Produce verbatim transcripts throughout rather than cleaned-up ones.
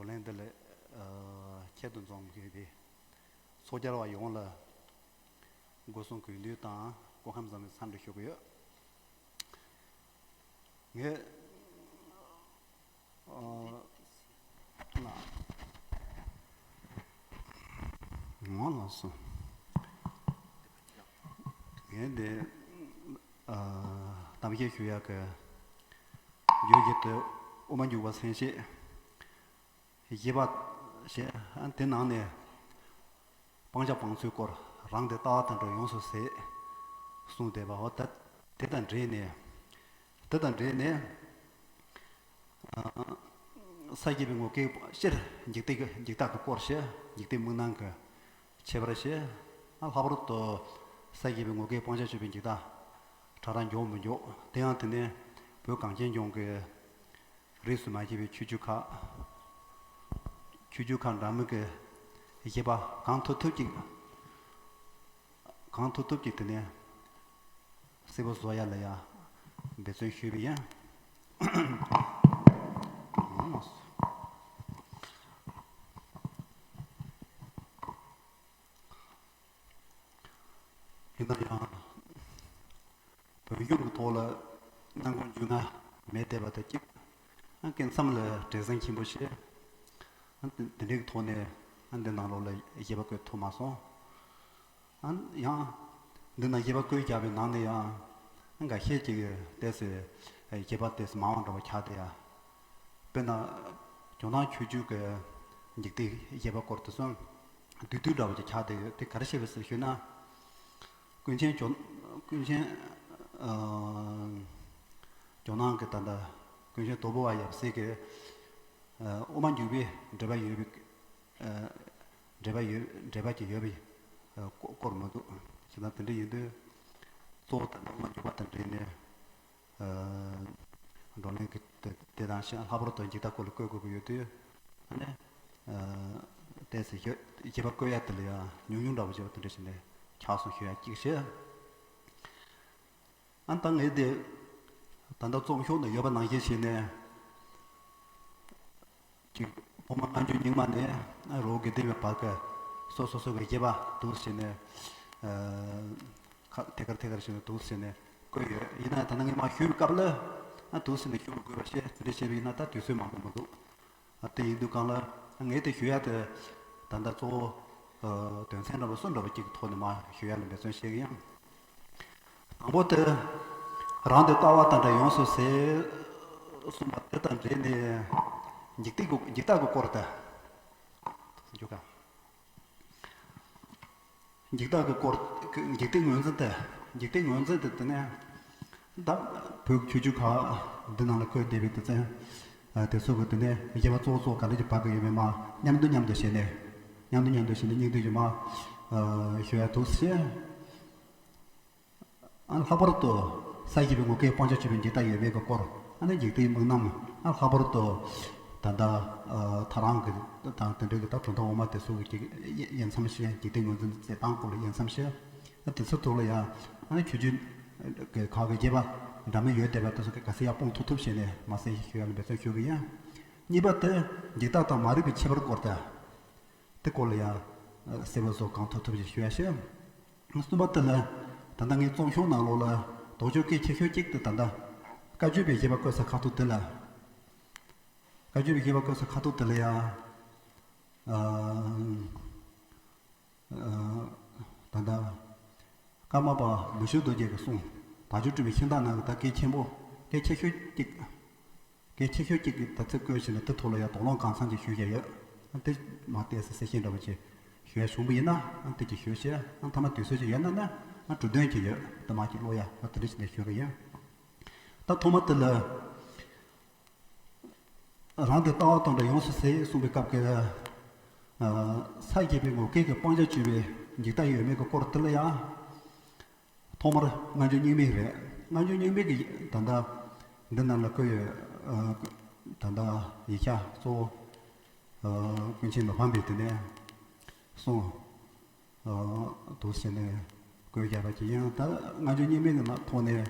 བགྲོ་གླེང་འདི་ལ་ཨ་ཁྱད་དུ་འཛོམས་ཡོད་པའི་ཚོགས་བཅར་བ་ཡོངས་ལ་སྒོ་གསུམ་གུས་འདུད་དང་སྐུ་ཁམས་བཟང་བའི་འཚམས་འདྲི་ཞུ་གི་ཡོད། ངས་ཨ་ལ་ངོ་ལགས་སོ། ངས་འདི་ཨ་གཏམ་བཤད་ཞུ་ཡག་གི་རྒྱུ་ཡི་དེ་དབུ་མ་འཇུག་པ་མཚན་བཤད། བཞི་པ་ཞེས་དེ་ནང་ནས་སྤང་བྱ་སྤང་ཚུལ་སྐོར་རང་གི་ལྟ་བ་དང་འདྲ་ཡོངས་སུ་ཟད་གསུངས་བསྡད་པའོ། ད་དེ་དང་འབྲེལ་ནས་དེ་དང་འབྲེལ་ནས་ས་བརྒྱད་པའི་ངོ་སྐལ་སྤྱིར་འཇིག་རྟེན་གྱི་འཇིག་ལྟ་གི་སྐོར་ཞེས་འཇིག་རྟེན་མིག་སྣང་གི་ཁྱད་པར་ཞེས་ལྷག་པར་དུ་ས་བརྒྱད་པའི་ངོ་སྐལ་སྤང་བྱ་སྤྱོད་པའི་འཇིག་ལྟ་ཕྲ་རགས་མགྱོགས་མི་མགྱོགས་དེ་ཡང་དེ་ནས་བོད་གངས་ཅན་ལྗོངས་ཀྱི་རིས་སུ་མ་ཆད་པའི་ཆོས་བརྒྱུད་ཁག་ཆོས་བརྒྱུད་ཁག་འདྲ་མིན་གྱི་བཞེད་པ་གང་ཐུབ་ཐུབ་ཅིག་གང་ཐུབ་ཐུབ་ཅིག་དེ་ནས་གསལ་པོ་བཟོ་ཡ་ལ་ཡ་འབད་བརྩོན་ཞུས་པ་ཡིན། ཡིན་ན་ཡང་བོད་གཞུང་གི་ཐོག་ལ་གནད་འགག་རྒྱུས་མངའ་མེད་བསྡད་པ་དང་གཅིག་ཨ་སྐབས་མཚམས་ལ་བྲེལ་ཟིང་ཆེན་པོ་བྱས། ཨ་དེ་དེ་འདྲའི་ཐོག་ནས་ཨ་འདི་ནང་ལོགས་ལ་བཞེད་པ་བཀོད་ཐུབ་མ་སོང་། ཨ་ཡང་འདི་ན་བཞེད་པ་བཀོད་བཞག་པའི་ནང་ནས་ཡང་ཨ་འགའ་ཤས་ཀྱིས་ཏོག་ཙམ་བཞེད་པ་ཏོག་ཙམ་མང་བ་འདྲ་བ་ཆགས་བསྡད་ཡ། དཔེར་ན། ཇོ་ནང་ཆོས་བརྒྱུད་ཀྱི་འཇིག་རྟེན་བཞེད་པ་སྐོར་དེ་ཚོ་བསྡུས་བསྡུས་འདྲ་བོ་ཅིག་ཆགས་བསྡད་ཡོད། དེ་ག་རེ་བྱས་པ་ཟེར་ཞུས་ན། ཀུན་མཁྱེན་ཇོ་ཀུན་མཁྱེན་ཨ་ཇོ་ནང་གི་ད་ལྟ་ཀུན་མཁྱེན་དོལ་པོ་པ་ཡབ་སྲས་ཀྱི་ཨ་དབུ་མ་འཇུག་པའི་འགྲེལ་པ་ཡོད་པའི་ཨ་འགྲེལ་པ་ཡོད་འགྲེལ་པ་ཅིག་ཡོད་པའི་ཨ་སྐོར་སྐོར་མ་གཏོགས་བྱས་ན་དེ་འདྲ་ཡིན་དུས་གཙོ་བོ་ད་ལྟ་དབུ་མ་འཇུག་པ་དང་འབྲེལ་ནས། བགྲོ་གླེང་གི་དེ་དེ་དང་ཤ་ལྷག་པར་དུ་འཇིག་ལྟ་སྐོར་ལ་བཀོད་དགོས་ཀྱི་ཡོད་དུས། ཨ་ནི། ཏོག་ཙམ་ཞིབ་ཞིབ་པ་བཀོད་ཡ་དེ་ལ་ཡང་ཉུང་ཉུང་འདྲ་བོ་བྱས་པ་དེ་འདྲ་ཞིག་ནས་ཆགས་སོང་ཞུ་ཡ་གཅིག་བྱས། ཨ་ད་ངས་དེ་ད་ལྟ་རྩོམ་ཤོག་ནང་ཡོད་པ་ནང་བཞིན་བྱས་ནས། ཅིག་ཕོ་མ་སྔ་འགྱུར་རྙིང་མ་ནས་རི་བོ་དགེ་ལྡན་པའི་བར་གྱི་སོ་སོ་སོ་གི་བཞེད་པ་འདུག་ཟེར་ནས། ཁ་ཐད་ཀར་ཐད་ཀར་བྱས་ནས་འདུག་ཟེར་ནས་བཀོད་ཡོད། ཡིན་ན་ད་ནང་ངས་མར་ཞུས་པའི་སྐབས་ལ་འདུག་ཟེར་ནས་ཞུ་མི་དགོས་པ་བྱས་དེ་འདྲ་བྱས་པ་ཡིན་ན་ད་དུས་ཚོད་མང་པོ་མི་འདུག་དེ་ཡིན་དུས་གང་ལ་ངས་དེ་ཞུ་ཡ་དེ་ད་ལྟ་གཙོ་བོ་དོན་ཚན་འདྲ་པོ་གསུམ་འདྲ་པོ་གཅིག་གི་ཐོག་ནས་མར་ཞུ་ཡ་ལ་འབད་བརྩོན་བྱེད་ཀྱི་ཡིན། དང་པོ་དེ། རང་དེ་ལྟ་བ་དང་འདྲ་ཡོངས་སུ་ཟད། གསུངས་པ་དེ་དང་འབྲེལ་ནས། འཇིག་རྟེན་གྱི་འཇིག་ལྟ་གི་སྐོར་དེ། འཇུག་ག་འཇིག་ལྟ་གི་སྐོར། འཇིག་རྟེན་ངོས་འཛིན་དེ། འཇིག་རྟེན་ངོས་འཛིན་དེ་དེ་ནས། ད་བོད་ཆོས་བརྒྱུད་ཁག་འདི་ནང་ལ་བཀོད་བསྡད་པའི་དེ་ཚན། དེ་ཚོ་གི་དེ་ནས་བཞེད་པ་གཙོ་བོ་གཙོ་བོ་ག་འདྲ་ཅིག་ཕབ་གི་ཡོད་མེད་མ་མཉམ་དུ་མཉམ་དུ་བྱས་ནས། མཉམ་དུ་མཉམ་དུ་བྱས་ནས་སྙིང་བསྡུས་ཀྱི་མ། ཞུ་ཡ་འདུག་ཟེར། ཨ་ལྷག་པར་དུ་ས་བཞི་པའི་ངོ་སྐལ་སྤང་བྱ་སྤྱོད་པའི་འཇིག་ལྟ་ཡོད་མེད་ཀྱི་སྐོར། ཨ་ནི་འཇིག་རྟེན་མིག་རྣམ། ཨ་ལྷག་པར་དུ་ད་ལྟ་ཨ་ཐ་རང་གི་དང་དེ་འདྲའི་གི་ད་གྲུབ་མཐའ་འོག་མ་དེ་ཚོ་གི་དབྱེ་མཚམས་བཤད། འཇིག་རྟེན་ངོས་འཛིན་མཛད་སྟངས་སྐོར་ལ་དབྱེ་མཚམས་བཤད། ཨ་དེ་ཚོ་ཐོག་ལ་ཡང་ཨ་ནི་ཆོས་བརྒྱུད་ཀྱི་ཁག་གི་བཞེད་པ་འདྲ་མིན་ཡོད་བསྡད་པ་དེ་ཚོ་གི་ག་ཚད་ཡར་སྤུངས་ཐུབ་ཐུབ་བྱས་ནས་མར་གསལ་བཤད་ཞུ་ཡ་ལ་འབད་བརྩོན་ཞུ་གི་ཡིན། གཉིས་པ་དེ་འཇིག་ལྟ་དང་མ་རིག་པའི་ཁྱད་པར་སྐོར་དང་། དེ་སྐོར་ལ་ཡང་གསལ་པོ་བཟོ་གང་ཐུབ་ཐུབ་ཅིག་ཞུ་ཡ་བཤད། གསུམ་པ་དེ་ལ་ད་ལྟ་ངའི་རྩོམ་ཤོག་ནང་ལོགས་ལ་དོགས་གཅོད་སྐད་ཆེ་ཤོས་གཅིག་དེ་ད་ལྟ་བཀའ་བརྒྱུད་པའི་བཞེད་པ་བཀོད་ས་ཁ་ཐུག་དེ་ལ། བཀའ་བརྒྱུད་པའི་བཞེད་པ་བཀོད་ས་ཁ་ཐུག་དེ་ལ་ཡང་། ཨ་ཨ་ད་ལྟ་ཀརྨ་པ་མུ་ཤུ་རྡོ་རྗེ་གི་གསུང་དལ་འབྱོར་སྤྲུལ་པའི་ཤིང་རྟ་ནང་གི་ད་སྐད་ཆེན་པོ་སྐད་ཆེ་ཤོས་གཅིག་སྐད་ཆེ་ཤོས་གཅིག་གི་དུས་ཚོད་བཀོད་བྱས་ནས་དེ་ཐོག་ལ་ཡང་དོགས་སློང་གང་འཚམ་ཅིག་ཞུས་བཞག་ཡོད། དེ་མ་བལྟས་ཟེར་གསལ་བཤད་འདྲ་བོ་ཅིག་ཞུ་ཡ་བྱུང་བ་ཡིན་ན་དེ་ཅིག་ཞུས་བྱས་མཐའ་མ་དུས་ཚོད་ཅིག་ཡོད་ན་ན་གྲུབ་དོན་ཅིག་ཡོད་དེ་མ་ཅིག་ཀློག་ཡ་དེ་འདྲ་ཞིག་ནས་ཞུ་གི་ཡིན། ད་ཐོག་མ་དེ་ལ་རང་དེ་ལྟ་བ་དང་འདྲ་ཡོངས་སུ་ཟད་གསུངས་པའི་སྐབས་ཀྱི་ས་བརྒྱད་པའི་ངོ་སྐལ་གྱི་སྤང་བྱ་སྤྱོད་པའི་འཇིག་ལྟ་ཡོད་མེད་ཀྱི་སྐོར་དེ་ལ་ཡང་། ཐོག་མར་སྔ་འགྱུར་རྙིང་མའི་རེད། སྔ་འགྱུར་རྙིང་མའི་གི་ད་ལྟ་འདི་ནང་ལ་བཀོད་ཡོད། ཨ་ད་ལྟ་ཡིག་ཆ་གཙོ་བོ་ཨ་ཀུན་མཁྱེན་མི་ཕམ་པའི་དེ་ནས་གསུངས་ཨ་འདུག་ཟེར་ནས་བཀོད་བཞག་པ་ཅིག་ཡིན། ད་སྔ་འགྱུར་རྙིང་མའི་གི་ནང་ཐོག་ནས་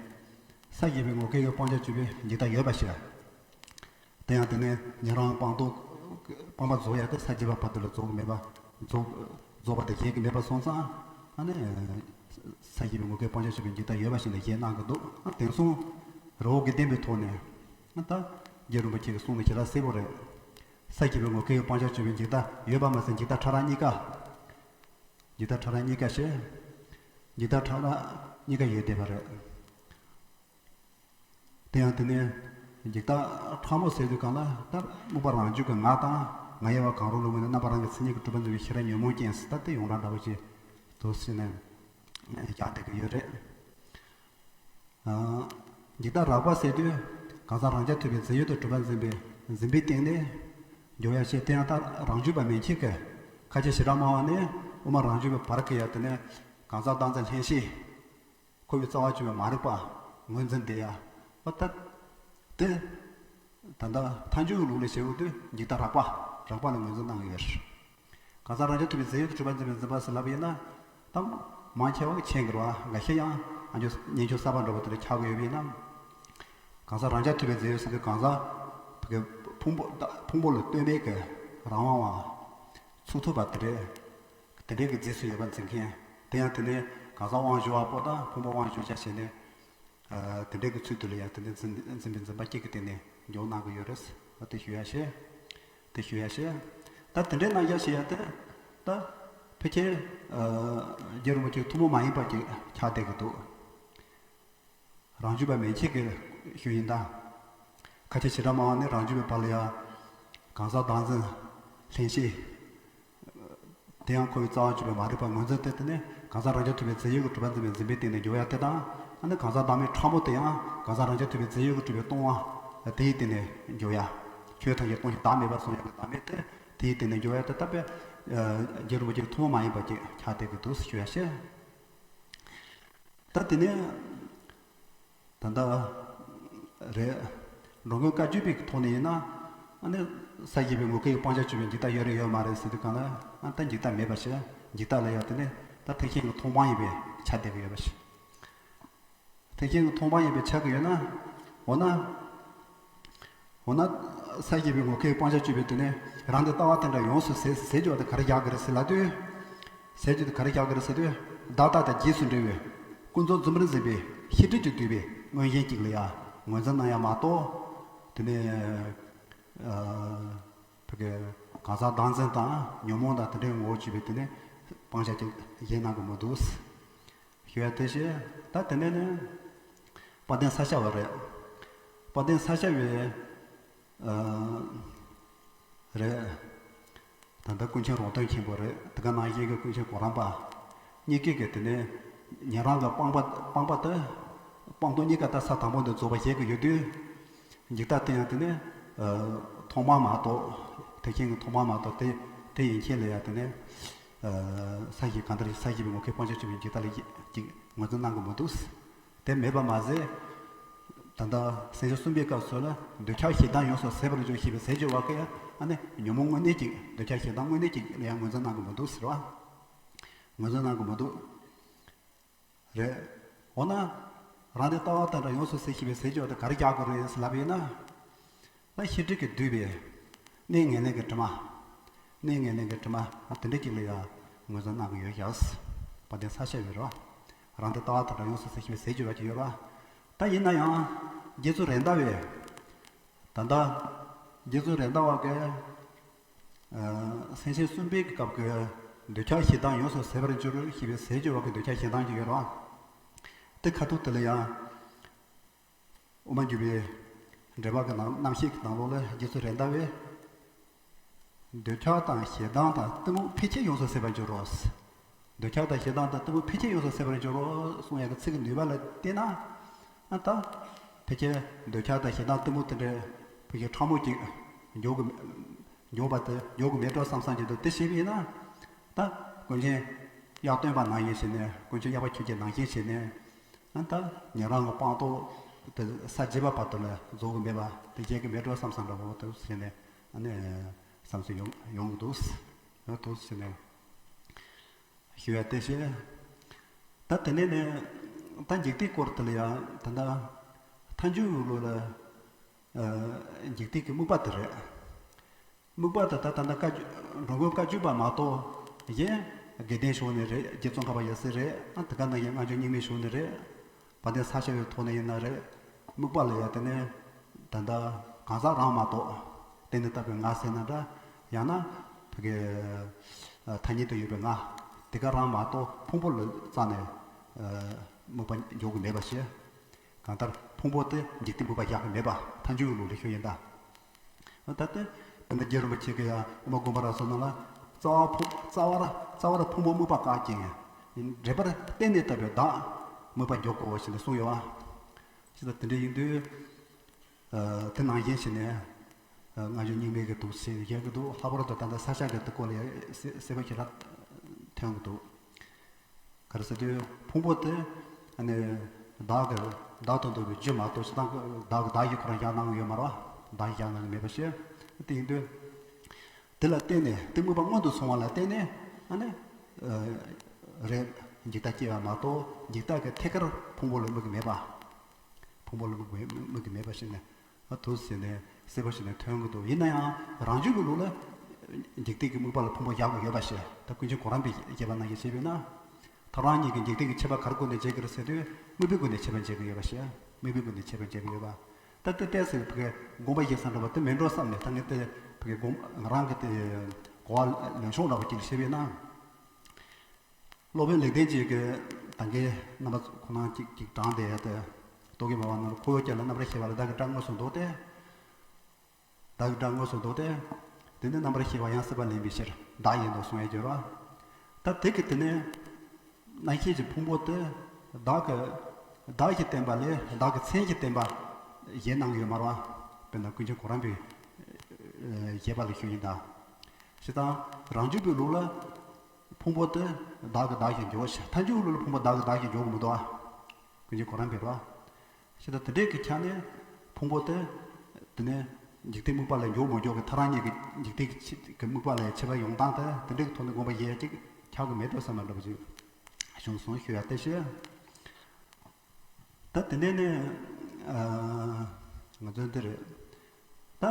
ས་བརྒྱད་པའི་ངོ་སྐལ་གྱི་སྤང་བྱ་སྤྱོད་པའི་འཇིག་ལྟ་ཡོད་པ་ཞིག་དེ་ཡང་དེ་ནས་ཉན་རང་སྤངས་རྟོགས་ སྤངས་པ་རྫོགས་ཡ་དེ་ས་བརྒྱད་པ་བར་དུ་ལ་རྫོགས་གི་མེད་པ། རྫོགས་རྫོགས་པ་དེ་གཞན་གྱི་མེད་པ་སོང་ཙང་། ཨ་ནི་ས་བཞི་པའི་ངོ་སྐལ་སྤང་བྱར་གྱུར་པའི་འཇིག་ལྟ་ཡོད་པ་ཞིག་ལ་གཞན་སྣང་གི་འདུག་ཨ་དེང་སང་རི་བོ་དགེ་ལྡན་པའི་ཐོག་ནས་ཨ་ད་རྗེ་རིན་པོ་ཆེ་གི་གསུང་ནི་ཞེ་དྲག་གསལ་པོ་རེད། ས་བཞི་པའི་ངོ་སྐལ་སྤང་བྱར་གྱུར་པའི་འཇིག་ལྟ་ཡོད་པ་མ་ཟད་འཇིག་ལྟ་ཕྲ་རགས་གཉིས་ཀ་འཇིག་ལྟ་ཕྲ་རགས་གཉིས་ཀ་ཞེས། འཇིག་ལྟ་ཕྲ་རགས་གཉིས་ཀ་ཡོད་བསྡད་པ་རེད། དེ་ཡང་དེ་ནས་འཇིག་ལྟ་ཕྲ་མོ་ཟེར་དུས་གང་ལ་ད་སྨུག་པ་རང་རྒྱུད་ཀྱི་ང་དང་ང་ཡི་བ་གང་རུང་ལ་དངོས་ནས་རྣམ་པ་རང་གི་མཚན་ཉིད་ཀྱིས་གྲུབ་པར་འཛིན་པའི་ཤེས་རབ་ཉོན་མོངས་ཅན་ཟེར། ད་དེ་ཡོངས་གྲགས་འདྲ་པོ་ཅིག་འདུག་ཟེར་ནས་བཞག་བསྡད་ཀྱི་ཡོད་རེད། འཇིག་ལྟ་རགས་པ་ཟེར་དུས་གང་ཟག་རང་རྐྱ་ཐུབ་པའི་རྫས་ཡོད་དུ་གྲུབ་པར་འཛིན་པའི་འཛིན་པའི་སྟེང་ནས་འཇོག་ཡ་ཞེས། དེ་ཡང་ད་རང་རྒྱུད་པ་མན་ཆད་ཀྱི་ཁ་ཆེ་ཞེ་དྲག་སྨྲ་བ་ནས་དབུ་མ་རང་རྒྱུད་པའི་བར་གྱི་ཡ་དེ་ནས་གང་ཟག་བདག་འཛིན་ལྷན་སྐྱེས། འཁོར་བའི་རྩ་བ་གཅོད་པའི་མ་རིག་པ་ངོས་འཛིན་དེ་ཡ། པ་ད་དེ་ད་ལྟ་མཐའ་འཇུག་གི་ལུགས་ལ་བྱེད་འོས་དུས་འཇིག་ལྟ་རགས་པ་རགས་པ་ལ་ངོས་འཛིན་གནང་གི་ཡོད་རེད། གང་ཟག་རང་རྐྱ་ཐུབ་པའི་རྫས་ཡོད་དུ་གྲུབ་པར་འཛིན་པའི་འཛིན་པ་ཟེར་ལབ་པ་ཡིན་ན། ད་མང་ཆེ་བ་མཁྱེན་གྱི་རེད་བ། འགའ་ཤས་ཡང་ཨ་འཇོག་སྙན་ཆོས་གསར་པ་འདྲ་པོ་དེ་འདྲ་ཆགས་ཀྱི་ཡོད་པ་ཡིན་ན། གང་ཟག་རང་རྐྱ་ཐུབ་པའི་རྫས་ཡོད་ཟེར་དུས་གང་ཟག་ཕུང་པོ་ཕུང་པོ་ལ་ལྟོས་མེད་ཀྱི་རང་དབང་བ། ཚུགས་ཐུབ་པ་དེ་འདྲའི་དེ་འདྲའི་གི་རྫས་སུ་ཡོད་པར་འཛིན་མཁན། དེ་ཡང་དེ་ནས་གང་ཟག་དབང་ཞུ་བ་པོ་དང་ཕུང་པོ་དབང་ཞུ་བྱ་བྱས་ནས། ཨ་དེ་འདྲའི་གི་ཚུལ་དུ་ལ་ཡང་དེ་ནས་འཛིན་འཛིན་པའི་འཛིན་པ་གཅིག་གི་སྟེང་ནས་འཇོག་གནང་གི་ཡོད་རེད། ཨ་དེ་ཞུ་ཡ་ཤེས། དེ་ཞུ་ཡ་ཤེས། ད་དེ་འདྲའི་རྣམ་གཞག་ཞུ་ཡ་དེ་ད་ཕལ་ཆེར་ཨ་རྒྱལ་རིན་པོ་ཆེ་ཐུན་མོང་མ་ཡིན་པ་ཅིག་ཆགས་བསྡད་ཀྱི་འདུག་རང་རྒྱུད་པ་མན་ཆད་ཀྱི་ཞུ་ཡིན་ད། ཁ་ཆེ་ཞེ་དྲག་སྨྲ་བ་ནི་རང་རྒྱུད་པའི་བར་ལ་ཡང་གང་ཟག་བདག་འཛིན་ལྷན་སྐྱེས། དེ་ཡང་འཁོར་བའི་རྩ་བ་གཅོད་པའི་མ་རིག་པ་ངོས་འཛིན་དེ་དེ་ནི་གང་ཟག་རང་རྐྱ་ཐུབ་པའི་རྫས་ཡོད་ཀྱིས་གྲུབ་པར་འཛིན་པའི་འཛིན་པའི་སྟེང་ནས་འཇོག་ཡ་དེ་དང་། ཨ་ནི་གང་ཟག་བདག་མེད་ཕྲ་མོ་དེ་ཡང་གང་ཟག་རང་རྐྱ་ཐུབ་པའི་རྫས་ཡོད་ཀྱིས་གྲུབ་པའི་སྟོང་པ་དེའི་སྟེང་ནས་འཇོག་ཡ། ཆོས་ཐམས་ཅད་སྟོང་ཞིང་བདག་མེད་པར་གསུངས་ཡ་གི་བདག་མེད་དེ་དེའི་སྟེང་ནས་འཇོག་ཡ་དེ་ལྟ་བུའི་རྒྱལ་རིན་པོ་ཆེ་ཐུན་མོང་མ་ཡིན་པ་ཅིག་ཆགས་བསྡད་ཀྱི་འདུག་ཞུ་ཡ་ཤེས། ད་དེ་ནས་ད་ལྟ་རེད། འགྲོ་མགོན་བཀའ་བརྒྱུད་པའི་ཐོག་ནས་ཡིན་ན། ཨ་ནི་ས་བཞི་པའི་ངོ་སྐལ་གྱི་སྤང་བྱར་གྱུར་པའི་འཇིག་ལྟ་ཡོད་རེད་ཡོད་མ་རེད་ཟེར་དུས་གང་ལ། ཨ་ད་འཇིག་ལྟ་མེད་པ་ཞིག་འཇིག་ལྟ་ལ་ཡང་དེ་ནས་ད་ཐེག་ཆེན་གྱི་མཐོང་སྤང་ཡིན་པའི་ཆ་བསྡད་ཀྱི་ཡོད་པ་ཞིག་ཐེག་ཆེན་གྱི་མཐོང་སྤང་ཡིན་པའི་ཆ་གི་ཡོད་ན། འོ་ན། འོ་ན། ས་བཞི་པའི་ངོ་སྐལ་སྤང་བྱར་གྱུར་པའི་དེ་ནས་རང་གི་ལྟ་བ་དེ་འདྲ་ཡོངས་སུ་ཟད་ཟད་འགྱུར་བ་དེ་ག་རེ་རྒྱག་གི་རེད་ཟེར་ལབ་དུས། ཟད་རྒྱུ་དེ་ག་རེ་རྒྱག་གི་རེད་ཟེར་དུས། བདག་ལྟ་དང་རྗེས་སུ་འབྲེལ་བའི་ཀུན་རྫོབ་རྫུན་པར་འཛིན་པའི་ཤེས་སྒྲིབ་ཀྱིས་བསྡུས་པའི་མངོན་ཞེན་གཅིག་ལ་ཡང་ངོས་འཛིན་གནང་ཡ་མ་གཏོགས། དེ་ནས་ཨ་བོད་ཀྱི་གང་ཟག་བདག་འཛིན་དང་ཉོན་མོངས་དང་དེ་འདྲའི་ངོ་བོར་གྱུར་པའི་དེ་ནས་སྤང་བྱ་ཅིག་གཞན་གནང་གི་མི་འདུག་ཞུ་ཡ་དེ་བཞིན་ད་དེ་ནས་ནི་དཔལ་ལྡན་ས་སྐྱ་པ་རེད། དཔལ་ལྡན་ས་སྐྱ་པའི་ཨ་རེད། ད་ལྟ་ཀུན་མཁྱེན་རོང་སྟོན་མཁན་པོ་རེད། དེ་ག་ནང་བཞིན་གྱི་ཀུན་མཁྱེན་གོ་རམས་པ་གཉིས་ཀས་ཀྱི་དེ་ནས་ཉན་རང་གི་སྤངས་པ་སྤངས་པ་དེ་སྤངས་རྟོགས་གཉིས་ཀ་ད་ས་དང་པོ་འདི་རྫོགས་པ་བཞེད་ཀྱི་ཡོད་དུས། འཇིག་ལྟ་དེ་ཡང་དེ་ནས་ཨ་མཐོང་སྤང་མ་གཏོགས། ཐེག་ཆེན་གྱི་མཐོང་སྤང་མ་གཏོགས་དེ་དེ་ཡན་ཆད་ལ་ཡང་དེ་ནས་ཨ་ས་བཞི་གང་ལྟར་ས་བཞི་པའི་ངོ་སྐལ་སྤང་བྱར་གྱུར་པའི་འཇིག་ལྟ་ལ་ཅིག་ངོས་འཛིན་གནང་གི་མི་འདུག་དེ་མེད་པ་མ་ཟད། ད་ལྟ་སེམས་བསྐྱེད་གསུམ་པའི་སྐབས་སུ་ལ་འདོད་ཆགས་ཞེ་སྡང་ཡོངས་སུ་ཟད་པར་འགྱུར་ཞེས་པའི་ཟད་སྦྱོར་བ་ཀའི་ཨ་ནི་ཉོན་མོངས་དངོས་གནས་ཅིག་འདོད་ཆགས་ཞེ་སྡང་དངོས་གནས་ཅིག་ལ་ཡང་ངོས་འཛིན་གནང་གི་མི་འདུག་ཟེར་བ། ངོས་འཛིན་གནང་གི་མི་འདུག་རེད། འོ་ན། རང་གི་ལྟ་བ་དེ་འདྲ་ཡོངས་སུ་ཟད་ཞེས་པའི་ཟད་སྦྱོར་དེ་ག་རེ་རྒྱག་དགོས་རེད་ཟེར་ལབ་པ་ཡིན་ན། ད་ཤེས་སྒྲིབ་ཀྱིས་བསྡུས་པའི་གནས་ངན་ལེན་གྱི་དྲི་མ། གནས་ངན་ལེན་གྱི་དྲི་མ་དེ་འདྲ་ཅིག་ལ་ཡང་ངོས་འཛིན་གནང་གི་ཡོད་ཀྱང་། དཔལ་ལྡན་ས་སྐྱ་པས་རེད་བ། རང་གི་ལྟ་བ་དེ་འདྲ་ཡོངས་སུ་ཟད་ཞེས་པའི་ཟད་སྦྱོར་བ་ཅིག་ཡོད་པ། ད་ཡིན་ན་ཡང་། རྗེ་བཙུན་རེད་མདའ་བས། ད་ལྟ། རྗེ་བཙུན་རེད་མདའ་བ་གིས། ཨ་སེམས་བསྐྱེད་གསུམ་པའི་སྐབས་ཀྱི་འདོད་ཆགས་ཞེ་སྡང་ཡོངས་སུ་ཟད་པར་འགྱུར་ཞེས་པའི་ཟད་སྦྱོར་བ་གི་འདོད་ཆགས་ཞེ་སྡང་གི་ཡོད་རེད་བ། དེ་ཁ་ཐུག་དེ་ལ་ཡང་། དབུ་མ་འཇུག་པའི་འགྲེལ་པ་གི་ནང་རྣམ་བཤད་ཀྱི་ནང་ལོགས་ལ་རྗེ་བཙུན་རེད་མདའ་བས། འདོད་ཆགས་དང་ཞེ་སྡང་དང་གཏི་མུག་ཕལ་ཆེར་ཡོངས་སུ་ཟད་པར་འགྱུར་རོ། འདོད་ཆགས་དང་ཞེ་སྡང་དང་གཏི་མུག་ཕལ་ཆེར་ཡོངས་སུ་ཟད་པར་འགྱུར་རོ་གསུང་ཡག་གི་ཚིག་གི་ནུས་པ་ལ་བལྟས་ན། ཨ་ད། ཕལ་ཆེར་འདོད་ཆགས་དང་ཞེ་སྡང་གཏི་མུག་དེ་འདྲའི་ཕལ་ཆེར་ཕྲ་མོ་ཅིག་འཇོག་གི་འཇོག་པ་དེ་འཇོག་གི་མེད་འགྲོ་བསམ་བསམ་གྱི་འདུག་དེ་བྱས་པ་ཡིན་ན། ད་ཀུན་མཁྱེན་གཡག་སྟོན་པ་ནང་བཞིན་བྱས་ནས་ཀུན་མཁྱེན་གཡག་པ་ཆོས་རྒྱལ་ནང་བཞིན་བྱས་ནས། ཨ་ད་ཉན་རང་གི་སྤངས་རྟོགས་དེ་ས་བརྒྱད་པ་བར་དུ་ལ་རྫོགས་གི་མེད་པ་དེ་བྱེད་གི་མེད་འགྲོ་བསམ་བསམ་འདྲ་བོ་དེ་བྱས་ནས་ཨ་ནི་བསམ་ཚུལ་ཡོང་ཡོང་གི་འདུག་ཡོང་འདུག་བྱས་ནས་ཞུ་ཡ་དེ་བྱས། ད་དེ་ནས་ནས་ད་འཇིག་རྟེན་སྐོར་དེ་ལ་ཡང་ད་ལྟ་མཐའ་མཇུག་ལོ་ལ་འཇིག་རྟེན་གྱི་རྨུགས་པ་དེ་རེད། དམིགས་པ་དེ་ད་ད་ལྟ་བཀའ་བརྒྱུད་འགྲོ་མགོན་བཀའ་བརྒྱུད་པ་མ་གཏོགས་གཞན་དགེ་ལྡན་ཕྱོགས་ནས་རེད། རྗེ་ཙོང་ཁ་པ་ཡབ་སྲས་རེད། ཨ་དེ་ག་ནང་བཞིན་སྔགས་འཆང་རྙིང་མའི་ཕྱོགས་ནས་རེད། དཔལ་ལྡན་ས་སྐྱ་པའི་ཐོག་ནས་ཡིན་ན་རེད། དམིགས་པ་ལ་ཡ་དེ་ནས་ད་ལྟ་གང་ཟག་རང་མ་གཏོགས་གཏན་ནས་བཏགས་པའི་ང་ཟེར་ན་འདྲ། ཡང་ན་ཕ་གི་ཐ་སྙད་དུ་ཡོད་པའི་ང་དེ་ག་རང་མ་གཏོགས་ཕུང་པོ་ལ་རྩ་ནས་དམིགས་པ་འཇོག་གི་མེད་པ་ཞིག་གང་ལྟར་ཕུང་པོ་དེ་འཇིག་རྟེན་དམིགས་པ་བཞག་གི་མེད་པ་ཐལ་འགྱུར་ལུགས་ལ་ཤོད་ཡིན་ད། ད་ལྟ་དེ་འདྲ་རྗེ་རིན་པོ་ཆེ་གིས་ཡང་དབུ་མ་དགོངས་པ་རབ་གསལ་ནང་ལ་རྩ་བ་ཕུང་རྩ་བ་ར་རྩ་བ་ར་ཕུང་པོ་དམིགས་པ་བཀག་ཅིང་། འགྲེལ་པར་གཏན་ནས་བཏགས་པའི་བདག་དམིགས་པ་འཇོག་དགོས་ཞེས་ནས་གསུངས་ཡོད་པ། ཞེས་དང་དེ་འདྲ་ཡིན་དུས། དེ་ནང་བཞིན་བྱས་ནས་སྔགས་འཆང་རྙིང་མའི་གི་འདུག་ཟེར་བཤད་ཀྱི་འདུག་ལྷག་པར་དུ་ད་ལྟ་ས་སྐྱ་གི་དེ་སྐོར་ལ་གསལ་པོ་ཞེ་དྲག་ཐོན་གྱི་འདུག་ག་རེ་ཟེར་དུས་ཕུང་པོ་དེ་ཨ་ནི་བདག་གི་བདག་ཏུ་འདོད་པའི་རྒྱུ་མ་གཏོགས་སྤྱིར་བཏང་གི་བདག་གི་བདག་གཞན་ཁོ་རང་བཞག་གནང་གི་ཡོད་མ་རེད་བ། བདག་གཞན་བཞག་གནང་གི་མེད་པ་ཞིག་དེ་ཡིན་དུས་དེ་ལ་བརྟེན་ནས་དེ་དམིགས་པ་སྔོན་དུ་སོང་བ་ལ་བརྟེན་ནས་ཨ་ནི་རེད། འཇིག་ལྟ་སྐྱེ་བ་མ་གཏོགས་འཇིག་ལྟ་གི་ཐད་ཀར་ཕུང་པོ་ལ་དམིགས་ཀྱི་མེད་པ། ཕུང་པོ་ལ་དམིགས་པའི་དམིགས་ཀྱི་མེད་པ་ཞིག་ནས་ཨ་དུ་ཟེར་ནས་གསལ་པོ་ཞིག་ནས་ཐོན་གྱི་འདུག་ཡིན་ན་ཡང་རང་རྒྱུད་ཀྱི་ལུགས་ལ་འཇིག་རྟེན་གྱི་དམིགས་པ་ལ་ཕུང་པོ་བཞག་གི་ཡོད་པ་ཞིག་ད་ཀུན་མཁྱེན་གོ་རམས་པས་བཞེད་པ་ནང་བཞིན་བྱས་པས་ན། ཐག་རང་ཉིད་ཀྱི་འཇིག་རྟེན་གྱི་ཁྱད་པར་ག་རེ་སྒོ་ནས་འབྱེད་ཀྱི་རེད་ཟེར་དུས་དམིགས་པའི་སྒོ་ནས་ཁྱད་པར་འབྱེད་ཀྱི་ཡོད་པ་ཞིག་དམིགས་པའི་སྒོ་ནས་ཁྱད་པར་འབྱེད་ཀྱི་ཡོད་པ། ད་ལྟ་ཏོག་ཙམ་ཕ་གི་དགོངས་པ་བཞེས་ས་འདྲ་བ་དེ་མེད་འགྲོ་བསམ་ནས་ད་ངས་དེ་ཕ་གི་དགོངས་ང་རང་གི་དེ་གོ་བ་ལེན་ཕྱོགས་འདྲ་བ་ཅིག་ལ་བཤད་པས་ན། སློབ་དཔོན་ལེགས་ལྡན་འབྱེད་ཀྱི་ད་གིན་རྣམ་པ་ཁོ་ན་གཅིག་གཅིག་དྲངས་ཏེ་ཡ་དེ་རྟོག་གེ་འབར་བ་ནང་ལ་ཁོ་བོས་ཀྱང་ལ་རྣམ་པར་ཤེས་པ་ལ་བདག་གི་སྒྲ་དངོས་སུ་འདོགས་ཏེ། བདག་གི་སྒྲ་དངོས་སུ་འདོགས་ཏེ། དེ་ནས་རྣམ་པར་ཤེས་པ་ཡང་སྲིད་པ་ལེན་པའི་ཕྱིར་བདག་ཡིན་ནོ་གསུང་ཡས་སྦྱོར་བ། ད་དེ་གི་དེ་ནས་རྣམ་ཤེས་ཀྱི་ཕུང་པོ་དེ་བདག་གི་བདག་གིས་བསྟན་པ་ལས་བདག་གི་མཚན་གྱིས་བསྟན་པ་གཞན་སྣང་གི་ཡོད་མ་རེད་བ། དཔེར་ན་ཀུན་མཁྱེན་གོ་རམས་པས་བཞེད་པ་ལ་ཞུ་ཡིན་ད། ཞེ་དང་རང་རྒྱུད་པའི་ལུགས་ལ། ཕུང་པོ་དེ་བདག་གི་བདག་གཞན་འཇོག་བྱ། ཐལ་འགྱུར་ལུགས་ལ་ཕུང་པོ་བདག་གི་བདག་གཞན་འཇོག་གི་མི་འདུག་ཨ། ཀུན་མཁྱེན་གོ་རམས་པས་རོ། ཞེ་ད་དེ་འདྲས་ཀྱི་ཆ་ནས་ཕུང་པོ་དེ་དེ་ནས་འཇིག་རྟེན་དམིགས་པ་ལ་འཇོག་མི་འཇོག་གི་ཐག་རང་ཉིད་ཀྱི་འཇིག་རྟེན་གྱི་ཆེད་ཀྱི་དམིགས་པ་ལ་ཁྱད་པར་ཡོང་སྟངས་དེ་དེ་འདྲས་ཀྱི་ཐོག་ནས་དགོངས་པ་བཞེས་ཡ་ཅིག་ཁྱབ་གི་མེད་འགྲོ་བསམ་པ་འདྲ་པོ་ཅིག་བྱུང་སོང་ཞུ་ཡ་ལྟ་ཞིག་ད་དེ་ནས་ནས་ང་ཚོའི་འདི་རེད། ད་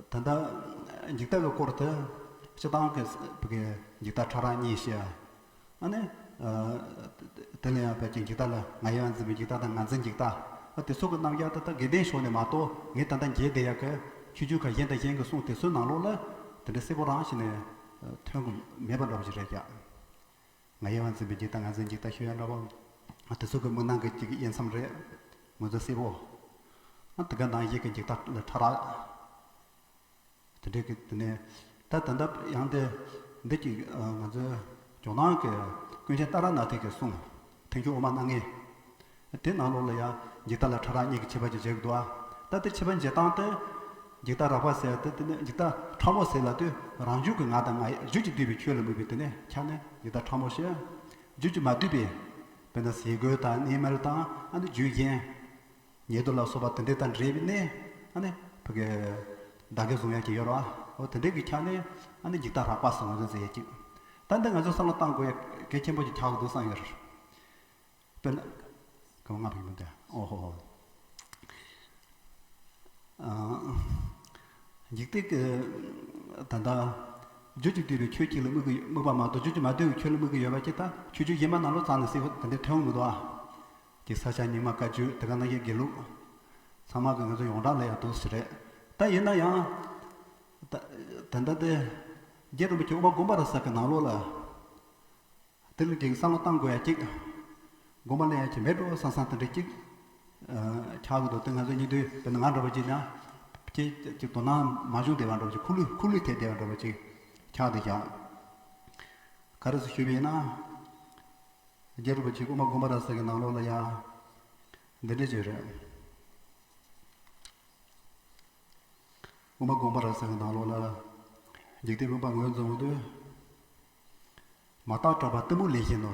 ད་ལྟ་འཇིག་ལྟ་གི་སྐོར་དུ་སྤྱི་བཏང་གི་བོད་སྐད་འཇིག་ལྟ་ཕྲ་རགས་གཉིས་བཤད། ཨ་ནི་དེ་ལ་ཡང་བོད་ཀྱི་འཇིག་ལྟ་ལ་ང་ཡིས་འཛིན་པའི་འཇིག་ལྟ་དང་ང་འཛིན་འཇིག་ལྟ། ཨ་དེ་ཚོ་གི་རྣམ་གཞག་དེ་ད་དགེ་ལྡན་ཕྱོགས་ནས་མ་གཏོགས་ངས་ད་ལྟ་མཇལ་བསྡད་ཡག་གི་ཆོས་བརྒྱུད་ཁག་གཞན་དང་གཞན་གྱི་གསུང་དེ་ཚོའི་ནང་ལོགས་ལ་དེ་འདྲ་གསལ་པོ་རང་ཞིག་ནས་ཐོན་གི་མེད་པ་འདྲ་པོ་ཞིག་རེད་ཀྱང་། ང་ཡིས་འཛིན་པའི་འཇིག་ལྟ་ང་འཛིན་འཇིག་ལྟ་ཞུ་ཡ་འདྲ་བོ། དེ་ཚོ་གི་མིག་ནང་གི་ཅིག་དབྱེ་མཚམས་རེད། ང་ཚོ་གསལ་པོ། དེ་ག་ནང་བཞིན་གྱི་འཇིག་ལྟ་ལ་ཕྲ་རགས། དེ་འདྲའི་གི་དེ་ནས་ད་ད་ལྟ་ཡང་དེ་འདི་གཅིག་ང་ཚོའི་ཇོ་ནང་གི་ཀུན་མཁྱེན་ཏཱ་ར་ནཱ་ཐའི་གི་གསུང་ཐེག་མཆོག་དབུ་མ་རྣམ་ལྔའི། དེ་ནང་ལོགས་ལ་ཡང་འཇིག་ལྟ་ལ་ཕྲ་རགས་གཉིས་ཀྱི་ཁྱད་པར་ཅིག་འབྱེད་ཀྱི་འདུག་ཨ། ད་དེ་ཁྱད་པར་འབྱེད་སྟངས་དེ། འཇིག་ལྟ་རགས་པ་ཟེར་ཏེ་དེ་ནས་འཇིག་ལྟ་ཕྲ་མོ་ཟེར་ལབ་དུས་རང་རྒྱུད་ཀྱི་ང་དང་ང་ཡི་རྒྱུད་ཀྱིས་བསྡུས་པའི་ཆོས་ལ་དམིགས་པའི་དེ་ནས་ཆ་ནས་འཇིག་ལྟ་ཕྲ་མོ་ཞེས། རྒྱུད་ཀྱིས་མ་བསྡུས་པའི། དཔེར་ན་ཟས་གོས་དང་གནས་མལ་དང་ཨ་ནི་རྒྱུ་གཞན། ཉེ་དུ་ལ་སོགས་པ་དེ་འདྲ་དང་འབྲེལ་བའི་གནས་ཨ་ནི་བོད་ཀྱི་བདག་གིར་བཟུང་ཡ་ཅིག་ཡོད་རེད་བ། འོ་དེ་འདྲ་གི་ཆ་ནས་ཨ་ནི་འཇིག་ལྟ་རགས་པ་ཟེར་ང་ཚོས་ཟེར་ཡ་ཅིག་ད་འདི་ང་ཚོས་བསམ་བློ་བཏང་དགོས་ཡ་གལ་ཆེན་པོ་ཅིག་ཆགས་ཀྱི་འདུག་བསམ་ཡོད་རེད། དཔེར་ན། གང་ང་བགྱིད་མི་འདུག་ཨོ་ཧོ་ཧོ། ཨ། འཇིག་རྟེན་གྱི་ད་ལྟ་རྒྱུད་ཀྱིས་བསྡུས་པའི་ཆོས་གཅིག་ལ་དམིགས་ཀྱི་དམིགས་པ་མ་གཏོགས་རྒྱུད་ཀྱིས་མ་བསྡུས་པའི་ཆོས་ལ་དམིགས་ཀྱི་ཡོད་པ་ཅིག་ད་ཆོས་བརྒྱུད་གཞན་པ་ནང་ལོགས་ཙམ་ནས་གསལ་པོ་དེ་འདྲ་ཐོན་མི་འདུག་ཨ། ཀྱི་ས་སྐྱ་རྙིང་མ་བཀའ་བརྒྱུད་དེ་ག་ནང་བཞིན་དགེ་ལུགས། ཚང་མ་གི་ང་ཚོ་ཡོངས་གྲགས་ལ་ཡང་འདུག་ཟེར་རེད། ད་ཡིན་ན་ཡང་། ད་ད་ལྟ་དེ་རྗེ་རིན་པོ་ཆེ་དབུ་མ་དགོངས་པ་རབ་གསལ་གྱི་ནང་ལོགས་ལ། དེ་ལ་ཅིག་བསམ་བློ་བཏང་དགོས་ཡ་ཅིག་དགོངས་པ་ལེན་ཡ་ཅིག་མེད་འགྲོ་བསམ་བསམ་དེ་འདྲ་ཅིག་ཆགས་ཀྱི་འདུག་དེ་ང་ཚོ་གཉིས་དུས་དཔེར་ན་ང་འདྲ་པོ་ཅིག་ན་ཅིག་ཅིག་དོ་སྣང་མ་བྱུང་བསྡད་པ་འདྲ་པོ་ཅིག་ཁུག་ལུས་ཁུག་ལུས་ཐེབས་བསྡད་པ་འདྲ་པོ་ཅིག་ཆགས་བསྡད་ཀྱང་། ག་རེ་ཟེར་ཞུས་པ་ཡིན་ན། རྗེ་རིན་པོ་ཆེ་དབུ་མ་དགོངས་པ་རབ་གསལ་གྱི་ནང་ལོགས་ལ་ཡང་འདི་འདྲ་ཅིག་རེད། དབུ་མ་དགོངས་པ་རབ་གསལ་གྱི་ནང་ལོགས་ལ། འཇིག་རྟེན་དམིགས་པ་ངོས་འཛིན་འོང་དུས། མ་བརྟགས་གྲགས་པ་གཏི་མུག་ལས་བཞིན་ནོ།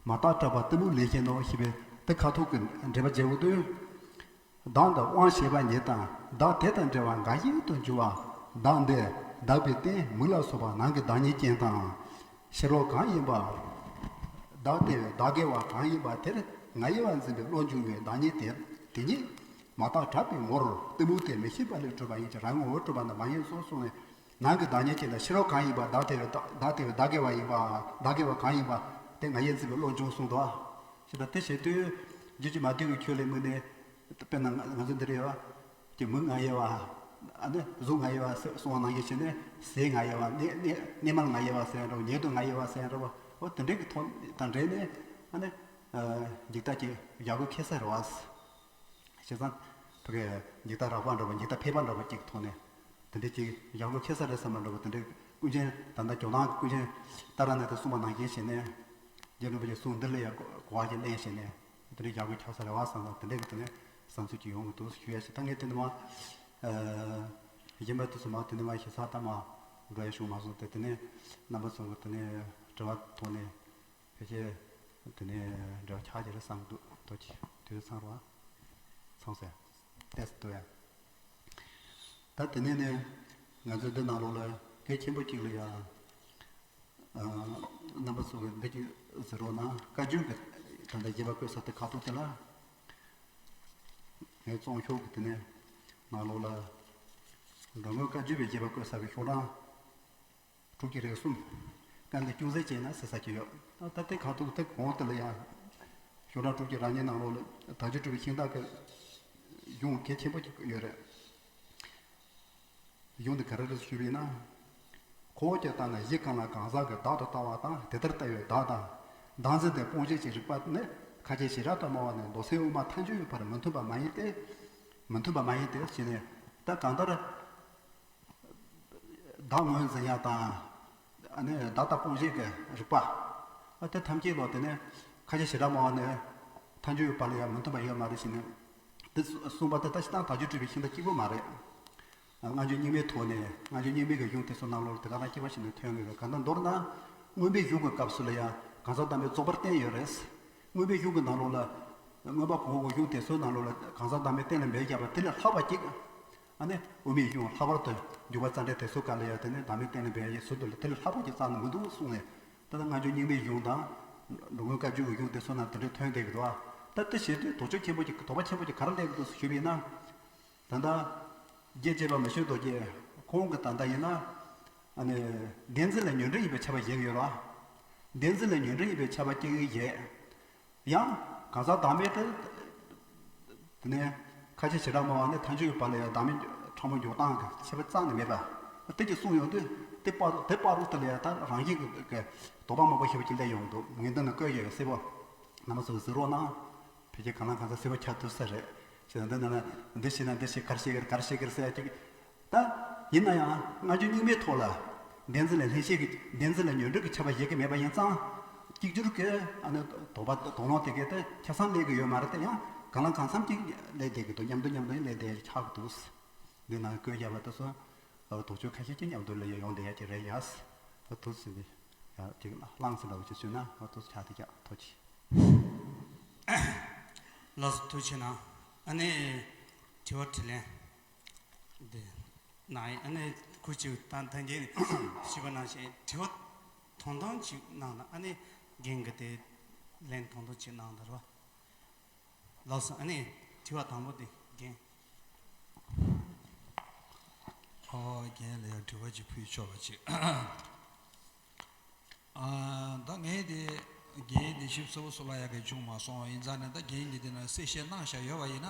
མ་བརྟགས་གྲགས་པ་གཏི་མུག་ལས་བཞིན་ནོ་ཞེས་པའི་དེ་ཁ་ཐུག་གི་འགྲེལ་པ་བྱེད་འོང་དུས། བདག་འདི་དབང་ཞེས་པ་ཉིད་དང་བདག་དེ་དང་འབྲེལ་བ་འགའ་ཞིག་ཏུ་འགྱུར་བ། བདག་འདི་བདག་པའི་རྟེན་མིག་ལ་སོགས་པ་ནང་གི་བདག་ཉིད་ཅན་དང་། ཕྱི་རོལ་གང་ཡིན་པ། བདག་དེ་བས་བདག་གེ་བ་གང་ཡིན་པ་དེར་ང་ཡི་བ་འཛིན་པའི་བློ་འབྱུང་བའི་བདག་ཉིད་དེ་དེ་ཉིད། མ་བརྟགས་གྲགས་པའི་ངོར་གཏི་མུག་དེ་མི་ཤེས་པ་ལས་གྲུབ་པ་ཡིན་གྱི། རང་ངོ་བོས་གྲུབ་པ་ནི་མ་ཡིན་གསུངས་ནས། ནང་གི་བདག་ཉིད་ཀྱི་ནི་ཕྱི་རོལ་གང་ཡིན་པ། བདག་དེ་བས་བདག་བདག་དེ་བས་བདག་གི་བ་ཡིན་པ། བདག་གི་བ་གང་ཡིན་པ་དེ་ང་ཡིན་ཟེར་བའི་བློ་འབྱུང་གསུངས་འདུག་ཨ། ཞེས་དང་། དེ་བྱེད་དུས་རྒྱུད་ཀྱི་མ་དུལ་གྱི་ཁྱོད་ལས་མིན་ནས། དཔེར་ན་ང་ང་ཚོ་འདི་རེད་བ། ཀྱི་མིག་ང་ཡི་བ། ཨ་ནི་གཟུགས་ང་ཡི་བ་ཟེར་གསུངས་པ་ནང་བཞིན་བྱས་ནས། ཟས་ང་ཡི་བ། གནས་གནས་གནས་མལ་ང་ཡི་བ་ཟེར་ཡང་འདྲ་བ། ཉལ་དུ་ང་ཡི་བ་ཟེར་ཡང་འདྲ་བ། འོ་དེ་འདྲའི་གི་ཐོག་དང་འབྲེལ་ནས། ཨ་ནི་འཇིག་ལྟ་གི་ཡག་པོ་ཁེ་ས་རེད་བ། བྱས་ཙང་ཕ་གི་འཇིག་ལྟ་རགས་པ་འདྲ་བ། འཇིག་ལྟ་ཕལ་པ་འདྲ་བ་ཅིག་གི་ཐོག་ནས། དེ་འདྲའི་ཅིག་ཡག་པོ་ཁེ་ས་རེད་བསམ་པ་འདྲ་བ། དེ་འདྲའི་ཀུན་མཁྱེན་ད་ལྟ་ཇོ་ནང་གི་ཀུན་མཁྱེན་ཏཱ་ར་ནཱ་ཐ་གསུངས་པ་ནང་བཞིན་བྱས་ནས། རྗེ་རིན་པོ་ཆེ་གསུང་འདི་ལ་ཡང་གོ་བ་ཞིག་ལེན་བྱས་ནས། དེ་འདྲའི་ཡག་པོ་ཆགས་ས་རེད་བ་བསམ་ཙང་། དེ་འདྲའི་གི་དེ་ནས་བསམ་ཚུལ་ཅིག་ཡོང་གི་འདུག་ཞུ་ཡ་ཞིག་ད་ངས་དེ་ནས་མ། ཨ། གཞན་པ་དེ་ཚོ་མ་དེ་ནས་མ་ཞིག་ས་ལྟ་མ་འགྲོ་ཡ་བྱུང་མ་སོང་སྟེ། དེ་ནས་རྣམ་པ་ཚོ་གི་དེ་ནས་དྲི་བ་ཐོག་ནས་ཕལ་ཆེར་དེ་ནས་འབྲེལ་བ་ཆགས་ཀྱི་རེད་བསམ་གི་འདུག་དོ་ཅི་དུས་ཚང་རུ་བ་ཚང་ཟེར་ཏེ་སུ་འདུག་ཡ། ད་དེ་ནས་ནས་ང་ཚོའི་འདི་ནང་ལོགས་ལ་གལ་ཆེན་པོ་གཅིག་ལ་ཡ། ཨ། རྣམ་པ་ཚོ་གིས་འདི་གཅིག་གཟིགས་རོགས་གནང་། བཀའ་བརྒྱུད་ཀྱི་ད་ལྟ་རྒྱས་པ་བཀོད་ས་དེ་ཁ་ཐུག་དེ་ལ། ངས་བཙོང་ཤོག་གི་དེ་ནས་ནང་ལོགས་ལ་འགྲོ་མགོན་བཀའ་བརྒྱུད་པའི་རྒྱས་པ་བཀོད་ས་གི་ཤོག་གྲངས་དྲུག་ཅུ་རེ་གསུམ། སྐབས་འདི་ཅུང་ཟད་བྱས་ན་ཟེར་ས་ཅིག་ཡོད། ད་ལྟ་དེ་ཁ་ཐུག་དེ་གོང་དེ་ལ་ཡང་ཤོག་གྲངས་དྲུག་ཅུ་རེ་གཉིས་ནང་ལོགས་ལ་དལ་འབྱོར་སྤྲུལ་པའི་ཤིང་རྟ་གི་གཞུང་གལ་ཆེན་པོ་ཅིག་ཡོད་རེད། གཞུང་འདི་ག་རེ་རེད་ཞུས་པ་ཡིན་ན། ཁོ་བོས་ཀྱང་ལྟ་ན་གཞི་གང་ལ་གང་ཟག་གི་བདག་ཏུ་ལྟ་བ་དང་། དེ་ལྟར་ལྟ་བའི་བདག་དང་། བདག་འཛིན་དེ་སྤོང་བྱེད་ཀྱི་རིགས་པ་ནི། ཁ་ཆེ་ཞེ་དྲག་ཏུ་སྨྲ་བ་ནི་མདོ་སོགས་དབུ་མ་ཐལ་འགྱུར་བའི་བར་མི་མཐུན་པ་མ་ཡིན་ཏེ། མི་མཐུན་པ་མ་ཡིན་ཏེ་ཞེས་ནས། ད་གང་ལྟར་བདག་ངོས་འཛིན་ཡ་དང་། ཨ་ནི་བདག་ལྟ་སྤོང་བྱེད་ཀྱི་རིགས་པ། ཨ། དེ་ཐམས་ཅད་ལོ་དེ་ནས་ཁ་ཆེ་ཞེ་དྲག་སྨྲ་བ་ནི་ཐལ་འགྱུར་བའི་བར་ལ་ཡང་མི་མཐུན་པ་ཡོད་མ་རེད་ཞེས་ནས། དེ་གསུངས་པ་དེ་ད་ཅི་ལྟར་དལ་འབྱོར་སྤྲུལ་པའི་ཤིང་རྟ་གཅིག་པུ་མ་རེད། སྔ་འགྱུར་རྙིང་མའི་ཐོག་ནས། སྔ་འགྱུར་རྙིང་མའི་གི་གཞུང་དེ་ཚོ་ནང་ལོགས་ལ་དེ་ག་རང་སྐྱེ་བ་ཞིག་ནས་ཐོན་ཡོད་རེད། གང་ལྟར་མདོར་ན་མངོན་པའི་གཞུང་གི་སྐབས་སུ་ལ་ཡང་གང་ཟག་དམ་པའི་རྫོགས་པར་བསྟན་ཡོད་རེད། མངོན་པའི་གཞུང་གི་ནང་ལོགས་ལ། མངོན་པ་གོང་འོག་གི་གཞུང་དེ་ཚོའི་ནང་ལོགས་ལ་གང་ཟག་དམ་པས་གཏན་ལ་འབེབས་བཞག་པ་དེ་ལས་ལྷག་པ་གཅིག་ཨ་ནི་དབུ་མའི་གཞུང་ལྷག་པར་དུ་འཇུག་པ་རྩ་འགྲེལ་དེ་ཚོའི་སྐབས་ལ་ཡང་དེ་ནི་དམ་པས་གཏན་ལ་འབེབས་ཡག་ཟུར་དུ་ལ་དེ་ལས་ལྷག་པ་གཅིག་རྩ་ནས་མི་འདུག་གསུངས་ནས། ད་ལྟ་སྔ་འགྱུར་རྙིང་མའི་གཞུང་དང་། འགྲོ་མགོན་བཀའ་བརྒྱུད་ཀྱི་གཞུང་དེ་ཚོ་ནང་དེ་འདྲའི་ཐོན་བསྡད་ཀྱི་འདུག་ཨ། ད་དེ་བྱེད་དུས་དོགས་གཅོད་ཆེན་པོ་ཅིག་དོགས་པ་ཆེན་པོ་ཅིག་ག་རེ་སླེབས་ཀྱི་འདུག་ཞུས་པ་ཡིན་ན། ད་ལྟ་རྒྱལ་གཅེས་པ་མི་ཆོས་རྡོ་རྗེ་ཁོང་གི་ད་ལྟ་ཡིན་ན། ཨ་ནི་བདེན་འཛིན་ལ་ཉོན་སྒྲིབ་ཡིན་པའི་ཁྱབ་པ་བཞེས་ཀྱི་ཡོད་རེད་བ། བདེན་འཛིན་ལ་ཉོན་སྒྲིབ་ཡིན་པའི་ཁྱབ་པ་སྐྱེ་གི་བཞེས། ཡང་གང་ཟག་བདག་མེད་དེ། དེ་ནས་ཁ་ཆེ་ཞེ་དྲག་སྨྲ་བ་ནི་ཐལ་འགྱུར་གྱི་བར་ལ་ཡང་བདག་མེད་ཕྲ་མོ་འཇོག་སྟངས་ཀྱི་ཁྱད་པར་རྩ་ནས་མེད་པ། དེ་ཅིག་གསུངས་ཡོང་དུས། དེ་བར་དེ་བར་དུ་ལ་ཡང་ད་རང་བཞིན་གྱི་གི་དོགས་པ་མང་པོ་ཞེ་པོ་ཅིག་སླེབས་ཡོང་གི་འདུག་ངས་འདི་ནས་བཀོད་ཡོད། གསལ་པོ་རྣམ་པ་ཚོས་གཟིགས་རོགས་གནང་། ཕལ་ཆེར་གང་ལ་གང་འཚམ་གསལ་པོ་ཆགས་ཐུབ་ས་རེད། ཞེས་འདི་ནང་ན་འདི་བྱས་ན་འདི་བྱས། ག་རེ་བྱེད་ཀྱི་རེད། ག་རེ་བྱེད་ཀྱི་རེད་ཟེར་ཡ་ཅིག་ད་ཡིན་ན་ཡང་སྔ་འགྱུར་རྙིང་མའི་ཐོག་ལ་བདེན་འཛིན་ལ་ལྷན་སྐྱེས་ཀྱི་བདེན་འཛིན་ལ་ཉོན་སྒྲིབ་ཀྱི་ཁྱབ་པ་བཞེས་ཀྱི་མེད་པ་ཡིན་ཙང་། གཅིག་གྱུར་གྱི་ཨ་ནི་དོགས་པ་དོགས་སློང་དེ་གའི་དེ་ཆ་ཚང་སླེབས་ཀྱི་ཡོད་མ་རེད་དེ། ཡང་གང་ལ་གང་འཚམ་ཅིག་སླེབས་བསྡད་ཀྱི་འདུག་མཉམ་དུ་མཉམ་དུ་སླེབས་བསྡད་ཆགས་ཀྱི་འདུག་འདི་ནང་བཀོད་བཞག་པ་དེ་ཚོ་དོགས་གཅོད་ཁ་ཤས་ཅིག་མཉམ་དུ་ལ་ཡོང་བསྡད་ཡ་ཅིག་རེད་ཡ། ཨ། ཐུགས་རྗེ་ཆེ། ཡ་ཅིག་བླངས་ཟིན་འདྲ་བོ་ཅིག་བྱུང་ན། ཨ། ཐུགས་རྗེ་ཆེ། དེ་ཀྱང་ཐུགས་རྗེ་ཆེ། ལགས་སོ། ཐུགས་རྗེ་གནང་། ཨ་ནི་དྲི་བ་དྲིས་ལན་འདི་གནང་ཡིན། ཨ་ནི་ཁུ་ཅིག་ད་ད་གིན་ཞུས་པ་ནང་བཞིན་དྲི་བ་ཐུང་ཐུང་ཅིག་གནང་དང་། ཨ་ནི་རྒན་གྱིས་དེ་ལན་ཐུང་ཐུང་ཅིག་གནང་དང་རོགས། ལགས་སོ། ཨ་ནི་དྲི་བ་དང་པོ་དེ་རྒན། ཨོ། རྒན་ལ་ཡང་དྲི་བ་ཅིག་ཕུལ་ཆོག་པ་ཅིག་ཨ། ད་ངས་དེ་རྒན་དེ་ཞིབ་ཚགས་པོ་གསུང་ཡག་གི་བྱུང་མ་སོང་། ཡིན་ཙང་ནས་ད་རྒན་གྱིས་དེ་ན་གསལ་བཤད་གནང་བཞག་ཡོད་པ་ཡིན་ན།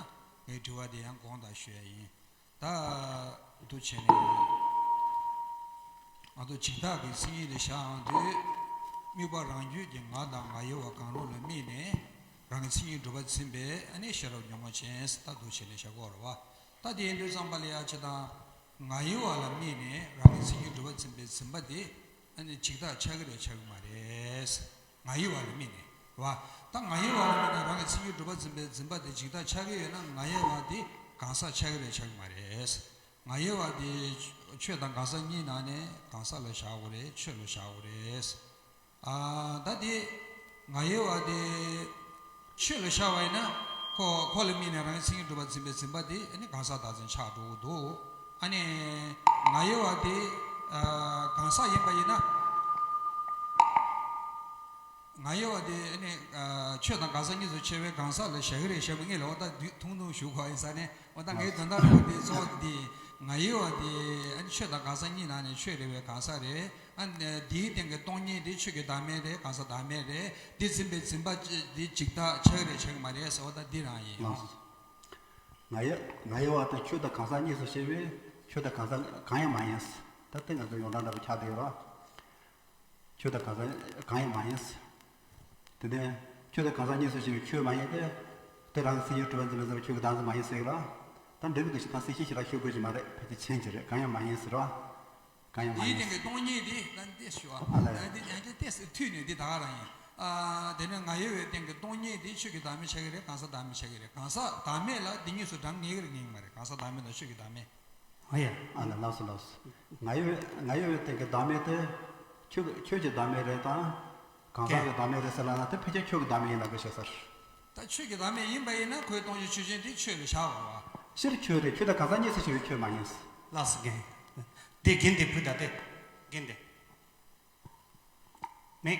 ངའི་དྲི་བ་དེ་ཡང་དགོངས་དག་ཞུ་ཡ་ཡིན། ད་འདུ་བྱས་ནས་ང་ཚོ་འཇིག་ལྟ་གི་མཚན་ཉིད་ལ་བཞག་ཡོང་དུས། དམིགས་པ་རང་རྒྱུད་ཀྱི་ང་དང་ང་ཡི་བ་གང་རུང་ལ་དམིགས་ནས་རང་གི་མཚན་ཉིད་སྒྲུབ་པར་འཛིན་པས། ཨ་ནི་ཤེས་རབ་ཉོན་མོངས་ཅན། ད་འདུ་བྱས་ནས་བཞག་གི་ཡོད་རེད་བ། ད་དེ་ཡིན་དུས་ཙམ་པ་ལ་ཡ་ཅི་དང་། ང་ཡི་བ་ལ་དམིགས་ནས་རང་གི་མཚན་ཉིད་སྒྲུབ་པར་འཛིན་པའི་འཛིན་པ་དེ་ཨ་ནི་འཇིག་ལྟ་ཆགས་ཀྱི་རེད་ཆགས་ཀྱི་མ་རེད། ང་ཡི་བ་ལ་དམིགས་ནས་བ། ད་ང་ཡི་བ་ལ་དམིགས་ནས་རང་གི་མཚན་ཉིད་སྒྲུབ་པར་འཛིན་པའི་འཛིན་པ་དེ་འཇིག་ལྟ་ཆགས་ཀྱི་ཡོད་ན། ང་ཡི་བ་དེ་གང་ཟག་ཆགས་ཀྱི་རེད་ཆགས་ཀྱི་མ་རེད། ང་ཡི་བ་དེ་ཆོས་དང་གང་ཟག་གཉིས་ནང་ནས་གང་ཟག་ལ་བཞག་དགོས་རེད། ཆོས་ལ་བཞག་དགོས་རེད། ཨ། ད་དེ་ང་ཡི་བ་དེ་ཆོས་ལ་བཞག་པ་ཡིན་ན། ཁོ་ཁོ་ལ་དམིགས་ནས་རང་གི་མཚན་ཉིད་སྒྲུབ་པར་འཛིན་པའི་འཛིན་པ་དེ་ཨ་ནི་གང་ཟག་བདག་འཛིན་ཆགས་འགྲོ་གི་འདུག་ཨ་ནི་ང་ཡི་བ་དེ། ཨ། གང་ཟག་ཡིན་པ་ཡིན་ན། ང་ཡོད་པ་དེ་ཨ་ནི་ཆོས་དང་གང་ཟག་གཉིས་སུ་ཕྱེ་བའི་གང་ཟག་ལ་བཞག་གི་རེད་བཞག་མི་ངེས་ལ་འོ་ད་དུས་ཐུང་ཐུང་ཞུ་དགོས་ཡིན་ས་ནས་འོ་ད་ངའི་དོན་དག་རེད་པ་དེ་གཙོ་བོ་དེ་ང་ཡོད་པ་དེ་ཨ་ནི་ཆོས་དང་གང་ཟག་གཉིས་ནང་ནས་ཆོས་རེད་པའི་གང་ཟག་རེད། ཨ་ནི་དེའི་སྟེང་གི་སྟོང་ཉིད་དེ་ཆོས་ཀྱི་བདག་མེད་རེད། གང་ཟག་བདག་མེད་རེད། དེ་འཛིན་པའི་འཛིན་པ་དེ་འཇིག་ལྟ་ཆགས་ཀྱི་རེད་ཆགས་ཀྱི་མ་རེད་ཟེར་བ་ད་འདི་རང་ཡིན། ང་ཡོད་ང་ཡོད་པ་དེ་ཆོས་དང་གང་ཟག་གཉིས་སུ་ཕྱེ་བའི་ཆོས་དང་གང་ཟག་གང་ཡང་མ་ཡིན། ད་དེ་ང་ཚོ་ཡོངས་གྲགས་འདྲ་པོ་ཆགས་བསྡད་ཡོད་ར། ཆོས་དང་གང་ཟག་གང་ཡང་མ་ཡིན། དེ་ནས་ཆོས་དང་གང་ཟག་གཉིས་སུ་ཕྱེ་བའི་ཆོས་མ་ཡིན་ཏེ། དེ་རང་གི་སེམས་ཉིད་གྲུབ་པ་འཛིན་པའི་འཛིན་པ་ཆོས་ཀྱི་བདག་འཛིན་མ་ཡིན་ཟེར་གི་ར། ད་འབྲས་བུ་དེ་ཞིག་ད་སེམས་ཤེས་ཞེ་དྲག་ཤོད་དགོས་ཀྱི་མ་རེད། ཕལ་ཆེར་མཁྱེན་གྱི་རེད། གང་ཡང་མ་ཡིན་ཟེར་ར། གང་ཡང་མ་དེའི་ཡིན། སྟེང་གི་སྟོང་ཉིད་དེ་ད་འདི་ཞུ་བ། ཨ་ལས། ད་འདི་ཡང་ཅིག་ཏེས་མཐུད་ནས་འདི་ད་ག་རང་ཡིན། ཨ་དེ་ནས་ང་ཡོད་པའི་སྟེང་གི་སྟོང་ཉིད་དེ་ཆོས་ཀྱི་བདག་མེད་ཆགས་ཀྱི་རེད། གང་ཟག་བདག་མེད་ཆགས་ཀྱི་རེད། གང་ཟག་བདག་མེད་ལ་འདི་གཉིས་སུ་གྲངས་ངེས་ཀྱི་རེད་ངེས་ཀྱི་མ་རེད། གང་ཟག་བདག་མེད་དང་ཆོས་ཀྱི་བདག་མེད། ཨ་ཡ། ཨ་ལས་ལགས་སོ་ལགས་སོ། ང་ཡོད་ང་ཡོད་པའི་སྟེང་གི་བདག་མེད་དེ། ཆོས་ཆོས་ཀྱི་བདག་མེད་རེད་དང་། གང་ཟག་གི་བདག་མེད་རེད་ཟེར་ལབ་ན་དེ་ཕལ་ཆེར་ཆོས་ཀྱི་བདག་མེད་ཡིན་ལབ་དགོས་ཤག་ཟེར། ད་ཆོས་ཀྱི་བདག་མེད་ཡིན་པ་ཡིན་ན་ཁོའི་སྟོང་ཉིད་ཆོས་ཅན་དེ་ཆོས་ལ་བཞག་དགོས་པ། སྤྱིར་ཆོས་རེད། ཆོས་དང་གང་ཟག་གཉིས་སུ་ཕྱེ་བའི་ཆོས་མ་ཡིན། ལགས་སོ་རྒན། དེ་རྒན་དེ་བུ་ད་དེ། རྒན་དེ། མིག་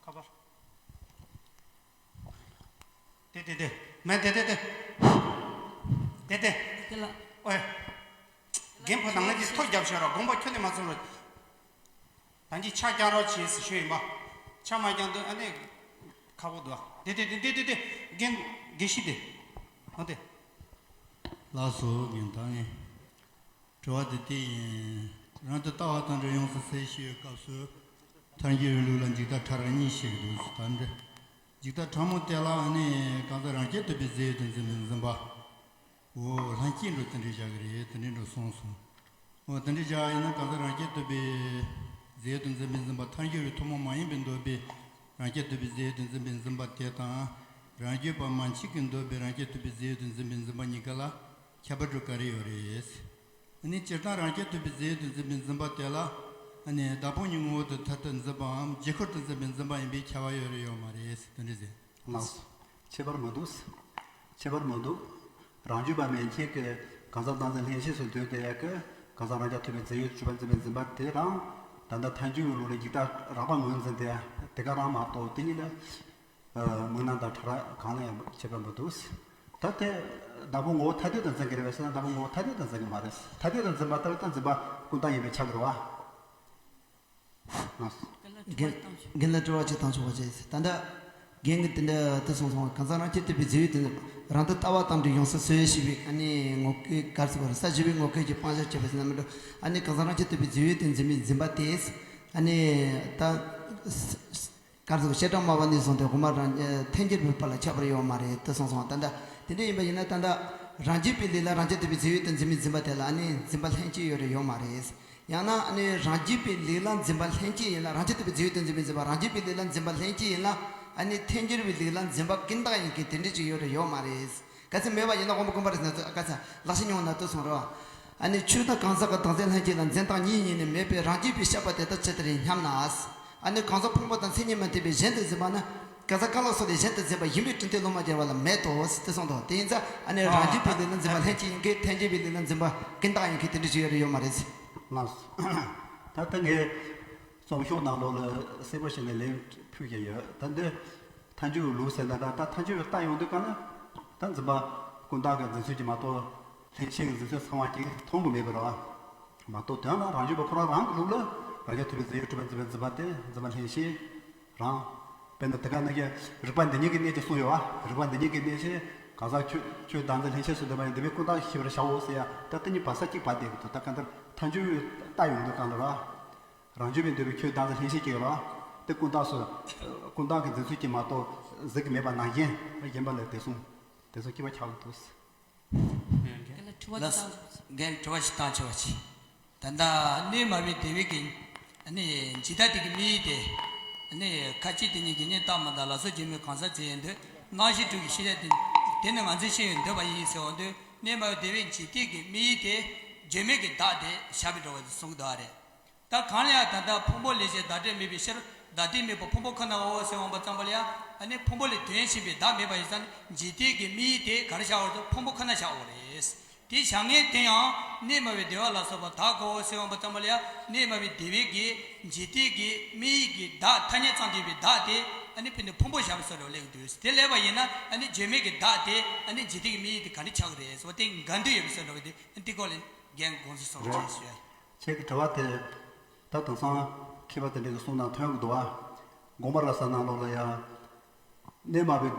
ཁ་པར། དེ་དེ་དེ། མེད་དེ་དེ་དེ། དེ་དེ། དེ་ལ། ཨོའི། རྒན་པོ་ནང་ལ་གྱི་ཐོ་རྒྱབ་ཤོག་ར། དགོངས་པ་ཁྱོན་ནས་མ་ཚོམ་ར། ད་གིན་ཕྱག་བརྐྱང་རོགས་བྱེད་ཟེར་ཞུས་ཡིན་པ། ཕྱག་མ་བརྐྱང་དུས་ཨ་ནི་ཁག་པོ་འདུག་ཨ། དེ་དེ་དེ་དེ་དེ་དེ། རྒན་དགེ་བཤེས་དེ། ཨོ་དེ། ལགས་སོ་རྒན། ད་ངས་དྲི་བ་དེ་དེ་ཡིན། རང་དུ་ལྟ་བ་དང་འདྲ་ཡོངས་སུ་ཟད་ཤེས་པའི་སྐབས་སུ། ཐལ་འགྱུར་བའི་ལུགས་ལ་འཇིག་ལྟ་ཕྲ་རགས་གཉིས་བཤད་ཀྱི་འདུག་ད་འདི། འཇིག་ལྟ་ཕྲ་མོ་དེ་ལ་ཨ་ནི་གང་ཟག་རང་རྐྱ་ཐུབ་པའི་རྫས་ཡོད་དུ་འཛིན་པའི་འཛིན་པ། འོ་ལྷན་སྐྱེས་འགྲོ་དེ་འདྲའི་བཞག་གི་རེད། དེ་འདྲའི་འགྲོ་སོང་སོང་། འོ་དེ་འདྲའི་བཞག་ཡིན་ན་གང་ཟག་རང་རྐྱ་ཐུབ་པའི་རྫས་ཡོད་དུ་འཛིན་པའི་འཛིན་པ་ཐལ་འགྱུར་བའི་ཐུན་མོང་མ་ཡིན་པའི་འདོད་པའི་རང་རྐྱ་ཐུབ་པའི་རྫས་ཡོད་དུ་འཛིན་པའི་འཛིན་པ་དེ་དང་། རང་རྒྱུད་པ་མན་ཆད་ཀྱིས་འདོད་པའི་རང་རྐྱ་ཐུབ་པའི་རྫས་ཡོད་དུ་འཛིན་པའི་འཛིན་པ་གཉིས་ཀ་ལ་ཁྱད་པར་འདྲ་ག་རེ་ཡོད་རེད། ཨ་ནི་སྤྱིར་བཏང་རང་རྐྱ་ཐུབ་པའི་རྫས་ཡོད་དུ་འཛིན་པའི་འཛིན་པ་དེ་ལ་ཨ་ནི་བདག་ཕུང་གཉིས་ངོ་བོ་དང་མཐར་ཐུག་འཛིན་པའམ་རྗེས་འཁོར་དུ་འཛིན་པའི་འཛིན་པ་ཡིན་པའི་ཁྱད་པར་ཡོད་རེད་ཡོད་མ་རེད། དེ་འདྲ་ཟེར། ལགས་སོ། ཁྱད་པར་མི་འདུག་ཁྱད་པར་མི་འདུག་རང་རྒྱུད་པ་མན་ཆད་ཀྱི་གང་ཟག་བདག་འཛིན་ལྷན་སྐྱེས་སུ་འདོད་དེ་ཡ་གི་གང་ཟག་རང་རྐྱ་ཐུབ་པའི་རྫས་ཡོད་དུ་གྲུབ་པ་འཛིན་པའི་འཛིན་པ་དེ་རང་། ད་ལྟ་ཐལ་འགྱུར་བའི་ལུགས་ལ་འཇིག་ལྟ་རགས་པ་ངོས་འཛིན་དེ་དེ་ག་རང་མ་གཏོགས་དེ་གཉིས་ལ། མིག་སྣ་དང་ཕྲ་རགས་གང་ལ་ཡང་ཁྱད་པར་མི་འདུག་ད་དེ་བདག་ཕུང་ངོ་བོ་ཐ་དད་དུ་འཛིན་གྱི་རེད་པས་ཟེར་ན་བདག་ཕུང་ངོ་བོ་ཐ་དད་དུ་འཛིན་གྱི་མ་རེད། ཐ་དད་དུ་འཛིན་པ་ལྟར་ད་འཛིན་པ་ཀུན་བཏགས་ཡིན་པས་ཁྱབ་དགོས་རེད་པ། རྒན་རྒན་ལ་དྲི་བ་གཅིག་བཏང་ཆོག་པ་བྱས། ད་ལྟ་རྒན་གྱིས་དེ་འདྲ་དེ་གསུངས་སོང་བ། གང་ཟག་རང་རྐྱ་ཐུབ་པའི་རྫས་ཡོད་དུ་རང་དུ་ལྟ་བ་དང་འདྲ་ཡོངས་སུ་ཟད་ཤེས་པའི་ཨ་ནི་ངོ་སྐལ་ག་རེ་ཟེར་དགོས་རེད། ས་བཞི་པའི་ངོ་སྐལ་གྱི་སྤང་བྱར་བྱེད་པ་ཟེར་ན་མི་འགྲོ། ཨ་ནི་གང་ཟག་རང་རྐྱ་ཐུབ་པའི་རྫས་ཡོད་དུ་འཛིན་པའི་འཛིན་པ་དེས་ཨ་ནི་ད། ག་རེ་ཟེར། བྱེ་བྲག་སྨྲ་བ་ནས་བཟུང་སྟེ་དབུ་མ་རང་ཐལ་འགྱུར་བའི་བར་ལ་ཁྱད་པར་ཡོད་མ་རེད་དེ་གསུངས་སོང་བ། ད་ལྟ་དེ་འདྲ་ཡིན་པ་ཡིན་ན་ད་ལྟ་རང་རྒྱུད་པའི་ལུགས་ལ་རང་རྐྱ་ཐུབ་པའི་རྫས་ཡོད་དུ་འཛིན་པའི་འཛིན་པ་དེ་ལ་ཨ་ནི་འཛིན་པ་ལྷན་སྐྱེས་ཡོད་རེད་ཡོད་མ་རེད། ཡང་ན་ཨ་ནི་རང་རྒྱུད་པའི་ལུགས་ལ་འཛིན་པ་ལྷན་སྐྱེས་ཡིན་ལ། རང་རྐྱ་ཐུབ་པའི་རྫས་ཡོད་དུ་འཛིན་པའི་འཛིན་པ་རང་རྒྱུད་པའི་ལུགས་ལ་འཛིན་པ་ལྷན་སྐྱེས་ཡིན་ལ། ཨ་ནི་ཐལ་འགྱུར་བའི་ལུགས་ལ་འཛིན་པ་ཀུན་བཏགས་ཡིན་མཁན་དེ་འདྲ་ཅིག་ཡོད་རེད་ཡོད་མ་རེད། གལ་སྲིད་མེད་པ་ཡིན་ན་དབང་པོ་ཀུན་པ་རེད་ཟེར་ན་ག་ཚ་ལག་ཤེས་ཉུང་ན་ལྟོས་སོང་རོ། ཨ་ནི་ཆོས་དང་གང་ཟག་གི་བདག་འཛིན་ལྷན་སྐྱེས་ལ་འཛིན་སྟངས་གཉིས་ཉིད་ནས་མེད་པའི་རང་རྒྱུད་པའི་བཤད་པ་དེ་ལྟར་ཅི་ལྟར་ཡིན་སྙམ་ན། ཨ་ནི་གང་ཟག་ཕུང་པོ་དང་མཚན་ཉིད་མ་མཐུན་པའི་གཞན་དུ་འཛིན་པ་ནི་གང་ཟག་རྐང་ལག་སོགས་ལས་གཞན་དུ་འཛིན་པ་ཡིན་པའི་དྲིན་དེ་ལུང་མ་བསྒྱུར་བ་ལ་མེད་དོ་ཟེར་གསུངས་འདུག་དེ་ཡིན་ཙང་ཨ་ནི་རང་རྒྱུད་པའི་ལུགས་ལ་འཛིན་པ་ལྷན་སྐྱེས་ཡིན་མཁན་ཐལ་འགྱུར་བའི་ལུགས་ལ་འཛིན་པ་ཀུན་བཏགས་ཡིན་མཁན་དེ་འདྲ་ཅིག་ཡོད་རེད་ཡོད་མ་རེད་ཟེར། ལགས་སོ། ད་ལྟ་ངས་རྩོམ་ཤོག་ནང་ལོགས་ལ་གསལ་པོ་བྱས་ནས་ལན་ཕུལ་བཞིན་ཡོད། ད་འདི་ཐལ་འགྱུར་བའི་ལུགས་ཟེར་ན་ད་ད་ཐལ་འགྱུར་བའི་རྟགས་ཡོང་དུས་གང་ན་ད་འཛིན་པ་ཀུན་བཏགས་ཀྱི་འཛིན་ཚུལ་གྱིས་མ་གཏོགས་ལྷན་སྐྱེས་ཀྱི་འཛིན་ཚུལ་ཚང་བ་ཅིག་མཐོང་གི་མེད་པ་རེད་བ། མ་གཏོགས་དོན་ལ་རང་རྒྱུད་པ་ཁོ་རང་རང་གི་ལུགས་ལ་རང་རྐྱ་ཐུབ་པའི་རྫས་ཡོད་གྲུབ་པ་འཛིན་པའི་འཛིན་པ་དེ་འཛིན་པ་ལྷན་སྐྱེས་རང་། དཔེར་ན་དེ་ག་ནང་གི་རིགས་པ་འདི་ཉིད་ཀྱི་གནས་ཀྱི་གསུངས་ཡོད་བ། རིགས་པ་འདི་ཉིད་ཀྱི་གནས་ཀྱི་གང་ཟག་ཆོས་ཆོས་བདག་འཛིན་ལྷན་སྐྱེས་སུ་འདོད་པ་ཡང་འདི་པའི་ཀུན་བཏགས་ཤེས་པར་བྱའོ་ཟེར་ཡ། ད་དེ་གཉིས་བར་ས་གཅིག་བར་བསྡད་ཀྱི་འདུག་ད་གང་ལྟར་ཐལ་འགྱུར་བའི་རྟགས་ཡོང་དུས་གང་ལྟར་རང་རྒྱུད་པའི་འདོད་པའི་ཆོས་བདག་འཛིན་ལྷན་སྐྱེས་ཀྱི་ཡོད་ར། དེ་ཀུན་བཏགས་སུ། ཀུན་བཏགས་ཀྱི་འཛིན་ཚུལ་གྱིས་མ་གཏོགས་གཟིགས་ཀྱི་མེད་པ་ནང་བཞིན་གཞན་པ་ལ་དེ་གསུངས། དེ་ཚོ་སྐྱེ་བ་ཆགས་ཀྱི་འདུག་རྒན་ལགས་དྲི་བ་ཅིག་བཏང་ཆོག་པ་ཅིག་ད་ལྟ་གནས་མ་བུའི་དེ་བས་ཀྱི་ནི་འཇིག་ལྟ་དེ་གི་དམིགས་ཡུལ་དེ་ནི་ཁ་ཅིག་དེ་ཉིད་ཀྱི་ནི་རྟགས་མ་དང་ལ་སོགས་བརྗོད་མེད་གང་ཟག་ཅན་ཡིན་དུས་སྣང་ཞེན་དྲུག་གི་ཤེས་བྱ་དེ་དེ་ནི་ང་ཚོས་ཤེས་ཡོན་འདོད་པ་ཡིན་ཟེར་བ་འདུག་གནས་མ་བུའི་དེ་བས་འཇིག་ལྟའི་གི་དམིགས་ཡུལ་དེ་བརྗོད་མེད་ཀྱི་བདག་དེ་བཞག་པའི་འགྲོ་བ་དེ་གསུང་གི་འདུག་ཨ་རེད། ད་གང་ལ་ཡང་ད་ལྟ་ཕུང་པོ་ལས་གཞན་བདག་འབྲས་མེད་པའི་ཕྱིར་བདག་ལྟའི་དམིགས་པ་ཕུང་པོ་ཁོ་ནའོ་ཟེར་འོང་པ་ཙམ་པ་ལ་ཡང་ཨ་ནི་ཕུང་པོ་ལས་དོན་གཞན་པའི་བདག་མེད་པ་ཡིན་ཙང་ནི་འཇིག་ལྟའི་གི་དམིགས་ཡུལ་དེ་ག་རེ་བཞག་འོང་དུ་ཕུང་པོ་ཁོ་ན་བཞག་འོང་རེད། དེ་བཞག་མཁན་དེ་ཡང་གནས་མ་བུའི་བདེ་བ་ལ་སོགས་པ་བདག་གོ་ཟེར་འོང་པ་ཙམ་པ་ལ་ཡང་གནས་མ་བུའི་བདེ་བའི་གི་ འཇིག་རྟེན་གྱི་དམིགས་ཡུལ་གྱི་བདག་ཐ་སྙད་ཙམ་དུ་ཡོད་པའི་བདག་དེ་ཨ་ནི་དཔེར་ན་ཕུང་པོ་བཞག་པའི་བཟོ་འདྲ་སླེབས་ཀྱི་འདུག་དེ་སླེབས་པ་ཡིན་ན་ཨ་ནི་བརྗོད་མེད་ཀྱི་བདག་དེ་ཨ་ནི་འཇིག་རྟེན་གྱི་དམིགས་ཡུལ་དེ་ག་འདྲ་ཆགས་ཀྱི་རེད་ཟེར་བ་དེ་འགལ་འདུ་ཡོད་པའི་བཟོ་འདྲ་དེ་ཨ་ནི་དེ་སྐོར་ལ་རྒན་དགོངས་ཚུལ་གསུང་རོགས་བྱེད་ཞུ་ཡ། ཁྱེད་ཀྱི་དྲི་བ་དེ་ད་དེང་སང་མཁས་པ་དེ་འདྲ་གི་གསུང་ནང་ཐོན་གྱི་འདུག་བ། དགོངས་པ་རབ་གསལ་ནང་ལོགས་ལ་ཡང་གནས་མ་བུའི་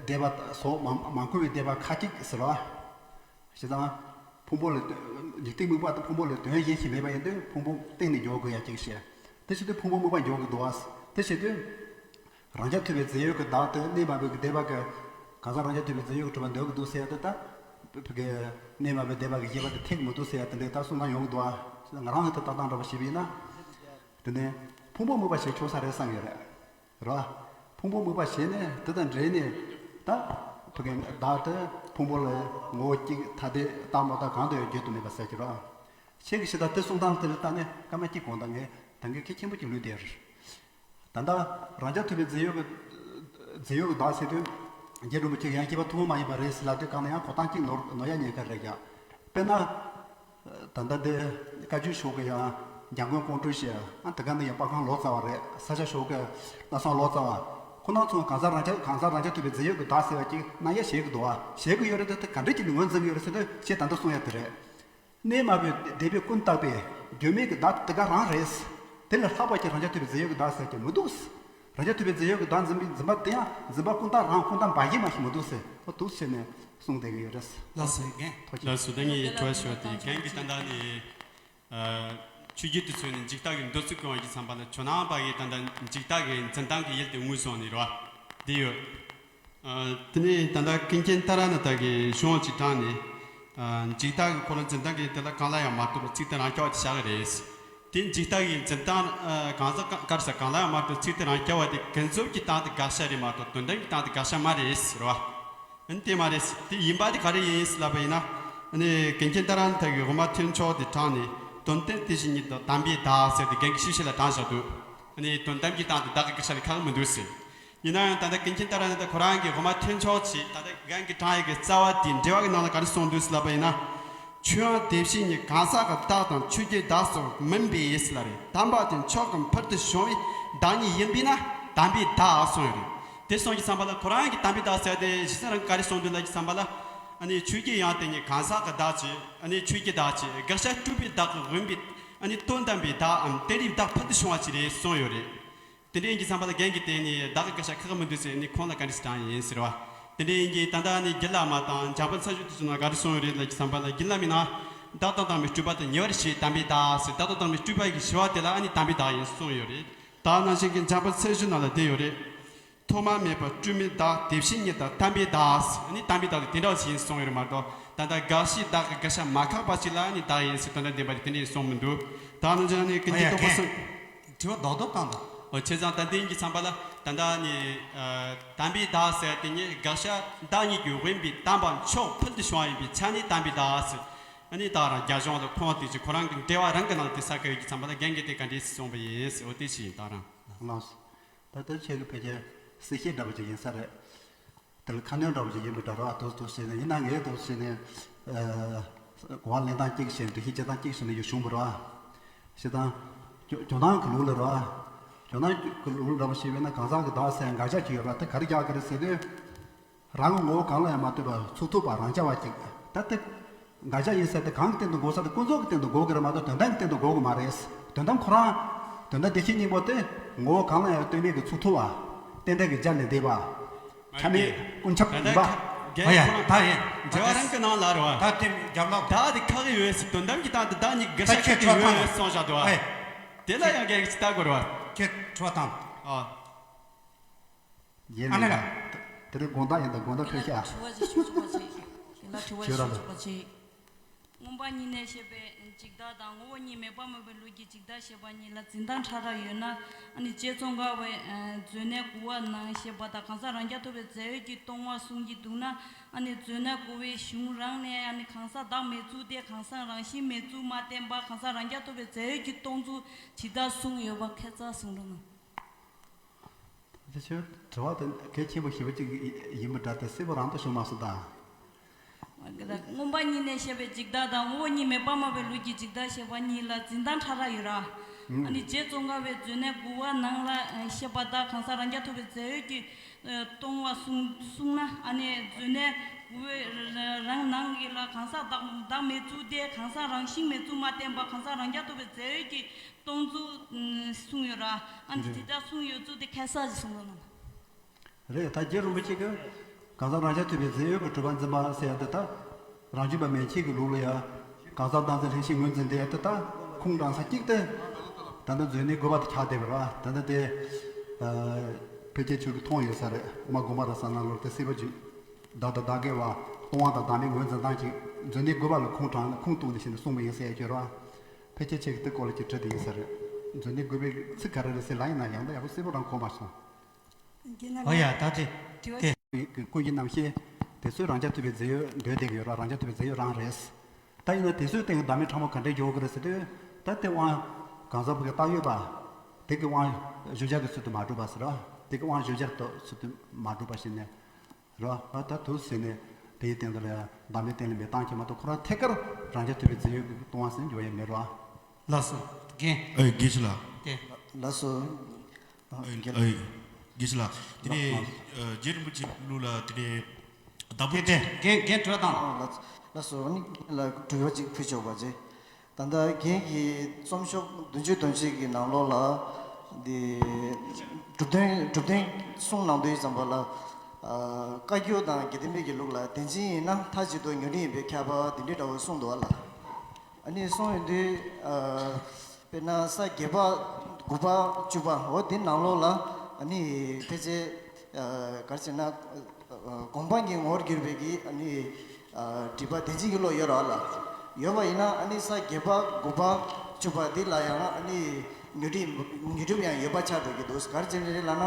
སྡེ་པ་སོགས་མ་མ་འཁོར་བའི་སྡེ་པ་ཁ་ཅིག་ཟེར་བ། བྱས་ཙང་། ཕུང་པོ་ལ་འཇིག་རྟེན་དམིགས་པ་དང་ཕུང་པོ་ལ་དོན་གཞན་ཞིག་མེད་པ་ཡིན་དུས་ཕུང་པོ་གཏན་ནས་འཇོག་དགོས་ཡ་གཅིག་བཤད། དེ་བྱེད་དུས་ཕུང་པོ་དམིགས་པ་འཇོག་དགོས་འདུག་བ། དེ་བྱེད་དུས། རང་རྐྱ་ཐུབ་པའི་རྫས་ཡོད་ཀྱི་བདག་དེ་གནས་མ་བུའི་སྡེ་པ་གི། གང་ཟག་རང་རྐྱ་ཐུབ་པའི་རྫས་ཡོད་ཀྱི་གྲུབ་པ་འདོད་ཀྱི་འདུག་ཟེར་ཡ་དེ་ད། བུ་གི། གནས་མ་བུའི་སྡེ་པ་གི་བཞེད་པ་དེ་འཐད་ཀྱི་མི་འདུག་ཟེར་ཡ་དེ་འདྲའི་ད་གསུང་སྟངས་ཡོང་གི་འདུག་བ། ང་རང་གི་ད་ལྟ་སྟངས་འདྲ་པོ་བྱས་པ་ཡིན་ན། དེ་ནས། ཕུང་པོ་དམིགས་པ་བྱས་ཆོག་ས་རེད་བསམ་ཡོད་རེད། རེད་བ། ཕུང་པོ་དམིགས་པ་བྱས་ནས་དེ་དང་འབྲེལ་ནས་ད་བུ་གའི་བདག་དེ་ཕུང་པོ་ལ་ངོ་བོ་གཅིག་ཐ་དད་རྟག་མ་རྟག་གང་དུ་ཡང་བརྗོད་དུ་མེད་པ་ཟེར་གྱི་རེད་བ། ཁྱེད་ཀྱི་ཞེ་དྲག་དེ་གསུང་སྟངས་དེ་ལ་བལྟས་ནས་སྐར་མ་གཅིག་གོང་དང་ངས་ད་གིན་གལ་ཆེན་པོ་གཅིག་ལུས་བསྡད་རེད། ད་ལྟ་རང་རྐྱ་ཐུབ་པའི་རྫས་ཡོད་ཀྱི་རྫས་ཡོད་ཀྱི་བདག་ཟེར་དུས་རྗེ་རིན་པོ་ཆེ་ཡང་སྐྱེས་པ་ཐུན་མོང་མ་ཡིན་པ་རེད་ཟེར་ལབ་དུས་གང་ལ་ཡང་གོ་སྟངས་གཅིག་ནོར་ནོར་ཡ་ཉེན་ཁ་རེད་ཀྱང་། དཔེར་ན། ད་ལྟ་འདི་བཀའ་བརྒྱུད་ཕྱོགས་ཀྱི་ཡང་འཇམ་མགོན་ཀོང་སྤྲུལ་ཞེས་ཨ་དེ་ག་ནས་ཡང་པར་ཁང་ལོ་ཙཱ་བ་རེད། ས་སྐྱ་ཕྱོགས་ཀྱི་སྟག་ཚང་ལོ་ཙཱ་བ་ཁོ་ན་ཚོ་གང་ཟག་རང་རྐྱ་གང་ཟག་རང་རྐྱ་ཐུབ་པའི་རྫས་ཡོད་ཀྱི་བདག་ཟེར་བ་ཅིག་གནང་ཡ་བྱེད་ཀྱི་འདུག་བ། བྱེད་ཀྱི་ཡོད་རེད་དེ་དེ་ག་འདྲ་ཅིག་ནས་ངོས་འཛིན་གྱི་ཡོད་རེད་ཟེར་དུས་ཁྱེད་ད་ལྟ་གསུང་ཡ་དེ་རེད། གནས་མ་བུའི་སྡེ་པས་ཀུན་བཏགས་པའི་བརྗོད་མེད་ཀྱི་བདག་དེ་ག་རང་རེད། དེ་ལས་ལྷག་པ་ཅིག་རང་རྐྱ་ཐུབ་པའི་རྫས་ཡོད་ཀྱི་བདག་ཟེར་གྱི་མི་འདུག་རང་རྐྱ་ཐུབ་པའི་རྫས་ཡོད་ཀྱི་བདག་འཛིན་པའི་འཛིན་པ་དེ་ཡང་འཛིན་པ་ཀུན་བཏགས་རང་ཀུན་བཏགས་འབའ་ཞིག་མ་ཞིག་མི་འདུག་ཟེར་ཨོ་འདུག་ཟེར་ནས་གསུངས་བསྡད་ཀྱི་ཡོད་རེད། ལགས་སོ་རྒན། ཐུགས་རྗེ་ཆེ། ལགས་སོ་ད་ངས་དྲི་བ་ཞུ་བ་དེ་རྒན་གྱིས་ད་ལྟ་ནས་ཆོས་བརྒྱུད་དུ་མཚོན་ནས་འཇིག་ལྟ་གི་འདོད་ཚུལ་སྐོང་བ་ཡིན་བསམ་པ་ལ་ཇོ་ནང་པ་གིས་ད་ལྟ་འཇིག་ལྟ་གི་འཛིན་སྟངས་ཀྱི་ཡུལ་དེ་ངོས་བཟུང་ནས་རེད་བ། འདི་ཡོད། དེ་ནས་ད་ལྟ་ཀུན་མཁྱེན་ཏཱ་ར་ནཱ་ཐ་གིས་གཞུང་ཅིག་དྲངས་ནས། འཇིག་ལྟ་གི་འཁོར་ལོ་འཛིན་སྟངས་ཀྱི་དེ་ལ་གང་ལ་ཡང་མ་ལྟོས་པར་ཚིག་དོན་རང་རྐྱ་བ་དེ་བཞག་གི་རེད། དེ་འཇིག་ལྟ་གི་འཛིན་སྟངས་གང་ཟག་ག་རེ་ཟེར་གང་ལ་ཡང་མ་ལྟོས་ཚིག་དོན་རང་རྐྱ་བ་དེ་ཀུན་རྫོབ་ཀྱི་སྟེང་དུ་དགག་བྱ་རེད་མ་གཏོགས་དོན་དམ་གྱི་སྟེང་དུ་དགག་བྱ་མ་རེད་ཟེར་བ། ཨ་ནི་དེ་མ་རེད། དེ་ཡིན་པ་དེ་ག་རེ་ཡིན་ལབ་པ་ཡིན་ན། ཨ་ནི་ཀུན་མཁྱེན་ཏཱ་ར་ནཱ་ཐ་གིས་དབུ་མ་མཐུན་ཕྱོགས་དེ་དྲངས་ནས་དོན་སྟོང་དེ་བཞིན་ཉིད་དང་དམ་པའི་བདག་ཟེར་ཏེ་རྒན་གྱིས་ཤུལ་ཤུལ་ལ་དྲངས་བཞག་འདུག་ཨ་ནི་དོན་དམ་གྱི་སྟེང་དུ་བདག་གི་དགག་བྱ་ལ་ཁག་མི་འདུག་ཟེར། ཡིན་ན་ཡང་ད་ལྟ་ཀུན་མཁྱེན་ཏཱ་ར་ནཱ་ཐ་ཁོ་རང་གིས་དབུ་མ་མཐུན་ཕྱོགས་ཀྱི་ད་ལྟ་རྒན་གྱིས་དྲངས་ཡོད་ཀྱི་རྩ་བ་དེའི་འགྲེལ་པ་གི་ནང་ལ་ག་རེ་གསུངས་འདུག་ཟེར་ལབ་པ་ཡིན་ན། ཆོས་དབྱིངས་དེ་བཞིན་ཉིད་གང་ཟག་གི་བདག་དང་ཆོས་ཀྱི་བདག་སོགས་མིན་པས་ཟེར་ལ་རེད། དམ་པ་དེ་མཆོག་གམ་ཕུལ་དུ་བྱུང་བའི་བདག་ཉིད་ཡིན་པས་ན་དམ་པའི་བདག་གསུངས་ཡོད་རེད། དེ་གསུངས་ཀྱི་བསམ་པ་ལ་ཁོ་རང་གིས་དམ་པའི་བདག་ཟེར་ཏེ་གཞི་རྩ་རང་ག་རེ་གསུངས་འདུག་ལབ་ཀྱི་བསམ་པ་ལ། ཨ་ནི་ཆོས་ཀྱི་དབྱིངས་དེ་ཉིད་གང་ཟག་གི་བདག་ཅིག་ཨ་ནི་ཆོས་ཀྱི་བདག་ཅིག་དགག་བྱ་སྤྲོས་པའི་བདག་གི་དབེན་པའི་ཨ་ནི་དོན་དམ་པའི་བདག་འམ་དེ་འདྲའི་བདག་ཕུལ་དུ་བྱུང་བ་ཅིག་རེད་གསུངས་ཡོད་རེད། དེ་འདྲའི་ཡིན་གྱི་བསམ་པ་ལ་རྒན་གྱིས་དེ་ནི་བདག་གི་དགག་བྱ་ཁག་མི་འདུག་ཟེར་ནི་ཁོང་ལ་ག་འདྲ་ཞིག་དྲངས་ཡིན་ཟེར་བ། དེ་འདྲའི་ཡིན་གྱི་ད་ལྟ་ནི་རྒྱུད་བླ་མ་དང་འཇམ་དཔལ་མཚན་བརྗོད་དེ་ཚོ་ནང་ག་རེ་གསུངས་ཡོད་རེད་ལབ་ཀྱི་བསམ་པ་ལ་རྒྱུད་བླ་མའི་ནང་བདག་དང་བདག་མེད་སྤྲོས་པ་དེ་ཉེ་བར་ཞི་བའི་དམ་པའི་བདག་ཟེར་བདག་དང་བདག་མེད་སྤྲོས་པ་ཡི་ཞི་བ་དེ་ལ་ཨ་ནི་དམ་པའི་བདག་ཡིན་གསུངས་ཡོད་རེད། ད་ནང་བཞིན་གྱི་འཇམ་དཔལ་མཚན་བརྗོད་ནང་ལ་དེ་ཡོད་རེད། ཐོག་མ་མེད་པར་སྤྲོས་མེད་བདག་དེ་བཞིན་ཉིད་དང་དམ་པའི་བདག་ཟེར་ཨ་ནི་དམ་པའི་བདག་དེ་དེ་འདྲ་བ་ཞིག་ཡིན་གསུངས་ཡོད་རེད་མ་གཏོགས་ད་ལྟ་དགག་བྱའི་བདག་གི་དགག་བྱ་མ་ཁེགས་པ་ཞིག་ལ་ཨ་ནི་བདག་ཡིན་ཟེར་དོན་དམ་བདེན་པ་དེ་དེ་འདྲ་ཡིན་གསུངས་མི་འདུག་ད་ནང་བཞིན་ཨ་ནི་ཀུན་མཁྱེན་རྟོགས་པ་སེང་། དྲི་བ་རྡོག་རྡོག་བཏང་དང་། ཨོ་བྱས་ཙང་ད་ལྟའི་གི་བསམ་པ་ལ་ད་ལྟ་ནི་ཨ་དམ་པའི་བདག་ཟེར་དེ་ཉིད་དགག་བྱ་བདག་ཉིད་ཀྱི་དབེན་པའི་དམ་པ་མཆོག་ཕུལ་དུ་བྱུང་བ་ཡིན་པའི་ཆ་ནས་དམ་པའི་བདག་ཟེར། ཨ་ནི་ད་རང་རྒྱ་གཞུང་ལ་ཁོང་དེ་ཅིག་ཁོ་རང་གི་འགྲེལ་པ་རང་གི་ནང་དེ་ས་ཁ་ཡོད་ཀྱི་བསམ་པ་ལ་རྒན་གྱིས་དེ་ག་འདྲས་གསུངས་པ་ཡིན་ཟེར། ཨོ་དེ་ཞིག་ཡིན་ད་རང་། ལགས་སོ། ད་ལྟ་ཁྱེད་ཀྱི་ཕལ་ཆེར་གསལ་བཤད་འདྲ་པོ་ཅིག་ཡིན་ས་རེད། དེ་ལ་ཁ་སྣོན་འདྲ་པོ་ཞིག་ཡིན་པའི་འདྲ་རོགས་དུ་དུ་བྱས་ནས་ཡིན་ན་ངས་དུ་བྱས་ནས་གོ་བ་ལེན་སྟངས་གཅིག་བྱས་འགྲེལ་བཤད་བྱེད་སྟངས་གཅིག་བྱས་ནས་ཡོད་བྱུང་བ་རོགས། བྱེད་སྟངས་ཇོ་ནང་གི་ལུགས་ལ་རོགས། ཇོ་ནང་གི་ལུགས་འདྲ་པོ་ཞིག་ཡིན་ན་གང་ཟག་གི་བདག་ཟེར་འགག་བྱ་ཅིག་ཡོད་རོགས་དེ་ག་རེ་རྒྱག་གི་རེད་ཟེར་དུས། རང་གི་ངོ་བོ་གང་ལ་ཡང་མ་ལྟོས་པར་ཚུགས་ཐུབ་པ་རང་རྐྱ་བ་ཅིག་ད་དེ། འགག་བྱ་ཡིན་ཟེར་དེ་གང་གི་སྟེང་དུ་འགོག་ས་དེ་ཀུན་རྫོབ་ཀྱི་སྟེང་དུ་འགོག་གི་རེད་མ་གཏོགས་དོན་དམ་གྱི་སྟེང་དུ་འགོག་གི་མ་རེད། དོན་དམ་ཁོ་རང་། དོན་དམ་བདེ་གཤེགས་སྙིང་པོ་དེ་ངོ་བོ་གང་ལ་ཡང་ལྟོས་མེད་ཀྱི་ཚུགས་ཐུབ་པ། རྟེན་འབྲེལ་གྱི་སྦྱར་ནས་བསྡད་པ། ཆ་མེད་ཀུན་ཁྱབ་ཡིན་པ། ཨ་ཡ་ད་ཡིན་འགྲེལ་པ་རང་གི་ནང་ལ་རེད་བ། ད་དེ་རྒྱབ་ལོག་ད་དེ་ཁག་ཡོད་ཟེར་དོན་དམ་གྱི་སྟེང་དུ་བདག་ཉིད་དགག་བྱ་ཁག་ཡོད་གསུངས་བཞག་འདུག་བ། དེ་ལ་ཡང་རྒན་གྱིས་ལྟ་དགོས་རེད་བ། ཁྱེད་ཁྲོ་དང་། ཨ། རྗེས་ཨ་ནི་ལ། ནས་དེ་རིང་དགོང་དག་ཡིན་ད་དགོང་དག་ཕེབས་ཤག་དྲི་བ་ཞིག་ཞུ་ཆོག་པ་ཅིག་དེ་ལ་དྲི་བ་ཞིག་ཞུ་ཆོག་པ་ཅིག་མངོན་པ་ཉིད་ནས་བཤད་པའི་འཇིག་ལྟ་དང་ངོ་བོ་ཉིད་མེད་པར་སྨྲ་བའི་ལུགས་ཀྱི་འཇིག་ལྟ་ཞེས་པ་གཉིས་ལ་འཛིན་སྟངས་ཕྲ་རགས་ཡོད་ན། ཨ་ནི་རྗེ་ཙོང་ཁ་པས་མཛོད་ནས་དགུ་པ་ནང་བཤད་པ་དང་གང་ཟག་རང་རྐྱ་ཐུབ་པའི་རྫས་ཡོད་ཀྱི་སྟོང་པ་གསུང་གི་འདུག་ན། ཨ་ནི་མཛོད་ནས་དགུ་པའི་གཞུང་རང་ནས་ཨ་ནི་གང་ཟག་བདག་མེད་ཚུལ་དེ་གང་ཟག་རང་བཞིན་མེད་ཚུལ་མ་བསྟན་པར་གང་ཟག་རང་རྐྱ་ཐུབ་པའི་རྫས་ཡོད་ཀྱི་སྟོང་ཚུལ་ཇི་ལྟར་གསུངས་ཡོད་པ་ཁྱད་མཚར་གསུང་རོགས་གནང་། དེ་ཚོའི་དྲི་བ་དེ་གལ་ཆེན་པོ་ཞེ་པོ་ཅིག་ཡིན་པ་འདྲ་སྟེ་གསལ་པོ་རང་དུ་བྱུང་མ་སོང་ད། མངོན་པ་ཉིད་ནས་བཤད་པའི་འཇིག་ལྟ་དང་ངོ་བོ་ཉིད་མེད་པར་སྨྲ་བའི་ལུགས་ཀྱི་འཇིག་ལྟ་ཞེས་པ་གཉིས་ལ་འཛིན་སྟངས་ཕྲ་རགས་ཡོད་ར། ཨ་ནི་རྗེ་ཙོང་ཁ་པའི་མཛོད་གནས་དགུ་པ་ནང་ལ་བཤད་པ་དག་གང་ཟག་རང་རྐྱ་ཐུབ་པའི་རྫས་ཡོད་ཀྱིས་སྟོང་བ་གསུངས་གསུངས་ན། ཨ་ནི་མཛོད་གནས་དགུ་པའི་རང་ནང་གི་ལ་གང་ཟག་བདག་བདག་མེད་ཚུལ་དེ་གང་ཟག་རང་བཞིན་མེད་ཚུལ་མ་བསྟན་པ་གང་ཟག་རང་རྐྱ་ཐུབ་པའི་རྫས་ཡོད་ཀྱིས་སྟོང་ཚུལ་གསུངས་ཡོད་ར། ཨ་ནི་དེ་ལྟར་གསུངས་ཡོད་ཚུལ་དེ་ཁ་གསལ་ཞིག་གསུངས་དགོས་ན། རེད། ད་རྗེ་རིན་པོ་ཆེ་གིས་གང་ཟག་རང་རྐྱ་ཐུབ་པའི་རྫས་ཡོད་ཀྱི་གྲུབ་པ་འཛིན་པ་ཟེར་ཡ་དེ་ད་རང་རྒྱུད་པ་མན་ཆད་ཀྱི་ལུགས་ལ་ཡ་གང་ཟག་བདག་འཛིན་ལྷན་སྐྱེས་ངོས་འཛིན་དེ་ཡ་དེ་ད་ཁུངས་དྲངས་ས་གཅིག་སྟེ། ད་ལྟ་མཛོད་གནས་དགུ་པ་དེ་ཆགས་བསྡད་པ་རེད་བ། ད་ལྟ་དེ་ཕལ་ཆེར་ཁྱོད་ཀྱིས་མཐོང་ཡོད་ས་རེད། དབུ་མ་དགོངས་པ་རབ་གསལ་ནང་ལོགས་དེ་གསལ་པོ་ཅིག་བདག་དང་བདག་གི་བ་སྟོང་པ་དང་བདག་མེད་ངོས་འཛིན་སྟངས་ཀྱིས་མཛོད་གནས་དགུ་པ་ལ་ཁུངས་དྲངས་ཁུངས་གཏུགས་ནས་བྱས་ནས་གསུངས་པ་ཡིན་ཟེར་ཡ་ཁྱོད་རེད་བ། ཕལ་ཆེར་ཁྱེད་ཀྱིས་དེ་སྐོར་ལ་ཅིག་དྲི་དེ་ཡིན་ས་རེད། མཛོད་གནས་དགུ་པའི་ཚིག་ག་རེ་རེད་ཟེར་ལབ་ཡིན་ན་ཡང་ད་ཡག་པོ་གསལ་པོ་རང་གོ་མ་སོང་། ཨོ་ཡ་ད་དེ་དེ། ཀུན་གཞི་རྣམ་ཤེས་དེ་ཚོས་རང་རྐྱ་ཐུབ་པའི་རྫས་ཡོད་འདོད་བསྡད་ཀྱི་ཡོད་ར། རང་རྐྱ་ཐུབ་པའི་རྫས་ཡོད་རང་རེད། ད་ཡིན་ན་དེ་ཚོའི་སྟེང་གི་བདག་མེད་ཕྲ་མོ་ག་འདྲས་འཇོག་གི་རེད་ཟེར་དུས། ད་དེ་དབང་གང་ཟག་བུ་གི་བཏགས་ཡོད་པ། དེ་གི་དབང་བཞིན་སྦྱར་གྱི་ཚུལ་དུ་མ་གྲུབ་པ་ཟེར་ར། དེ་གི་དབང་བཞིན་སྦྱར་དུ་ཚུལ་དུ་མ་གྲུབ་པ་ཞིག་ནས་ར། ད་དུ་ཟེར་ནས་དེའི་སྟེང་དུ་ལ་བདག་མེད་གཏན་ལ་འབེབས་སྟངས་ཀྱིས་མ་གཏོགས་ཁོ་རང་ཐད་ཀར་རང་རྐྱ་ཐུབ་པའི་རྫས་ཡོད་ཀྱི་སྟོང་པ་ཟེར་འཇོག་ཡ་མེད་ར། ལགས་སོ། རྒན། ཨེ་དགེ་བཤེས་ལགས། དེ། ལགས་སོ། ཨེ་དགེ་ཨེ་དགེ་བཤེས་ལགས། དེ་ནས་ཨ་རྗེ་རིན་པོ་ཆེ་ལུགས་ལ་དེ་ནས་བདག་པོ་དེ་དེ་རྒན་རྒན་དྲི་བ་དང་། ཨ་ལགས་ལགས་སོ། ཨ་ནི་རྒན་ལ་དྲི་བ་ཅིག་ཕུལ་ཆོག་པ་རྗེ། ད་ལྟ་རྒན་གྱིས་རྩོམ་ཤོག་བདུན་ཅུ་དོན་གཅིག་གི་ནང་ལོགས་ལ་འདི་གྲུབ་དོན་གྲུབ་དོན་གསུང་གནང་དུས་ཙམ་པ་ལ། ཨ་བཀའ་བརྒྱུད་དང་དགེ་ལྡན་པའི་གི་ལུགས་ལ་བདེན་འཛིན་ཡིན་ན་མཐའ་གཅིག་ཏུ་ཉོན་སྒྲིབ་ཡིན་པའི་ཁྱབ་པ་འདི་འདྲའི་འདྲ་བོ་གསུངས་འདུག་བ་ལ། ཨ་ནི་གསུངས་ཡོང་དུས་ཨ་དཔེར་ན་ས་བརྒྱད་པ་དགུ་པ་བཅུ་པ་འོ་འདི་ནང་ལོགས་ལ་ཨ་ནི་ཕལ་ཆེར་ཨ་ག་རེ་ཟེར་ན། ཨ་དགོངས་པ་གཉིས་ངོ་བོར་གྱུར་པའི་གི་ཨ་ནི་ཨ་སྒྲིབ་པ་བདེན་འཛིན་གྱི་བློ་ཡོད་རེད་བ་ལ། ཡོད་པ་ཡིན་ན་ཨ་ནི་ས་བརྒྱད་པ་དགུ་པ་བཅུ་པ་འདི་ལ་ཡང་ཨ་ནི་ཉོན་སྒྲིབ་ཉོན་སྒྲིབ་ཡང་ཡོད་པ་ཆགས་འགྲོ་གི་འདུག་ག་རེ་བྱས་ནས་རེད་ལབ་ན།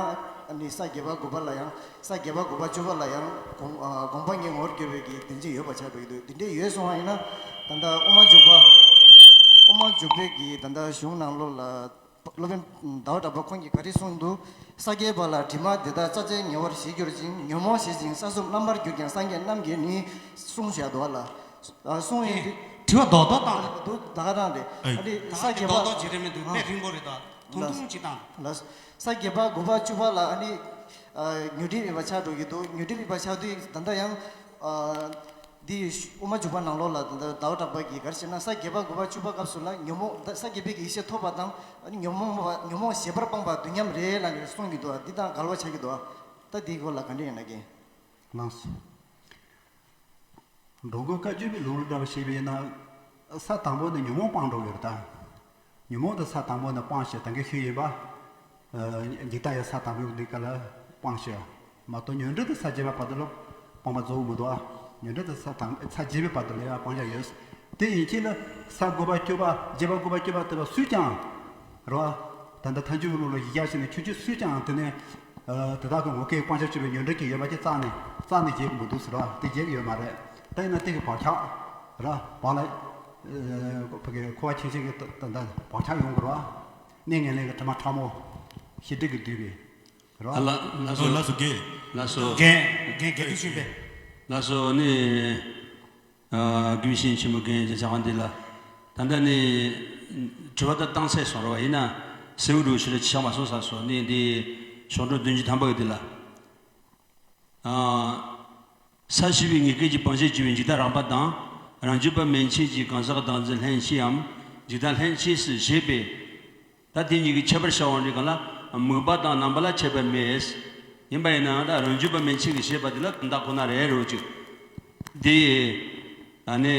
ཨ་ནི་ས་བརྒྱད་པ་དགུ་པ་ལ་ཡང་ས་བརྒྱད་པ་དགུ་པ་བཅུ་པ་ལ་ཡང་དགོངས་ཨ་དགོངས་པ་གཉིས་ངོ་བོར་གྱུར་པའི་གི་བདེན་འཛིན་ཡོད་པ་ཆགས་འགྲོ་གི་འདུག་དེ་འདྲས་ཡོད་སོང་བ་ཡིན་ན། ད་ལྟ་དབུ་མ་འཇུག་པ་དབུ་མ་འཇུག་པའི་གི་ད་ལྟ་གཞུང་ནང་ལོགས་ལ། སློབ་དཔོན་ཟླ་བ་གྲགས་པ་ཁོང་གིས་ག་རེ་གསུངས་འདུག་ས་བརྒྱད་པ་ལ་དྲི་མ་འདི་དག་རྩ་བཅད་ཉེ་བར་ཞི་གྱུར་ཅིང་། ཉོན་མོངས་ཞི་ཞིང་ས་སྲུབས་རྣམ་པར་གྱུར་ཀྱང་སངས་རྒྱས་རྣམས་ཀྱིས་ནི་གསུངས་བཞག་འདུག་བ་ལ། ཨ་གསུངས་ཡོད་དུས། དྲི་བ་རྡོག་རྡོག་བཏང་། འདུག་ད་ག་རང་རེད། ཨེ། ཨ་ནི་ད་ས་ག་གི་བརྒྱད་པ། རྡོག་རྡོག་བྱེད་རེ་མི་འདུག་དཔེ་རིང་པོ་རེད་ད། ཐུང་ཐུང་ཅིག་བཏང་། ལགས། ས་བརྒྱད་པ་དགུ་པ་བཅུ་པ་ལ་ཨ་ནི། ཨ་ཉོན་སྒྲིབ་མེད་པ་ཆགས་འགྲོ་གི་འདུག་ཉོན་སྒྲིབ་མེད་པ་ཆགས་དུས་ད་ལྟ་ཡང་། ཨ་འདི་དབུ་མ་འཇུག་པ་ནང་ལོགས་ལ་ད་ལྟ་ཟླ་བ་གྲགས་པ་གིས་ག་རེ་བཤད་ན་ས་བརྒྱད་པ་དགུ་པ་བཅུ་པ་སྐབས་སུ་ལ་ཉོན་མོངས་ད་ས་བརྒྱད་པའི་གི་ཡེ་ཤེས་ཐོབ་པ་དང་ཨ་ནི་ཉོན་མོངས་པ་ཉོན་མོངས་ཞེས་པར་སྤངས་པ་དུས་མཉམ་རེད་ལབ་ནས་གསུངས་ཀྱི་འདུག་འདི་དང་འགལ་བ་ཆགས་ཀྱི་འདུག་ད་འདིའི་སྐོར་ལ་ག་འདྲ་ཡིན་ན་རྒན། ལགས་སོ། འགྲོ་མགོན་བཀའ་བརྒྱུད་པའི་ལུགས་ལ་འདྲ་བ་ཞིག་བྱས་ན། ས་དང་པོ་ནས་ཉོན་མོངས་སྤངས་འགྲོ་གི་རེད་ད། ཉོན་མོངས་དེ་ས་དང་པོ་ནས་སྤངས་ཤིང་ད་གིན་ཞུས་ཡིན་པ། ཨ་འཇིག་ལྟ་ཡང་ས་དང་པོའི་གནས་སྐབས་ལ་སྤངས་ཤིང་། མ་གཏོགས་ཉོན་སྒྲིབ་དེ་ས་བརྒྱད་པ་བར་དུ་ལ་སྤངས་པ་རྫོགས་མི་འདུག་ཨ། ཉོན་སྒྲིབ་དེ་ས་དང་ས་བརྒྱད་པའི་བར་དུ་ལ་ཡང་སྤང་བྱ་ཡོད། དེ་ཡིན་ཕྱིན་ལ་ས་དགུ་པ་བཅུ་པ་བརྒྱད་པ་དགུ་པ་བཅུ་པ་དེ་བ་སུས་ཀྱང་། རེད་བ། ད་ལྟ་ཐལ་འགྱུར་བའི་ལུགས་ལ་གཞི་བཞག་བྱས་ནས་ཁྱོད་ཚོས་སུས་ཀྱང་དེ་ནས། ཨ་དེ་དག་གི་ངོ་སྐལ་སྤང་བྱ་གཅོད་པའི་ཉོན་སྒྲིབ་ཀྱི་ཡོད་པ་ཅིག་རྩ་ནས་རྩ་ནས་བརྗེད་ཀྱི་མི་འདུག་ཟེར་བ་དེ་བརྗེད་ཀྱི་ཡོད་མ་རེད། ད་ཡིན་ན་དེ་གི་བག་ཆགས་ར་བག་ལ་ཨ་ཕ་གི་ཁུ་བ་ཆེ་ཆེ་གི་ད་ད་ད་བག་ཆགས་ཡོང་གི་ར། གནས་ངན་ལེན་གྱི་དྲི་མ་ཕྲ་མོ་ཞི་འགྲིབ་ཀྱིས་བསྡུས་པའི་ར། ཨ་ལ་ལ་སོ་ལ་སོ་རྒན། ལ་སོ་རྒན། རྒན་རྒན་དུས་ཆེན་པས། ལ་སོ་ནི། ཨ་དགེ་བའི་བཤེས་གཉེན་ཆེན་མོ་རྒན་རྒྱལ་ཚ་དབང་འདུས་ལ། ད་ལྟ་ནི་དྲི་བ་ད་བཏང་ཚར་སོང་ར་བ། ཡིན་ན་གསལ་བོ་འདྲ་བོ་ཞིག་ལ་ཅིག་ཆགས་མ་སོང་ས་སོ་ནི་འདི་ཤོག་གྲངས་བདུན་ཅུ་ཐམ་པ་གི་འདི་ལ། ཨ་ས་བྱི་བའི་ངེས་སྐལ་གྱི་སྤང་བྱར་གྱུར་པའི་འཇིག་ལྟ་རང་དཔའ་དང་། རང་རྒྱུད་པ་མན་ཆད་ཀྱི་གང་ཟག་གི་བདག་འཛིན་ལྷན་སྐྱེས་འམ། འཇིག་ལྟ་ལྷན་སྐྱེས་སུ་བྱེད་པའི། ད་དེ་གཉིས་ཀྱི་ཁྱད་པར་བྱ་བ་འདྲི་གང་ལ། དམིགས་པ་དང་རྣམ་པ་ལ་ཁྱད་པར་མེད། ཡིན་པ་ཡིན་ནའང་ད་རང་རྒྱུད་པ་མན་ཆད་ཀྱིས་བྱེད་པ་དེ་ལ་ཀུན་བརྟགས་ཁོ་ན་རེད་རོ་ཅིག་དེ་ཡི་ཨ་ནི་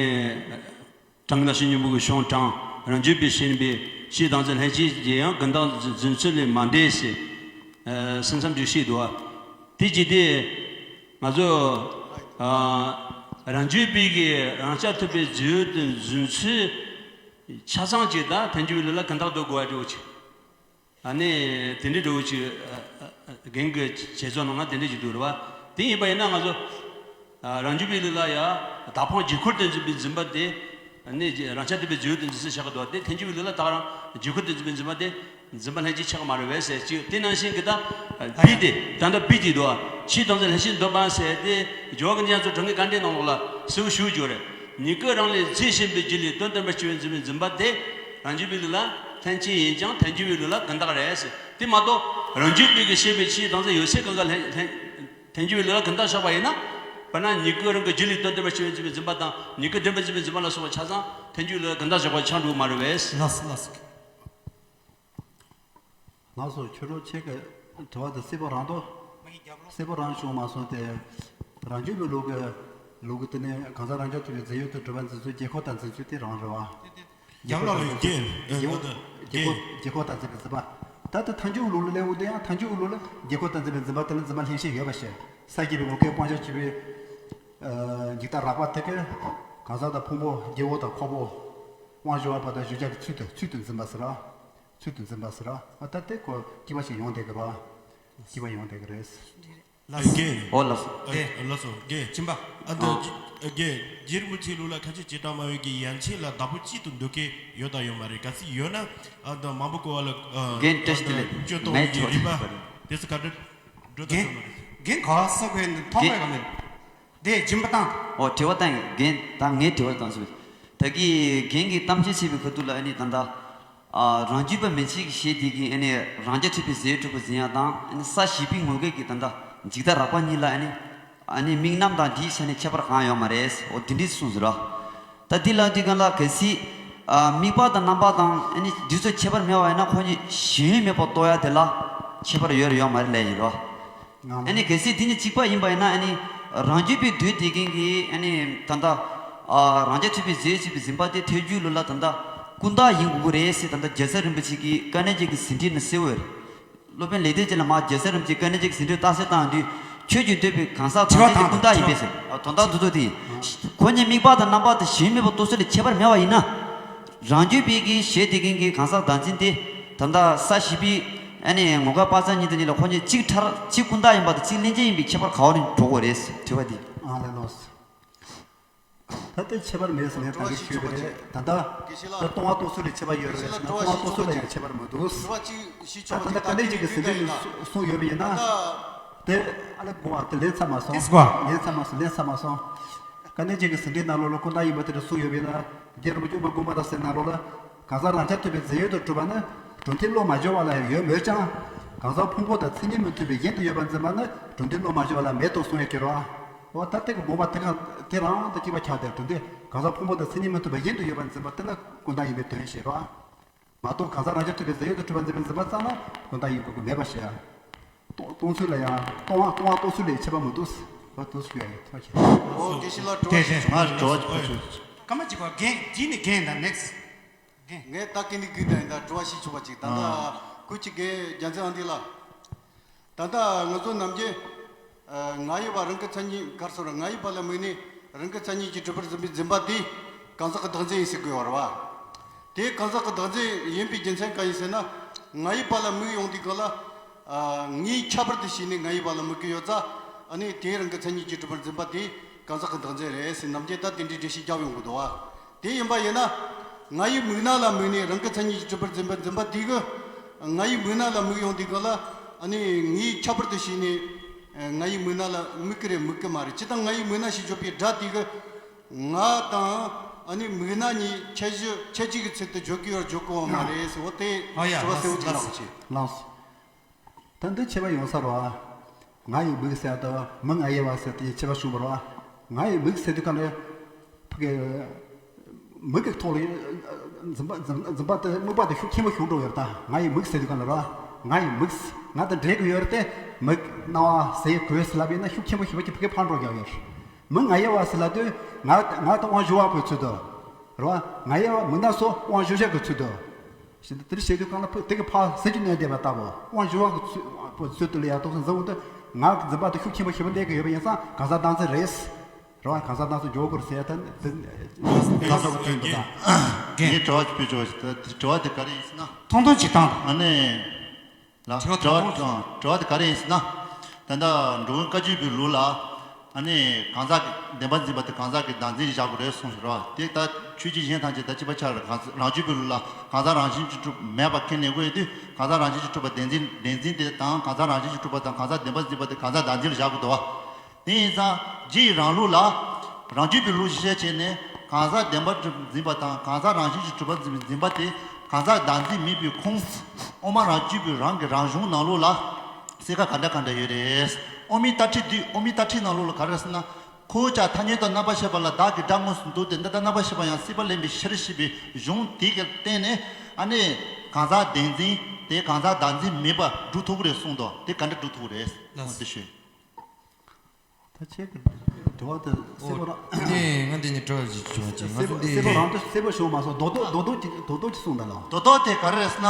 གྲངས་ཀྱི་ལ་ཕྱིན་སྙིང་པོ་གི་གཞུང་དྲངས། རང་རྒྱུད་པས་བྱེད་པའི་སྤྱིའི་བདག་འཛིན་ལྷན་སྐྱེས་ཀྱི་ཡང་ཀུན་བརྟགས་རྫུན་ཚུལ་ལས་མ་འདས་ཟེར། ཨ་སེམས་ཙམ་ཅིག་བཤད་འདུག་བ། དེ་ཅི་སྟེ། ང་ཚོ་ཨ་རང་རྒྱུད་པའི་གི་རང་རྐྱ་ཐུབ་པའི་རྫས་ཡོད་དུ་རྫུན་ཚུལ། ཆ་ཚང་གཅིག་དང་ཐལ་འགྱུར་བའི་ལུགས་ལ་ཀུན་བརྟགས་འདོད་དགོས་པ་འདྲ་བོ་ཅིག་ཨ་ནི་དེ་འདྲའི་འདྲ་བོ་ཅིག་ཨ་ཨ་རྒན་གྱི་བྱེད་རྩོལ་ནང་ན་དེ་འདྲ་ཅིག་འདུག་རེད་བ། དེ་ཡིན་པ་ཡིན་ན་ང་ཚོ་ཨ་རང་རྒྱུད་པའི་ལུགས་ལ་ཡ་བདག་ཕངས་རྒྱུད་ཁུར་དུ་འཛིན་པའི་འཛིན་པ་དེ་ཨ་ནི་རང་རྐྱ་ཐུབ་པའི་རྫས་ཡོད་དུ་འཛིན་ཚུལ་བྱ་གི་འདུག་དེ་ཐལ་འགྱུར་བའི་ལུགས་ལ་བདག་རང་རྒྱུད་ཁུར་དུ་འཛིན་པའི་འཛིན་པ་དེ། འཛིན་པ་ལྷན་སྐྱེས་ཆགས་ཀྱི་མ་རེད་བས་ཟེར་གཅིག་དེ་ནང་བཞིན་གྱི་ད་བི་དེ་ད་ལྟ་བི་དེ་འདུག་བ། ཕྱིའི་བདག་འཛིན་ལྷན་སྐྱེས་འདོད་པ་ཟེར་ཏེ་སྦྱོར་བ་ཀུན་མཁྱེན་ཚོ་དྲང་ངེས་དཀའ་འགྲེལ་ནང་ལོགས་ལ་གསལ་བོ་ཞུ་རྒྱུ་རེད། ཉིད་སྐུ་རང་ལས་རྫས་གཞན་པའི་རྒྱུད་ལས་དོན་སྟོན་པར་བྱེད་པའི་འཛིན་པའི་འཛིན་པ་དེ་རང་རྒྱུད་པའི་ལུགས་ལ་ ལྷན་སྐྱེས་ཡིན་ཀྱང་ཐལ་འགྱུར་བའི་ལུགས་ལ་ཀུན་བརྟགས་རེད་ཟེར། དེ་མ་གཏོགས་རང་རྒྱུད་པའི་གི་ཤེས་པའི་ཆོས་དང་ཚེ་ཡོད་ཚད་གང་ག་ལྷན་ལྷན་ཐལ་འགྱུར་བའི་ལུགས་ལ་ཀུན་བརྟགས་བཞག་པ་ཡིན་ན། དཔེར་ན་མྱུ་གུ་རང་གི་རྒྱུ་ལས་དོན་སྟོན་པར་བྱེད་པའི་འཛིན་པ་དང་མྱུ་གུ་འདྲེན་པར་བྱེད་པའི་འཛིན་པ་ལ་སོགས་པ་ཆ་ཚང་ཐལ་འགྱུར་ལུགས་ལ་ཀུན་བརྟགས་བཞག་པ་ཆགས་འགྲོ་གི་མ་རེད་པས། ལགས་སོ་ལགས་སོ། ལགས་སོ། ཁྱོད་རང་ཁྱེད་ཀྱི་དྲི་བ་དེ་གསལ་པོ་རང་དོ། གསལ་པོ་རང་བྱུང་མ་སོང་སྟེ། རང་རྒྱུད་པའི་ལུགས་ཀྱི་ལུགས་ཀྱི་དེ་ནས་གང་ཟག་རང་རྐྱ་ཐུབ་པའི་རྫས་ཡོད་དུ་གྲུབ་པ་འཛིན་ཚུལ་རྒྱལ་ཁབ་དང་འཛིན་ཚུལ་དེ་རང་རེད་བ། རྒྱབ་ལོགས་ལ་རྒྱལ་རྒྱལ་ཁབ་དང་འཛིན་པའི་འཛིན་པ། ད་ལྟ་ཐལ་འགྱུར་ལུགས་ལ་གླེང་འོང་དུས་ཡང་ཐལ་འགྱུར་ལུགས་ལ་རྒྱལ་ཁབ་དང་འཛིན་པའི་འཛིན་པ་དེ་ལ་འཛིན་པ་ལྷན་སྐྱེས་ཡོད་པ་ཞིག་ས་སྐྱེས་པའི་ངོ་སྐལ་སྤང་བྱ་བྱེད་པའི་འཇིག་ལྟ་རགས་པ་དེ་ཀའི་གང་ཟག་དང་ཕུང་པོ་རྒྱལ་པོ་དང་ཁོག་པོ་དབང་ཞུ་བ་པ་དང་ཞུ་བྱ་གི་ཚུལ་དུ་ཚུལ་དུ་འཛིན་པ་ཟེར་ར། ཚུལ་དུ་འཛིན་པ་ཟེར་ར། ད་དེ་ཀོ་སྐྱེས་པ་ཞིག་ཡོང་བསྡད་ཀྱི་ར། སྐྱེས་པ་ཡོང་བསྡད་ཀྱི་རེད། ལགས་རྒན། ཨོ་ལགས་སོ། ཨེ། ལགས་སོ་རྒན། ཁྱིམ་པ། ཨ་འདི། ཨ། རྒན། རྗེ་རིན་པོ་ཆེ་ལུགས་ལ་ཁ་ཆེ་བྱེ་བྲག་སྨྲ་བའི་གི་ཡན་ཆད་ལ་བདག་པོ་གཅིག་ཏུ་འདོད་མཁན་ཡོད་དང་ཡོད་མ་རེད། གལ་སྲིད་ཡོད་ན་ཨ་འདི་མང་པོ་གོ་བ་ལ་ཨ་གན་ཊེ་སི་ཊི་ལས་སྤྱོད་གཏོང་མེད་བའི་གི་རིགས་པ་དེ་ཚོ་ག་འདྲ་འགྲོ་ད་གན་ཐུབ་མ་རེད། གན་ག་བ་སོགས་པའི་མཐོང་གན་བས་ག་མེད། དེ་སྦྱིན་པ་བཏང་། ཨོ་དྲི་བ་བཏང་གན་ད་ངས་དྲི་བ་བཏང་ཟེར། ད་གི་རྒན་གྱིས་གཏམ་བཤད་བྱས་པའི་ཁ་ཐུག་ལ་ཨ་ནི་ད་ལྟ། ཨ། རང་རྒྱུད་པ་མན་ཆད་ཀྱི་ཞེས་དེ་གིས་ཨ་ནི་རང་རྐྱ་ཐུབ་པའི་རྫས་གྲུབ་པ་འཛིན་ཡ་དང་ཨ་ནི་ས་བཞི་པའི་ངོ་སྐལ་གྱི་ད་ལྟ་འཇིག་ལྟ་རགས་པ་གཉིས་ལ་ཨ་ནི་ཨ་ནི་དམིགས་རྣམ་དང་འདིའི་ཆ་ནས་ཁྱད་པར་གང་ཡོད་མ་རེད། འོ་དེ་འདྲས་གསུངས་ཟེར་ར། ད་འདི་ལ་འདི་གང་ལ་གལ་སྲིད་ཨ་དམིགས་པ་དང་རྣམ་པ་དང་ཨ་ནི་འདི་ཚོ་ཁྱད་པར་མེད་པ་ཡིན་ན་ཁོ་གཉིས་གཞན་ཡུལ་མེད་པར་རྟོགས་ཡ་དེ་ལ་ཁྱད་པར་ཡོད་རེད་ཡོད་མ་རེད་ལབ་ཡིན་རོ། ཨ་ནི་གལ་སྲིད་དེ་གཉིས་གཅིག་པ་ཡིན་པ་ཡིན་ན་ཨ་ནི་རང་རྒྱུད་པའི་འདོད་དེ་མཁན་གྱི་ཨ་ནི་ད་ལྟ་ཨ་རང་རྐྱ་ཐུབ་པའི་རྫས་ཞེས་པའི་འཛིན་པ་དེ་ཐལ་འགྱུར་ལུགས་ལ་ད་ལྟ་ཀུན་བརྟགས་ཡིན་དགོས་ཀྱི་རེད་ཟེར་ད་ལྟ་རྒྱལ་ཚབ་རིན་པོ་ཆེ་གིས་དཀའ་གནད་ཅན་གྱི་ཟིན་བྲིས་ནང་གསལ་བོ་ཡོད་རེད། སློབ་དཔོན་ལེགས་ལྡན་འབྱེད་ལ་མར་རྒྱལ་ཚབ་རིན་པོ་ཆེས་དཀའ་གནད་ཅན་གྱི་ཟིན་བྲིས་བརྟག་དཔྱད་བཏང་དུས་ཁྱོད་ཀྱིས་འདོད་པའི་གང་ཟག་དང་ཚེ་དེ་ཀུན་བརྟགས་ཡིན་པས་ཟེར། ཨ་དོན་དག་འདི་ཚོ་དེ་ཡིན། ཁོ་གཉིས་དམིགས་པ་དང་རྣམ་པ་དང་གཞན་མེད་པར་རྟོགས་ཚུལ་ལ་ཁྱད་པར་མེད་པ་ཡིན་ན། རང་རྒྱུད་པའི་གི་ཞེས་དེ་མཁན་གྱི་གང་ཟག་བདག་འཛིན་དེ་ད་ལྟ་ས་བཞི་པའི་ཨ་ནི་ངོ་སྐལ་དཔག་བྱ་གཉིས་དང་གཉིས་ལ་ཁོ་གཉིས་གཅིག་ཁྲར་གཅིག་ཀུན་བརྟགས་ཡིན་པ་དང་གཅིག་ལྷན་སྐྱེས་ཡིན་པའི་ཁྱད་པར་ག་བ་ནས་འགྲོ་དགོས་རེད་ཟེར་དྲི་བ་འདི། ཨ་ལེ་ལོས། ད་ལྟ་ཁྱད་པར་མེད་ཟེར་ནས་ད་གིན་ཞུས་པ་རེད། ད་ལྟ་ད་ལྟ་སྟོང་པ་རྟོགས་ཚུལ་ལ་ཁྱད་པར་ཡོད་རེད་ཟེར་ན་སྟོང་པ་རྟོགས་ཚུལ་ལ་ཡང་ཁྱད་པར་མི་འདུག་ད་ལྟ་དཀའ་གནད་ཅན་གྱི་ཟིན་བྲིས་ནས་གསུངས་ཡོད་པ་ཡིན་ན། དེ་ཨ་ལེ་དགོངས་པ་དེ་ལེན་ཚར་མ་སོང་། ལེན་ཚར་མ་སོང་། ལེན་ཚར་མ་སོང་། དཀའ་གནད་ཅན་གྱི་ཟིན་བྲིས་ནང་ལོགས་ལ་ཀུན་བརྟགས་ཡིན་པ་དེ་འདྲ་གསུངས་ཡོད་པ་ཡིན་ན། རྒྱལ་རབས་སྐྱོབ་པ་དགོངས་པ་རབ་གསལ་ནང་ལོགས་ལ། གང་ཟག་རང་རྐྱ་ཐུབ་པའི་རྫས་ཡོད་དུ་གྲུབ་པ་ནི་གྲུབ་མཐས་བློ་མ་བསྒྱུར་བ་ལ་ཡང་ཡོད་མོད་ཀྱང་། གང་ཟག་ཕུང་པོ་དང་མཚན་ཉིད་མི་མཐུན་པའི་གཞན་དུ་ཡོད་པར་འཛིན་པ་ནི་གྲུབ་མཐས་བློ་མ་བསྒྱུར་བ་ལ་མེད་དོ་གསུང་ཡས་ཀྱི་རོ། འོ་ད་དེ་གི་དགོངས་པ་དེ་ག་དེ་རང་དང་གཅིག་པ་ཆགས་ཏེ་གྲུབ་མཐས་གང་ཟག་ཕུང་པོ་དང་མཚན་ཉིད་མི་མཐུན་པའི་གཞན་དུ་ཡོད་པར་འཛིན་པ་དེ་ལ་ཀུན་བརྟགས་ཡིན་པའི་དོན་ཞེས་རོ། མ་གཏོགས་གང་ཟག་རང་རྐྱ་ཐུབ་པའི་རྫས་ཡོད་དུ་གྲུབ་པར་འཛིན་པའི་འཛིན་པ་ཙམ་ལ་ཀུན་བརྟགས་ཡིན་དགོས་ཀྱི་མེད་པ་ཞེས། སྟོང་སྟོང་ཚོད་ལ་ཡང་སྟོང་པ་སྟོང་པ་རྟོགས་ཚུལ་ལས་ཁྱད་པར་མི་འདུག་ཟེར་བ་འདུག་ཟེར་ཡ་ཡིན་ཐོག་ཆེ། ཨོ་དགེ་བཤེས་ལགས་དྲི་བ་ཞིག་བྱུང་། ང་དྲི་བ་ཞིག་ཕུལ་ཆོག་སྐར་མ་གཅིག་པ་རྒན་འདི་ནི་རྒན་དང་next། རྒན། ངས་ད་གི་ནི་གི་ད་ཡིན་ད་དྲི་བ་ཞིག་ཆོག་པ་ཅིག་ད་ལྟ་ཨ་སྐུ་མཁྱེན་རྒན་རྒྱལ་མཚན་ཨ་འདི་ལ། ད་ལྟ་ང་ཚོ་ནམ་རྒྱུན་ཨ་ང་ཡི་བ་རང་གི་མཚན་ཉིད་གར་སོང་ར་ང་ཡི་བ་ལ་དམིགས་ནས་རང་གི་མཚན་ཉིད་ཀྱིས་གྲུབ་པར་འཛིན་པའི་འཛིན་པ་དེ་གང་ཟག་གི་བདག་འཛིན་ཡིན་ཟེར་དགོས་པ་རེད་བ། དེ་གང་ཟག་གི་བདག་འཛིན་ཡིན་པའི་རྒྱུ་མཚན་གང་ཡིན་ཟེར་ན། ང་ཡི་བ་ལ་དམིགས་ཡོང་དུས་གང་ལ། ཨ་ངའི་ཁྱད་པར་དུ་བྱས་ནས་ང་ཡི་བ་ལ་དམིགས་ཀྱི་ཡོད་ཙང་། ཨ་ནི་དེ་རང་གི་མཚན་ཉིད་ཀྱིས་གྲུབ་པར་འཛིན་པ་དེ་གང་ཟག་གི་བདག་འཛིན་རེད་ཟེར་ནམ་རྒྱུན་ད་དེ་འདྲའི་འགྲེལ་བཤད་རྒྱག་ཡོང་གི་འདུག་བ། དེ་ཡིན་པ་ཡིན་ན། ང་ཡི་མིག་སྣ་ལ་དམིགས་ནས་རང་གི་མཚན་ཉིད་ཀྱིས་གྲུབ་པར་འཛིན་པའི་འཛིན་པ་དེ་གི། ང་ཡི་མིག་སྣ་ལ་དམིགས་ཡོང་དུས་གང་ལ། ཨ་ནི་ངའི་ཁྱད་པར་དུ་བྱས་ནས། ང་ཡི་མིག་སྣ་ལ་དམིགས་ཀྱི་རེད་དམིགས་ཀྱི་མ་རེད་ཅི་ལྟར་ང་ཡི་མིག་སྣ་ཞེས་བརྗོད་པའི་སྒྲ་དེ་གི། ང་དང་ཨ་ནི་མིག་སྣ་གཉིས་ཁྱད་གཞི་ཁྱད་གཞི་གི་ཚུལ་དུ་བརྗོད་ཀྱི་ཡོད་བརྗོད་ཀྱི་ཡོད་མ་རེད་ཟེར་བ་དེ་ཨ་ཡ་དྲི་བ་གསལ་བོ་ཅིག་ལགས་ལགས་སོ། ད་འདི་ཁྱད་པར་ཡོང་ས་རེད་བ། ང་ཡི་མིག་ཟེར་དང་མི་ང་ཡི་བ་ཟེར་དེ་ཁྱད་པར་བྱུང་བ་རེད་བ། ང་ཡི་མིག་ཟེར་དུས་ག་ལེ། ཕ་གི། མིག་གི་ཐོག་ལ། འཛིན་པ་འཛིན་འཛིན་པ་དེ་དམིགས་པ་དེ་ཤུགས་ཆེན་པོ་ཞིག་འགྲོ་ཡོད་ད་ང་ཡི་མིག་ཟེར་དུས་ག་ལེ་རེད་བ། ང་ཡི་མིག་ང་དང་འབྲེལ་གི་ཡོད་རེད་དེ། མིག་རྣ་བ་ཟས་གོས་ཟེར་ལབ་ཡིན་ན་ཤུགས་ཆེན་པོ་ཞིག་ཕ་གི་ཕ་གི་ཕར་འགྲོ་ཡག་ཡོད་རེད། མི་ང་ཡི་བ་ཟེར་ལབ་དུས། ང་ང་དང་དབང་ཞུ་བ་པོའི་ཚུལ་དུ། རེད་བ། ང་ཡི་བ་མི་སྣ་སོགས་དབང་ཞུ་བྱ་གི་ཚུལ་དུ། ཞེས་དེ་ལྟར་བྱེད་དུས་གང་ལ་ཕུ་དེ་གི་ཕ་ཟེར་གྱི་གནས་བསྡད་པ་ལྟ་བུ་དབང་ཞུ་བ་གི་ཚུལ་པོ་ཚུལ་དུ་ལ་ཡ་དོགས་སེ་འཛིན་འོང་དུས་ང་གི་འཛིན་པ་དེ་ཤུགས་ཆེན་པོ་ཞེ་པོ་སླེབས་ཀྱི་ཡོད་པ་ཡིན་ཙང་གང་ཟག་བདག་འཛིན་རེད། རེད་བ། གང་ཟག་བདག་འཛིན་འཇོག་དགོས་ཟེར་ཡ་ད་དེ་གང་ཟག་གི་དོན་དུ་ད། ངས་དྲི་བ་ཞིག་ཕུལ་ཆོག་ཞིག་ད་དྲི་བ་དེ་ག་རེ་ཡིན་ཟེར་ན། ཐུང་ཐུང་ཅིག་བཏང་། ཨ་ནི། ལ། དྲི་བ་དྲི་བ་དྲི་བ་དྲི་བ་དེ་ག་རེ་ཡིན་ཟེར་ན། ད་ལྟ་འགྲོ་མགོན་བཀའ་བརྒྱུད་པའི་ལུགས་ལ། ཨ་ནི་གང་ཟག་གི་བདེན་པར་འཛིན་པ་དེ་གང་ཟག་གི་བདག་འཛིན་བཞག་དགོས་རེད་གསུངས་ཤིག་རོ། དེ་ལྟར་ཆོས་བརྒྱུད་གཞན་ཐམས་ཅད་ད་གཅིག་པ་ཆགས་རེད། གང་ཟག་རང་རྒྱུད་པའི་ལུགས་ལ་གང་ཟག་རང་བཞིན་གྱིས་གྲུབ་མེད་པ་ཁས་ལེན་དགོས་ཡོད་དུས་གང་ཟག་རང་བཞིན་གྱིས་གྲུབ་པ་བདེན་འཛིན་བདེན་འཛིན་དེ་དང་གང་ཟག་རང་བཞིན་གྱིས་གྲུབ་པ་དང་གང་ཟག་བདེན་པར་འཛིན་པ་དེ་གང་ཟག་བདག་འཛིན་ལ་བཞག་དགོས་འདུག་བ། དེ་ཡིན་ཙང་རྗེ་ཡི་རང་ལུགས་ལ། རང་རྒྱུད་པའི་ལུགས་གཞི་བྱས་ནས་གང་ཟག་བདེན་པར་གྲུབ་འཛིན་པ་དང་གང་ཟག་རང་བཞིན་གྱིས་གྲུབ་པར་འཛིན་པའི་འཛིན་པ་དེ་ གང་ཟག་བདག་འཛིན་མེད་པའི་ཁུངས། དབུ་མ་རང་རྒྱུད་པའི་རང་གི་རང་གཞུང་ནང་ལོགས་ལ་གསལ་ཁ་ག་འདྲ་ག་འདྲ་ཡོད་རེད། དབུ་མའི་ལྟ་ཁྲིད་འདི་དབུ་མའི་ལྟ་ཁྲིད་ནང་ལོགས་ལ་ག་རེ་ཟེར་ན། ཁོ་བོ་ཅག་ཐ་སྙད་དུ་རྣམ་པར་ཤེས་པ་ལ་བདག་གི་སྒྲ་དངོས་སུ་འདུག་སྟེ། འདི་ལྟར་རྣམ་པར་ཤེས་པ་ཡང་སྲིད་པ་ལེན་པའི་ཕྱིར་ཞེས་པའི་གཞུང་དེ་གི་སྟེང་ནས། ཨ་ནི་གང་ཟག་བདེན་འཛིན་དེ་གང་ཟག་བདག་འཛིན་མེད་པར་སྒྲུབ་ཐུབ་ཀྱི་རེད་གསུངས་འདུག་དེ་ག་འདྲ་སྒྲུབ་ཐུབ་ཀྱི་རེད། ལགས་སོ། དེ་ཞུ། ད་ཁྱེད་ཀྱི་དྲི་བ་དེ་གསལ་པོ་རང་། ཨོ། དེ་ནས་ང་འདི་ནས་དྲི་བ་ཞིག་བྱུང་བ་ཅིག་ང་ཚོ་འདི། གསལ་པོ་རང་དུ་གསལ་པོ་བྱུང་མ་སོང་། རྡོག་རྡོག་རྡོག་རྡོག་ཅིག་རྡོག་རྡོག་ཅིག་གསུངས་དང་ལགས། རྡོག་རྡོག་དེ་ག་རེ་རེད་ཟེར་ན།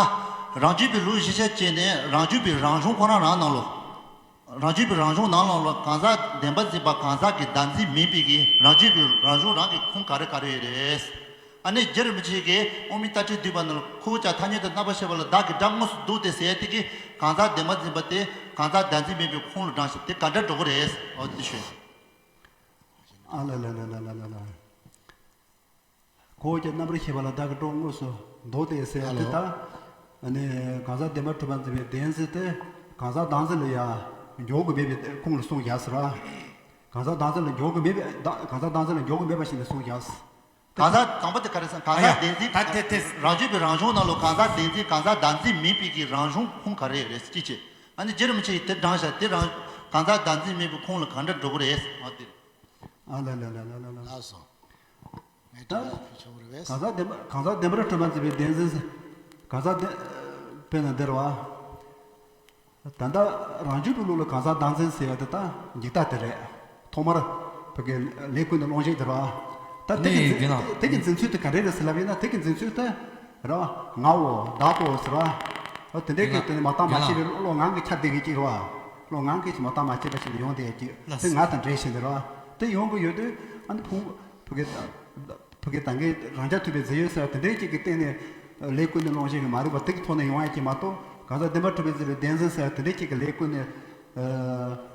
རང་རྒྱུད་པའི་ལུགས་གཞི་ཆ་བྱས་ནས་རང་རྒྱུད་པའི་རང་གཞུང་ཁོ་རང་རང་ནང་ལོགས། རང་རྒྱུད་པའི་རང་གཞུང་ནང་ལོགས་ལ་གང་ཟག་བདེན་པར་འཛིན་པ་གང་ཟག་གི་བདག་འཛིན་མིན་པའི་གི་རང་རྒྱུད་པའི་རང་གཞུང་རང་གི་ཁུངས་ག་རེ་ག་རེ་ཡོད་རེད། ཨ་ནི་རྗེ་རིན་པོ་ཆེ་གིས་དབུ་མའི་ལྟ་ཁྲིད་བསྡུས་པ་ནང་ལ། ཁོ་བོ་ཅག་ཐ་སྙད་དུ་རྣམ་པར་ཤེས་པ་ལ་བདག་གི་སྒྲ་དངོས་སུ་འདུག་སྟེ་ཟེར་ཡ་དེ་གིས་གང་ཟག་བདེན་པར་འཛིན་པ་དེ་གང་ཟག་བདག་འཛིན་མིན་པའི་ཁུངས་ལ་བགྲངས་ཤིང་། དེ་ག་འདྲ་འགྲོ་གི་རེད། འོ་དེ་ཞུ། ཨ་ལ་ལ་ལ། ཁོ་བོ་ཅག་རྣམ་པར་ཤེས་པ་ལ་བདག་གི་སྒྲ་དངོས་སུ་འདུག་སྟེ་ཟེར་ཡ་དེ། ད་ཨ་ནི་གང་ཟག་བདེན་པར་གྲུབ་པར་འཛིན་པའི་བདེན་འཛིན་དེ་གང་ཟག་བདག་འཛིན་ལ་ཡང་འཇོག་གི་མེད་པའི་ཁུངས་ལ་གསུངས་བཞག་ཟེར་བ། གང་ཟག་བདག་འཛིན་ལ་འཇོག་གི་མེད་པའི་བདག་གང་ཟག་བདག་འཛིན་ལ་འཇོག་གི་མེད་པ་ཞིག་ལ་གསུངས་བཞག། གང་ཟག་དང་པོ་དེ་ག་རེ་ཟེར། གང་ཟག་བདེན་འཛིན། ད་དེ་དེ། རང་རྒྱུད་པའི་རང་གཞུང་ནང་ལོགས་གང་ཟག་བདེན་འཛིན་གང་ཟག་བདག་འཛིན་མིན་པའི་གི་རང་གཞུང་ཁུངས་ག་རེ་རེད་ཅི་བྱེད། ཨ་ནི་རྗེ་རིན་པོ་ཆེ་ཡིས་དེ་བགྲངས་བཞག་དེ་རང་གང་ཟག་བདག་འཛིན་མིན་པའི་ཁུངས་ལ་ག་འདྲ་འགྲོ་གི་རེད། འོ་དེ། ཨ་ལ་ལ་ལ་ལ་ལ་ལ། ལགས་སོ། ངས་ད་དྲི་བ་ཞུ་ཆོག་གི་རེད་པས། གང་ཟག་བདེན་པ། གང་ཟག་བདེན་པར་གྲུབ་པར་འཛིན་པའི་བདེན་འཛིན། གང་ཟག་བདེན། དཔེར་ན་འདིར་བ། ད་ལྟ་རང་རྒྱུད་པའི་ལུགས་ལ་གང་ཟག་བདག་འཛིན་ཟེར་བ་དེ་ད་འཇིག་ལྟ་དེ་རེད། ཐོག་མར་བོད་ཀྱི་ལས་ཀུན་ནས་སློང་བྱེད་དེ་རེད་བ། ད་དེ་གི་ནས་འཛིན། དགེ་ལགས། དེ་གི་འཛིན་ཚུལ་དེ་ག་རེ་རེད་ཟེར་ལབ་ཡིན་ན། དེ་གི་འཛིན་ཚུལ་དེ་རེད་བ། ངའོ་བདག་གོ་ཟེར་བ། འོ་དེ་འདྲའི་གི་དེ་ནི་མ་བཏང་མ་བྱས་པའི་བློ་ངང་གི་ཁྱབ་བསྡད་མཁན་ཅིག་རེད་བ། བློ་ངང་གིས་མ་བཏང་མ་བྱས་པ་ཞིག་ཡོང་བསྡད་ཀྱི། དེ་ང་དང་འདྲེས་བཞིན་དེ་རེད་བ། དེ་ཡོང་གི་ཡོད་དུས། ཨ་ནི་ཕུང་བོ་གི། བོད་ཀྱི་ད་གིན་རང་རྐྱ་ཐུབ་པའི་རྫས་ཡོད་ཟེར་བ་དེ་འདྲའི་གཅིག་གི་སྟེང་ནས་ལས་ཀུན་ནས་སློང་བྱེད་ཀྱི་མ་རིག་པ་དེ་གི་ཐོག་ནས་ཡོང་ཡ་གཅིག་མ་གཏོགས། གང་ཟག་བདེན་པར་གྲུབ་པར་འཛིན་པའི་བདེན་འཛིན་ཟེར་བ་དེ་འདྲའི་གཅིག་གི་ལས་ཀུན་ནས་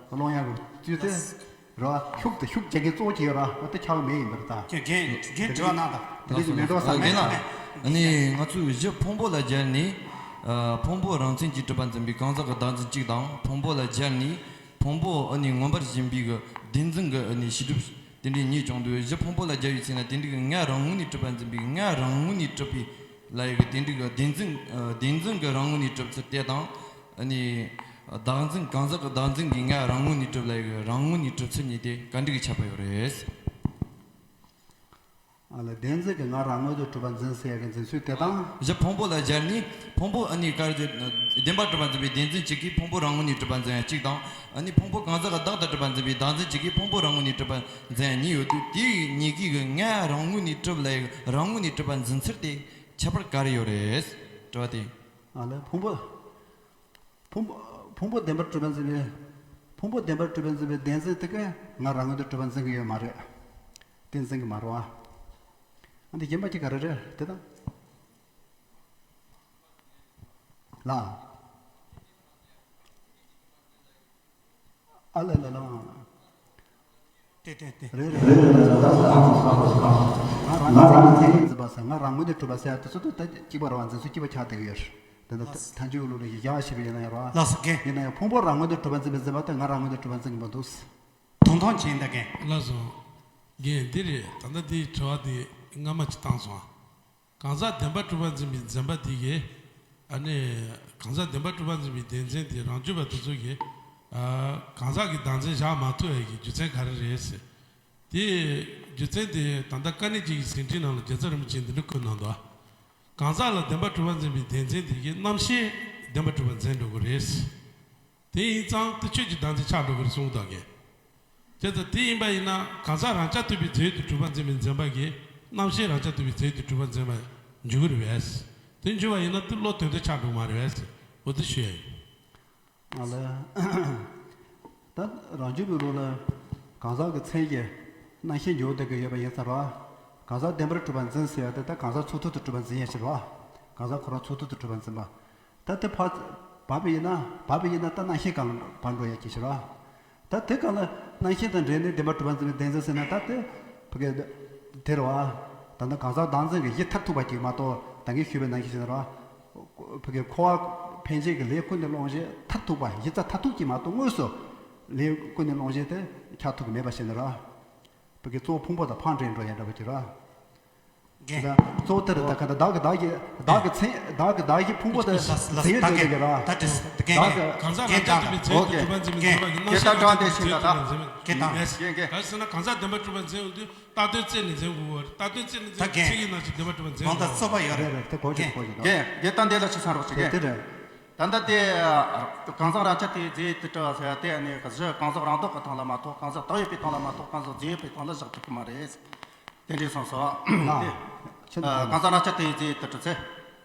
སློང་ཡ་གི་ཚུལ་དེ་རེད་བ། ཤུགས་དེ་ཤུགས་རྒྱག་མཁན་གཙོ་བོ་གཅིག་ཡོད་ར། འོ་དེ་ཁྱབ་མེད་ཡིན་པར་ད། རྒན་རྒན་རྒན་དྲི་བ་གནང་དང་། དེ་འདྲ་ཞིག་མེད་འགྲོ་བསམ་ནས། རྒན་ལགས། ཨ་ནི་ང་ཚོས་གཞི་ཕུང་པོ་ལ་སྦྱར་ནས། ཨ། ཕུང་པོ་རང་མཚན་གྱིས་གྲུབ་པར་འཛིན་པའི་གང་ཟག་གི་བདག་འཛིན་གཅིག་དང་། ཕུང་པོ་ལ་སྦྱར་ནས་ཕུང་པོ་ཨ་ནི་མངོན་པར་ཞེན་པའི་གི་བདེན་འཛིན་གྱི་ཨ་ནི་བྱེད་སྒྲུབ་དེ་འདྲའི་གཉིས་བྱུང་དུས། གཞི་ཕུང་པོ་ལ་སྦྱར་བའི་ཚེ་ན་དེ་འདྲའི་གི་ང་རང་ངོས་ནས་གྲུབ་པར་འཛིན་པའི་ང་རང་ངོས་ནས་གྲུབ་པའི་ལ་ཡི་གི་དེ་འདྲའི་གི་བདེན་འཛིན། ཨ། བདེན་འཛིན་གྱི་རང་ངོས་ནས་གྲུབ་ཚུལ་དེ་དང་། ཨ་ནི་བདག་འཛིན། གང་ཟག་གི་བདག་འཛིན་གྱི་ང་རང་ངོས་ནས་གྲུབ་ལ་ཡི་གི་རང་ངོས་ནས་གྲུབ་ཚུལ་གཉིས་དེ་ག་འདྲ་གི་ཁྱད་པར་ཡོད་རེད། ཨ་ལ། བདེན་འཛིན་གྱི་ང་རང་ངོས་སུ་གྲུབ་པར་འཛིན་ཟེར་ཡ་གི་འཛིན་ཚུལ་དེ་དང་། གཞི་ཕུང་པོ་ལ་སྦྱར་ནས་ཕུང་པོ་ཨ་ནི་ག་རེ་ཟེར། བདེན་པར་གྲུབ་པར་འཛིན་པའི་བདེན་འཛིན་གཅིག་གིས་ཕུང་པོ་རང་ངོས་ནས་གྲུབ་པར་འཛིན་ཡ་གཅིག་དང་། ཨ་ནི་ཕུང་པོ་གང་ཟག་གི་བདག་ཏུ་གྲུབ་པར་འཛིན་པའི་བདག་འཛིན་གཅིག་གིས་ཕུང་པོ་རང་ངོས་ནས་གྲུབ་པར་འཛིན་ཡ་གཉིས་ཡོད་དུས། དེའི་གཉིས་ཀའི་གི་ང་རང་ངོས་ནས་གྲུབ་ལ་ཡི་རང་ངོས་ནས་གྲུབ་པར་འཛིན་ཚུལ་དེ་ཁྱད་པར་ག་རེ་ཡོད་རེད། དྲི་བ་དེ། ཨ་ལ། ཕུང་པོ། ཕུང་པོ། ཕུང་པོ་བདེན་པར་གྲུབ་པར་འཛིན་པའི། ཕུང་པོ་བདེན་པར་གྲུབ་པར་འཛིན་པའི་བདེན་འཛིན་དེ་ག་ང་རང་ངོས་དུ་གྲུབ་པར་འཛིན་གྱི་ཡོད་མ་རེད། དེ་འཛིན་གྱི་མ་རེད་བ། ཨ་འདི་གཞན་པ་གཅིག་ག་རེ་རེད་དེ་དང་། ལ། ཨ་ལ་ལ་ལ། ཏེ་ཏེ་ཏེ། རེད་རེད་རེད་རེད་རེད་རེད་རེད། ང་རང་ངོས་ནས་གྲུབ་པ་ཟེར། ང་རང་ངོས་ནས་གྲུབ་པ་ཟེར་ཡ་དེ་ཚོ་ད་གཅིག་པ་རེད་བ། འཛིན་ཚུལ་གཅིག་པ་ཆགས་བསྡད་ཀྱི་ཡོད་རེད། དེ་ནི་ལགས་སོ། ཐལ་འགྱུར་ལུགས་ལ་ཡི་གེ་བ་ཞེས་པ་ཡིན་ན་ཡང་རེད་བ། ལགས་སོ་རྒན། ཡིན་ན་ཡང་ཕུང་པོ་རང་ངོས་ནས་གྲུབ་པ་འཛིན་པའི་འཛིན་པ་དེ་ང་རང་ངོས་ནས་གྲུབ་པ་འཛིན་གྱི་མི་འདུག་ཐུང་ཐུང་བྱས་ད་རྒན། ལགས་སོ། རྒན་འདི་རེད། ད་ལྟ་འདིའི་དྲི་བ་འདི་སྔ་མ་ཅིག་བཏང་སོང་ཨ། གང་ཟག་བདེན་པར་གྲུབ་པར་འཛིན་པའི་འཛིན་པ་དེ་གིས། ཨ་ནི། གང་ཟག་བདེན་པར་གྲུབ་པར་འཛིན་པའི་བདེན་འཛིན་དེ་རང་རྒྱུད་པ་དེ་ཚོ་གིས། ཨ། གང་ཟག་གི་བདག་འཛིན་བཞག་མ་ཐུབ་ཡ་གི་རྒྱུ་མཚན་ག་རེ་རེད་ཟེར། དེའི་རྒྱུ་མཚན་དེ་ད་ལྟ་དཀའ་གནད་ཅིག་གི་ཟིན་བྲིས་ནང་ལ་རྒྱལ་ཚབ་རིན་པོ་ཆེས་འདི་འདྲ་བཀོད་གནང་འདུག་གང་ཟག་ལ་བདེན་པར་གྲུབ་པར་འཛིན་པའི་བདེན་འཛིན་དེ་གིས་རྣམ་ཤེས་བདེན་པར་གྲུབ་པར་འཛིན་འགྲོ་གི་རེད། དེ་ཡིན་ཙང་དེ་ཆོས་ཀྱི་བདག་འཛིན་ཆགས་འགྲོ་གི་རེད་གསུངས་འདུག་གས། བྱས་ཙང་དེ་ཡིན་པ་ཡིན་ན་གང་ཟག་རང་རྐྱ་ཐུབ་པའི་རྫས་ཡོད་དུ་གྲུབ་པར་འཛིན་པའི་འཛིན་པ་གིས་རྣམ་ཤེས་རང་རྐྱ་ཐུབ་པའི་རྫས་ཡོད་དུ་གྲུབ་པར་འཛིན་པ་འཇུག་གི་རེད་པས། དེ་འཇུག་པ་ཡིན་ན་དེ་བློ་དོན་དུ་ཆགས་འགྲོ་གི་མ་རེད་པས། འོ་དེ་ཞུ་ཡ་ཡིན། ཨ་ལ། ད་རང་རྒྱུད་པའི་ལུགས་ལ་གང་ཟག་གི་མཚན་གྱི་རྣམ་ཤེས་འཇུག་བསྡད་ཀྱི་ཡོད་པ་ཡིན་ཙང་ར། གང་ཟག་བདེན་པར་གྲུབ་པར་འཛིན་ཟེར་ཡ་དེ་ད་གང་ཟག་ཚུགས་ཐུབ་ཏུ་གྲུབ་པར་འཛིན་ཡ་ཞིག་ར། གང་ཟག་ཁོ་རང་ཚུགས་ཐུབ་ཏུ་གྲུབ་པར་འཛིན་པ། ད་དེ་ཕར་བབས་པ་ཡིན་ན། བབས་པ་ཡིན་ན་ད་རྣམ་ཤེས་སྒང་ལ་བབས་འགྲོ་ཡ་གི་ཞིག་ར། ད་དེ་སྒང་ལ་རྣམ་ཤེས་དང་འབྲེལ་ནས་བདེན་པར་གྲུབ་པར་འཛིན་པའི་བདེན་འཛིན་ཟེར་ན། ད་དེ་ཕ་གི་དེ་རེད་བ། ད་ནི་གང་ཟག་བདག་འཛིན་གྱི་གཞི་མཐར་ཐུག་པ་ཅིག་མ་གཏོགས། ད་གིན་ཞུས་པའི་ནང་བཞིན་ཟེར་ན་ར། ཕ་གི་འཁོར་བ་འཕེན་བྱེད་ཀྱི་ལས་ཀུན་ནས་སློང་བྱེད་མཐར་ཐུག་པ། གཞི་རྩ་མཐར་ཐུག་ཅིག་མ་གཏོགས་དངོས་སུ་ལས་ཀུན་ནས་སློང་བྱེད་དེ་ཆགས་ཐུབ་ཀྱི་མེད་པ་ཞིག་ནི་ར། ཕ་གི་གཙོ་བོ་ཕུང་པོ་དང་ཕར་འདྲེས་འགྲོ་ཡ་འདྲ་བ་ཅིག་ར། རྒན། གཙོ་བོ་དེ་རེད། ད་ག་ད་བདག་གི་བདག་གི་བདག་གི་མཚན་བདག་གི་བདག་གི་ཕུང་པོ་དེ་ལ་ལ་རྫས་ཡོད་ད་དོན་དེ་གི་ར། ད་དྲིས་ད་རྒན། བདག་གི་གང་ཟག་རང་རྒྱལ་ཐུབ་པའི་རྫས་ཡོད་དུ་གྲུབ་པ་འཛིན་པའི་འཛིན་པ་ཡིན་ན། རྒན་ད་དྲང་དེ་ཤིང་ད་ད། རྒན་ད། རྒན་རྒན། ག་རེ་ཟེར་ན་གང་ཟག་བདེན་པར་གྲུབ་པ་འཛིན་ཡོང་དུས་རྟག་དོན་རྩད་ནས་འཛིན་དགོས་པ་རེད། རྟག་དོན་རྩད་ནས་འཛིན་དགོས་པའི་ཚིག་ཡིན་ན་ཅིག་བདེན་པར་གྲུབ་པ་འཛིན་དགོས་པ་རེད། རེད་རེད། དེ་གོ་ཆོད་གོ་ཆོད། རྒན་རྒན་ད་འདི་ལ་ཆ་ཚང་རོགས་བྱེད་རྒན། དེ་རེད། ད་ལྟ་དེ་གང་ཟག་རང་ཆ་དེའི་རྫས་ཡོད་དུ་གྲུབ་པ་ཟེར་ཡ་དེ་ནི་གཞི་གང་ཟག་རང་ལྡོག་གི་སྟེང་ལ་མ་གཏོགས། གང་ཟག་བདག་ཡོད་པའི་སྟེང་ལ་མ་གཏོགས། གང་ཟག་རྫས་ཡོད་པའི་སྟེང་ལ་བཞག་ཐུབ་ཀྱི་མ་རེད། དེ་འདྲས་གསུངས་སོ། ཨ། དེ་ཕྱིན་ཨ། གང་ཟག་རང་ཆ་དེའི་རྫས་ཡོད་དུ་གྲུབ་ཚེ།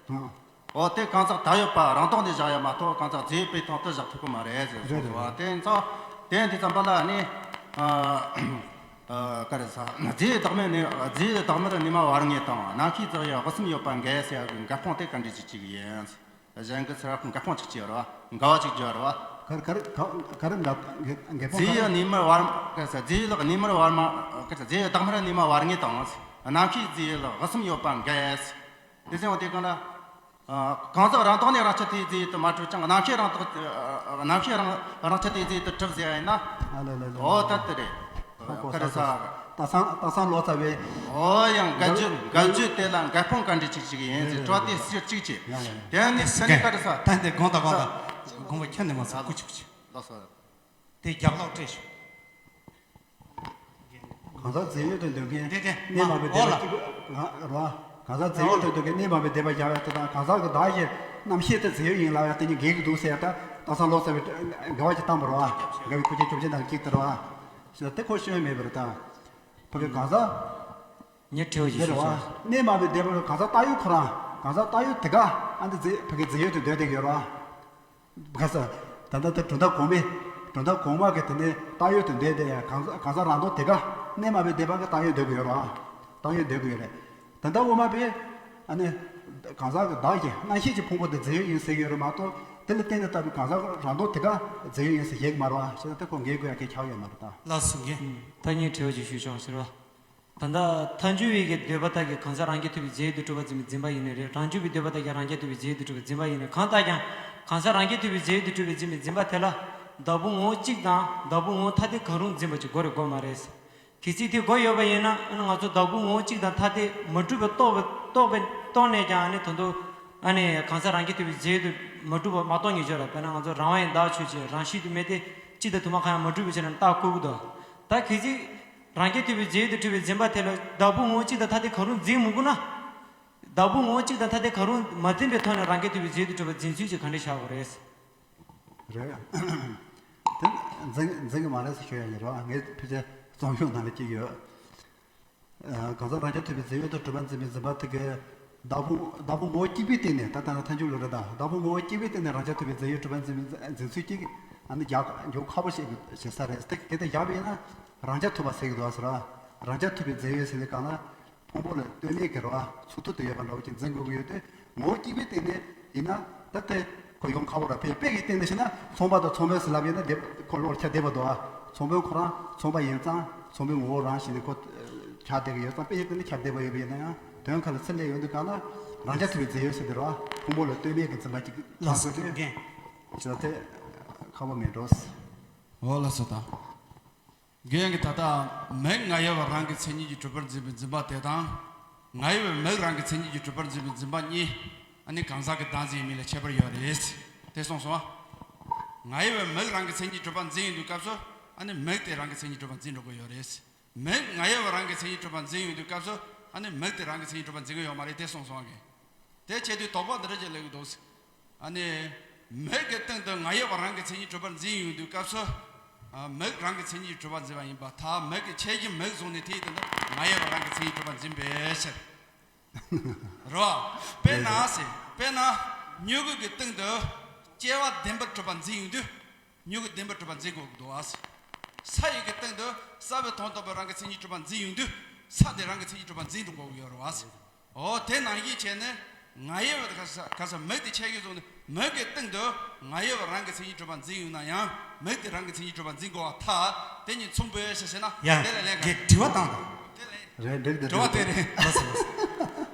ཨ། འོ་དེ་གང་ཟག་བདག་ཡོད་པ་རང་ལྡོག་ནས་བཞག་ཡ་མ་གཏོགས། གང་ཟག་རྫས་ཡོད་པའི་སྟེང་དུ་བཞག་ཐུབ་ཀྱི་མ་རེད་ཟེར་རེད་གསུངས་སོ། རེད། དེ་ཚོ་དེ་འདི་ཙམ་པ་ལ་ནི། ཨ། ཨ། ག་རེ་ཟ། རྫས་བདག་མེད་ནི། རྫས་བདག་མེད་ནི་མ་བར་ངེས་དང་། རྣམ་ཤེས་རྫས་ཡོད་དབུ་གསུམ་ཡོད་པ་འགལ་ཟེར་ཡ་གི་འགལ་སྤོང་དེ་ག་འདྲ་ཅིག་ཅིག་ཡིན། གཞན་གྱི་ཚུལ་འགལ་སྤོང་ཅིག་བྱས་རོ། འགལ་བ་ཅིག་བརྗོད་རོ། ག་རེ་ག་རེ་ག་ག་རེ་འགལ་འགལ་འགལ་སྤོང་རྫས་ཡོད་གནས་མལ་བར། ག་ས་རྫས་ཡོད་གནས་མལ་བར་མ། ག་ས་རྫས་ཡོད་བདག་མེད་གནས་མལ་བར་ངེས་དང་། རྣམ་ཤེས་རྫས་ཡོད་དབུ་གསུམ་ཡོད་པ་འགལ། དེ་ཚེ་འོ་དེ་གང་ལ། ཨ། གང་ཟག་རང་ལྡོག་ནས་རང་ཆ་དེའི་རྫས་ཡོད་དུ་མ་གྲུབ་ཀྱང་། རྣམ་ཤེས་རང་ལྡོག་རྣམ་ཤེས་རང་རང་ཆ་དེའི་རྫས་ཡོད་དུ་གྲུབ་ཟེར་ཡ་ཡིན་ན། ཨ་ལ་ལ་ལ། འོ་ད་དེ་རེད། ཧ་གོ། ག་རེ་ས། ས་ད་སང་ད་སང་ལོ་ཙཱ་བས། འོ་ཡང་འགལ་བརྗོད་འགལ་བརྗོད་དེ་ལ་འགལ་སྤོང་ག་འདྲ་ཅིག་ཅིག་ཡིན་ཟེར། དྲི་བ་དེ་ཟེར་གཅིག་བྱས། ཡ་ཡ་ཡ། དེ་ནི་སེ་ནི་ག་རེ་ས། ད་འདི་དགོངས་དག་དགོངས་དག་དགོངས་པ་ཁྱོན་ནས་མ་ཚོམ། ཀུ་ཅི་ཀུ་ཅི། ལགས་སོ། དེ་རྒྱབ་ལོག་སྤྲད་ཤོག་གང་ཟག་རྫས་ཡོད་དུ་འདོད་མཁན། དེ་དེ་གནས་མ་བའི་འོ་སྡེ་པ་ལ་གཅིག་པ་རེད་བ། གང་ཟག་རྫས་ཡོད་དུ་འདོད་མཁན་གནས་མ་བའི་སྡེ་པ་བཞག་ཡ་དེ་དང་། གང་ཟག་གི་བདག་གི་རྣམ་ཤེས་དེ་རྫས་ཡོད་ཡིན་ལབ་ཡ་དེ་གཉིས་འགལ་གྱི་འདུག་ཟེར་ཡ། ད་ད་སང་ལོ་ཙཱ་བས་འགལ་བ་ཅིག་བཏང་བ་རེད་བ། འགལ་བའི་ཁུ་ཆེ་བཅོ་བརྒྱད་ནང་གཅིག་དེ་རེད་བ། ཞེས་དེ་ཁོ་ཤེས་མེད་པ་རེད་ད། ཕ་གི་གང་ཟག་ངས་དྲི་བ་ཞིག་དེ་རེད་བ། ཞུ་ཆོག་གནས་མ་བའི་སྡེ་པ་གང་ཟག་བཏགས་ཡོད་ཁོ་རང་། གང་ཟག་བཏགས་ཡོད་དེ་ག་ཨ་འདི་རྫས་ཕ་གི་རྫས་ཡོད་དུ་འདོད་བསྡད་ཀྱི་ཡོད་རེད་བ། ག་ས། ད་ལྟ་དེ་གྲུབ་མཐའ་གོང་མའི། གྲུབ་མཐའ་གོང་མ་གི་དེ་ནས་བཏགས་ཡོད་དུ་འདོད་དེ་ཡང་གང་ཟག་གང་ཟག་རང་ལྡོག་དེ་ག་གནས་མ་བའི་སྡེ་པ་གི་བཏགས་ཡོད་འདོད་ཀྱི་ཡོད་རེད་བ། བཏགས་ཡོད་འདོད་ཀྱི་ཡོད་རེད། ད་ལྟ་དབུ་མ་པས་ཨ་ནི་གང་ཟག་གི་བདག་གི་རྣམ་ཤེས་ཀྱི་ཕུང་པོ་དེ་རྫས་ཡོད་ཡིན་ཟེར་གྱི་ཡོད་རེད་མ་གཏོགས། དེ་ལ་བརྟེན་ནས་བཏགས་པའི་གང་ཟག་རང་ལྡོག་དེ་ག་རྫས་ཡོད་ཡིན་ཟེར་བཤད་ཀྱི་མ་རེད་བ། བྱས་ཙང་དེ་ཁོ་འགལ་དགོས་ཡ་གལ་ཆགས་ཡོད་མ་རེད་ད། ལགས་སོ་རྒན། ད་ངས་དྲི་བ་ཅིག་ཞུ་ཆོག་ཟེར་བ། ད་ལྟ་ཐལ་འགྱུར་བའི་གི་འདོད་པ་དག་གིས་གང་ཟག་རང་རྐྱ་ཐུབ་པའི་རྫས་ཡོད་དུ་གྲུབ་པར་འཛིན་པའི་འཛིན་པ་ཡིན་ནི་རེད། རང་རྒྱུད་པའི་འདོད་པ་དག་གིས་རང་རྐྱ་ཐུབ་པའི་རྫས་ཡོད་དུ་གྲུབ་པའི་འཛིན་པ་ཡིན་ནི། གང་ལྟར་ཀྱང་གང་ཟག་རང་རྐྱ་ཐུབ་པའི་རྫས་ཡོད་དུ་གྲུབ་པར་འཛིན་པའི་འཛིན་པ་དེ་ལ་བདག་ཕུང་ངོ་བོ་གཅིག་དང་བདག་ཕུང་ངོ་བོ་ཐ་དད་གང་རུང་འཛིན་པ་ཅིག་དགོས་རེད་དགོས་མ་རེད། གལ་སྲིད་དེ་དགོས་ཡོད་པ་ཡིན་ན། ཨ་ནི་ང་ཚོ་བདག་ཕུང་ངོ་བོ་གཅིག་དང་ཐ་དད་མ་གྲུབ་པ་རྟོགས་པ་རྟོགས་པ་རྟོགས་ནས་ཀྱང་། ཨ་ནི་ད་དུང་ཨ་ནི་གང་ཟག་རང་རྐྱ་ཐུབ་པའི་རྫས་ཡོད་དུ་མ་གྲུབ་པ་མ་རྟོགས་ཉེས་ཆོག་རེད། དཔེར་ན་ང་ཚོ་རང་དབང་ཡང་བདག་ཆོས་ཅན། རང་བཞིན་དུ་མེད་དེ། གཅིག་དང་དུ་མ་གང་ཡང་མ་གྲུབ་པའི་ཕྱིར་ན་རྟགས་བཀོད་ཀྱི་འདུག་ད་གལ་སྲིད་རང་རྐྱ་ཐུབ་པའི་རྫས་ཡོད་དུ་གྲུབ་པའི་འཛིན་པ་དེ་ལ་བདག་ཕུང་ངོ་བོ་གཅིག་དང་ཐ་དད་གང་རུང་འཛིན་མི་དགོས་ན། བདག་ཕུང་ངོ་བོ་གཅིག་དང་ཐ་དད་གང་རུང་མ་འཛིན་པའི་ཐོག་ནས་རང་རྐྱ་ཐུབ་པའི་རྫས་ཡོད་དུ་གྲུབ་པ་འཛིན་ཚུལ་གྱི་ག་འདྲ་བཞག་དགོས་རེད། རེད། དེ་འཛིན་འཛིན་གྱི་མ་རེད་ཟེར་ཞུ་ཡ་ཡིན་རོགས། ངས་ཕལ་ཆེར་རྩོམ་ཡིག་ནང་ལ་བྲིས་ཡོད། ཨ། གང་ཟག་རང་རྐྱ་ཐུབ་པའི་རྫས་ཡོད་དུ་གྲུབ་པར་འཛིན་པའི་འཛིན་པ་དེ་གའི་བདག་ཕུང་བདག་ཕུང་ངོ་བོ་གཅིག་པའི་སྟེང་ནས། ད་ལྟ་ན་ཐལ་འགྱུར་ལུགས་རེད་ད། བདག་ཕུང་ངོ་བོ་གཅིག་པའི་སྟེང་ནས་རང་རྐྱ་ཐུབ་པའི་རྫས་ཡོད་གྲུབ་པར་འཛིན་པའི་འཛིན་ཚུལ་གཅིག་ཨ་ནི་རྒྱག་རྒྱུ་ཁག་པོ་བྱེད་བྱེད་ས་རེད། དེ་གལ་ཏེ་བཞག་པ་ཡིན་ན་རང་རྐྱ་ཐུབ་པ་ཟེར་གྱི་འདུག་ཟེར་བ། རང་རྐྱ་ཐུབ་པའི་རྫས་ཡོད་ཟེར་བའི་སྒང་ལ། ཕུང་པོ་ལ་ལྟོས་མེད་ཀྱི་རེད་བ། ཚུགས་ཐུབ་ཏུ་ཡོད་པ་འདྲ་བོ་ཅིག་འཛིན་དགོས་ཀྱི་ཡོད་དུས། ངོ་བོ་གཅིག་པའི་སྟེང་ནས་ཡིན་ན་ད་ལྟ་ཁོ་ཡོང་ཁག་པོ་རེད། དཔེ་དཔེ་གི་སྟེང་ནས་བཤད་ན་ཚོང་པ་དང་ཚོང་དཔོན་ཟེར་ལབ་ཡོད་ན་དེ་ཁོ་བློར་ཁྱབ་བསྡད་པ་འདུག་བ། ཚོང་དཔོན་ཁོ་རང་ཚོང་པ་ཡིན་ཙང་ཚོང་པའི་ངོ་བོ་རང་བཞིན་ནས་ཁོ་ཁྱབ་བསྡད་ཀྱི་ཡོད་ཙང་། དཔེ་ཡི་སྟེང་ནས་ཁྱབ་བསྡད་པ་ཡོད་པ་ཡིན་ན་ཡང་དོན་ཁ་ལ་ཚུར་སླེབས་ཡོང་དུས་སྒང་ལ་རང་རྐྱ་ཐུབ་པའི་རྫས་ཡོད་ཟེར་དེ་རེད་བ། ཕུང་པོ་ལ་ལྟོས་མེད་ཀྱི་འཛིན་པ་ཅིག་ལགས་སོ་རྒན། ཅི་ལ་དེ་ཁག་པོ་མེད་འགྲོ། འོ་ལགས་སོ་ད། རྒན་གྱིས་ད་ལྟ་མིག་ང་ཡོད་པ་རང་གི་མཚན་ཉིད་ཀྱིས་གྲུབ་པར་འཛིན་པའི་འཛིན་པ་དེ་དང་། ང་ཡོད་པའི་མིག་རང་གི་མཚན་ཉིད་ཀྱིས་གྲུབ་པར་འཛིན་པའི་འཛིན་པ་གཉིས། ཨ་ནི་གང་ཟག་གི་བདག་འཛིན་ཡིན་མིན་ལ་ཁྱད་པར་ཡོད་རེད། དེ་གསུངས་སོང་ཨ། ང་ཡོད་པའི་མིག་རང་གི་མཚན་ཉིད་གྲུབ་པར་འཛིན་ཡོང་དུས་སྐབས་སུ། ཨ་ནི་མིག་དེ་རང་གི་མཚན་ཉིད་གྲུབ་པར་འཛིན་འགྲོ་གི་ཡོད་རེད། མིག་ང་ཡོད་པ་རང་གི་མཚན་ཉིད་གྲུབ་པར་འཛིན་ཡོང་དུས་སྐབས་སུ། ཨ་ནི་མིག་དེ་རང་གི་མཚན་ཉིད་གྲུབ་པར་འཛིན་གི་ཡོད་མ་རེད། དེ་གསུངས་སོང་ཨ་གི། དེ་བྱས་དུས་དོགས་པ་འདི་འདྲ་ཅིག་སླེབས་ཀྱི་འདུག་ཨ་ནི། མིག་གི་སྟེང་དུ་ང་ཡོད་པ་རང་གི་མཚན་ཉིད་གྲུབ་པར་འཛིན་ཡོང་དུས་སྐབས་སུ། ཨ། མིག་རང་གི་མཚན་ཉིད་གྲུབ་པར་འཛིན་པ་ཡིན་པར་ཐལ། མིག་གི་ཁྱད་གཞི་མིག་བཟུང་ནས་དེའི་སྟེང་དུ་ང་ཡོད་པ་རང་གི་མཚན་ཉིད་གྲུབ་པར་འཛིན་པའི་ཕྱིར། རེད་བ། དཔེར་ན་ཟེར། དཔེར་ན། མྱུ་གུ་གི་སྟེང་དུ་སྐྱེ་བ་བདེན་པར་གྲུབ་པར་འཛིན་ཡོང་དུས། མྱུ་གུ་བདེན་པར་གྲུབ་པར་འཛིན་དགོས་ཀྱི་འདུག་བ། ས་ཡི་གི་སྟེང་དུ་ས་བོན་མཐོང་ཐོས་པ་རང་གི་མཚན་ཉིད་གྲུབ་པར་འཛིན་ཡོང་དུས། ས་དེ་རང་གི་མཚན་ཉིད་གྲུབ་པར་འཛིན་འགྲོ་དགོས་ཀྱི་ཡོད་རེད་བ། འོ་དེ་ནང་བཞིན་བྱས་ནས་ང་ཡོད་པ་ག་ས་ག་ས་མིག་དེ་ཁྱད་གཞི་བཟུང་ནས་མིག་གི་སྟེང་དུ་ང་ཡོད་པ་རང་གི་མཚན་ཉིད་གྲུབ་པར་འཛིན་ཡོང་ན་ཡང་མིག་དེ་རང་གི་མཚན་ཉིད་གྲུབ་པར་འཛིན་དགོས་པར་ཐལ། དེ་གཉིས་མཚུངས་པས་ཞེས་ཟེར་ན། ཡ། དེ་ལ་ལན་ག། དྲི་བ་བཏང་དང་། དེ་ལན། རེད་འགྲིག་འདུག་དྲི་བ་དེ་རེད། ལགས་སོ་ལགས་སོ།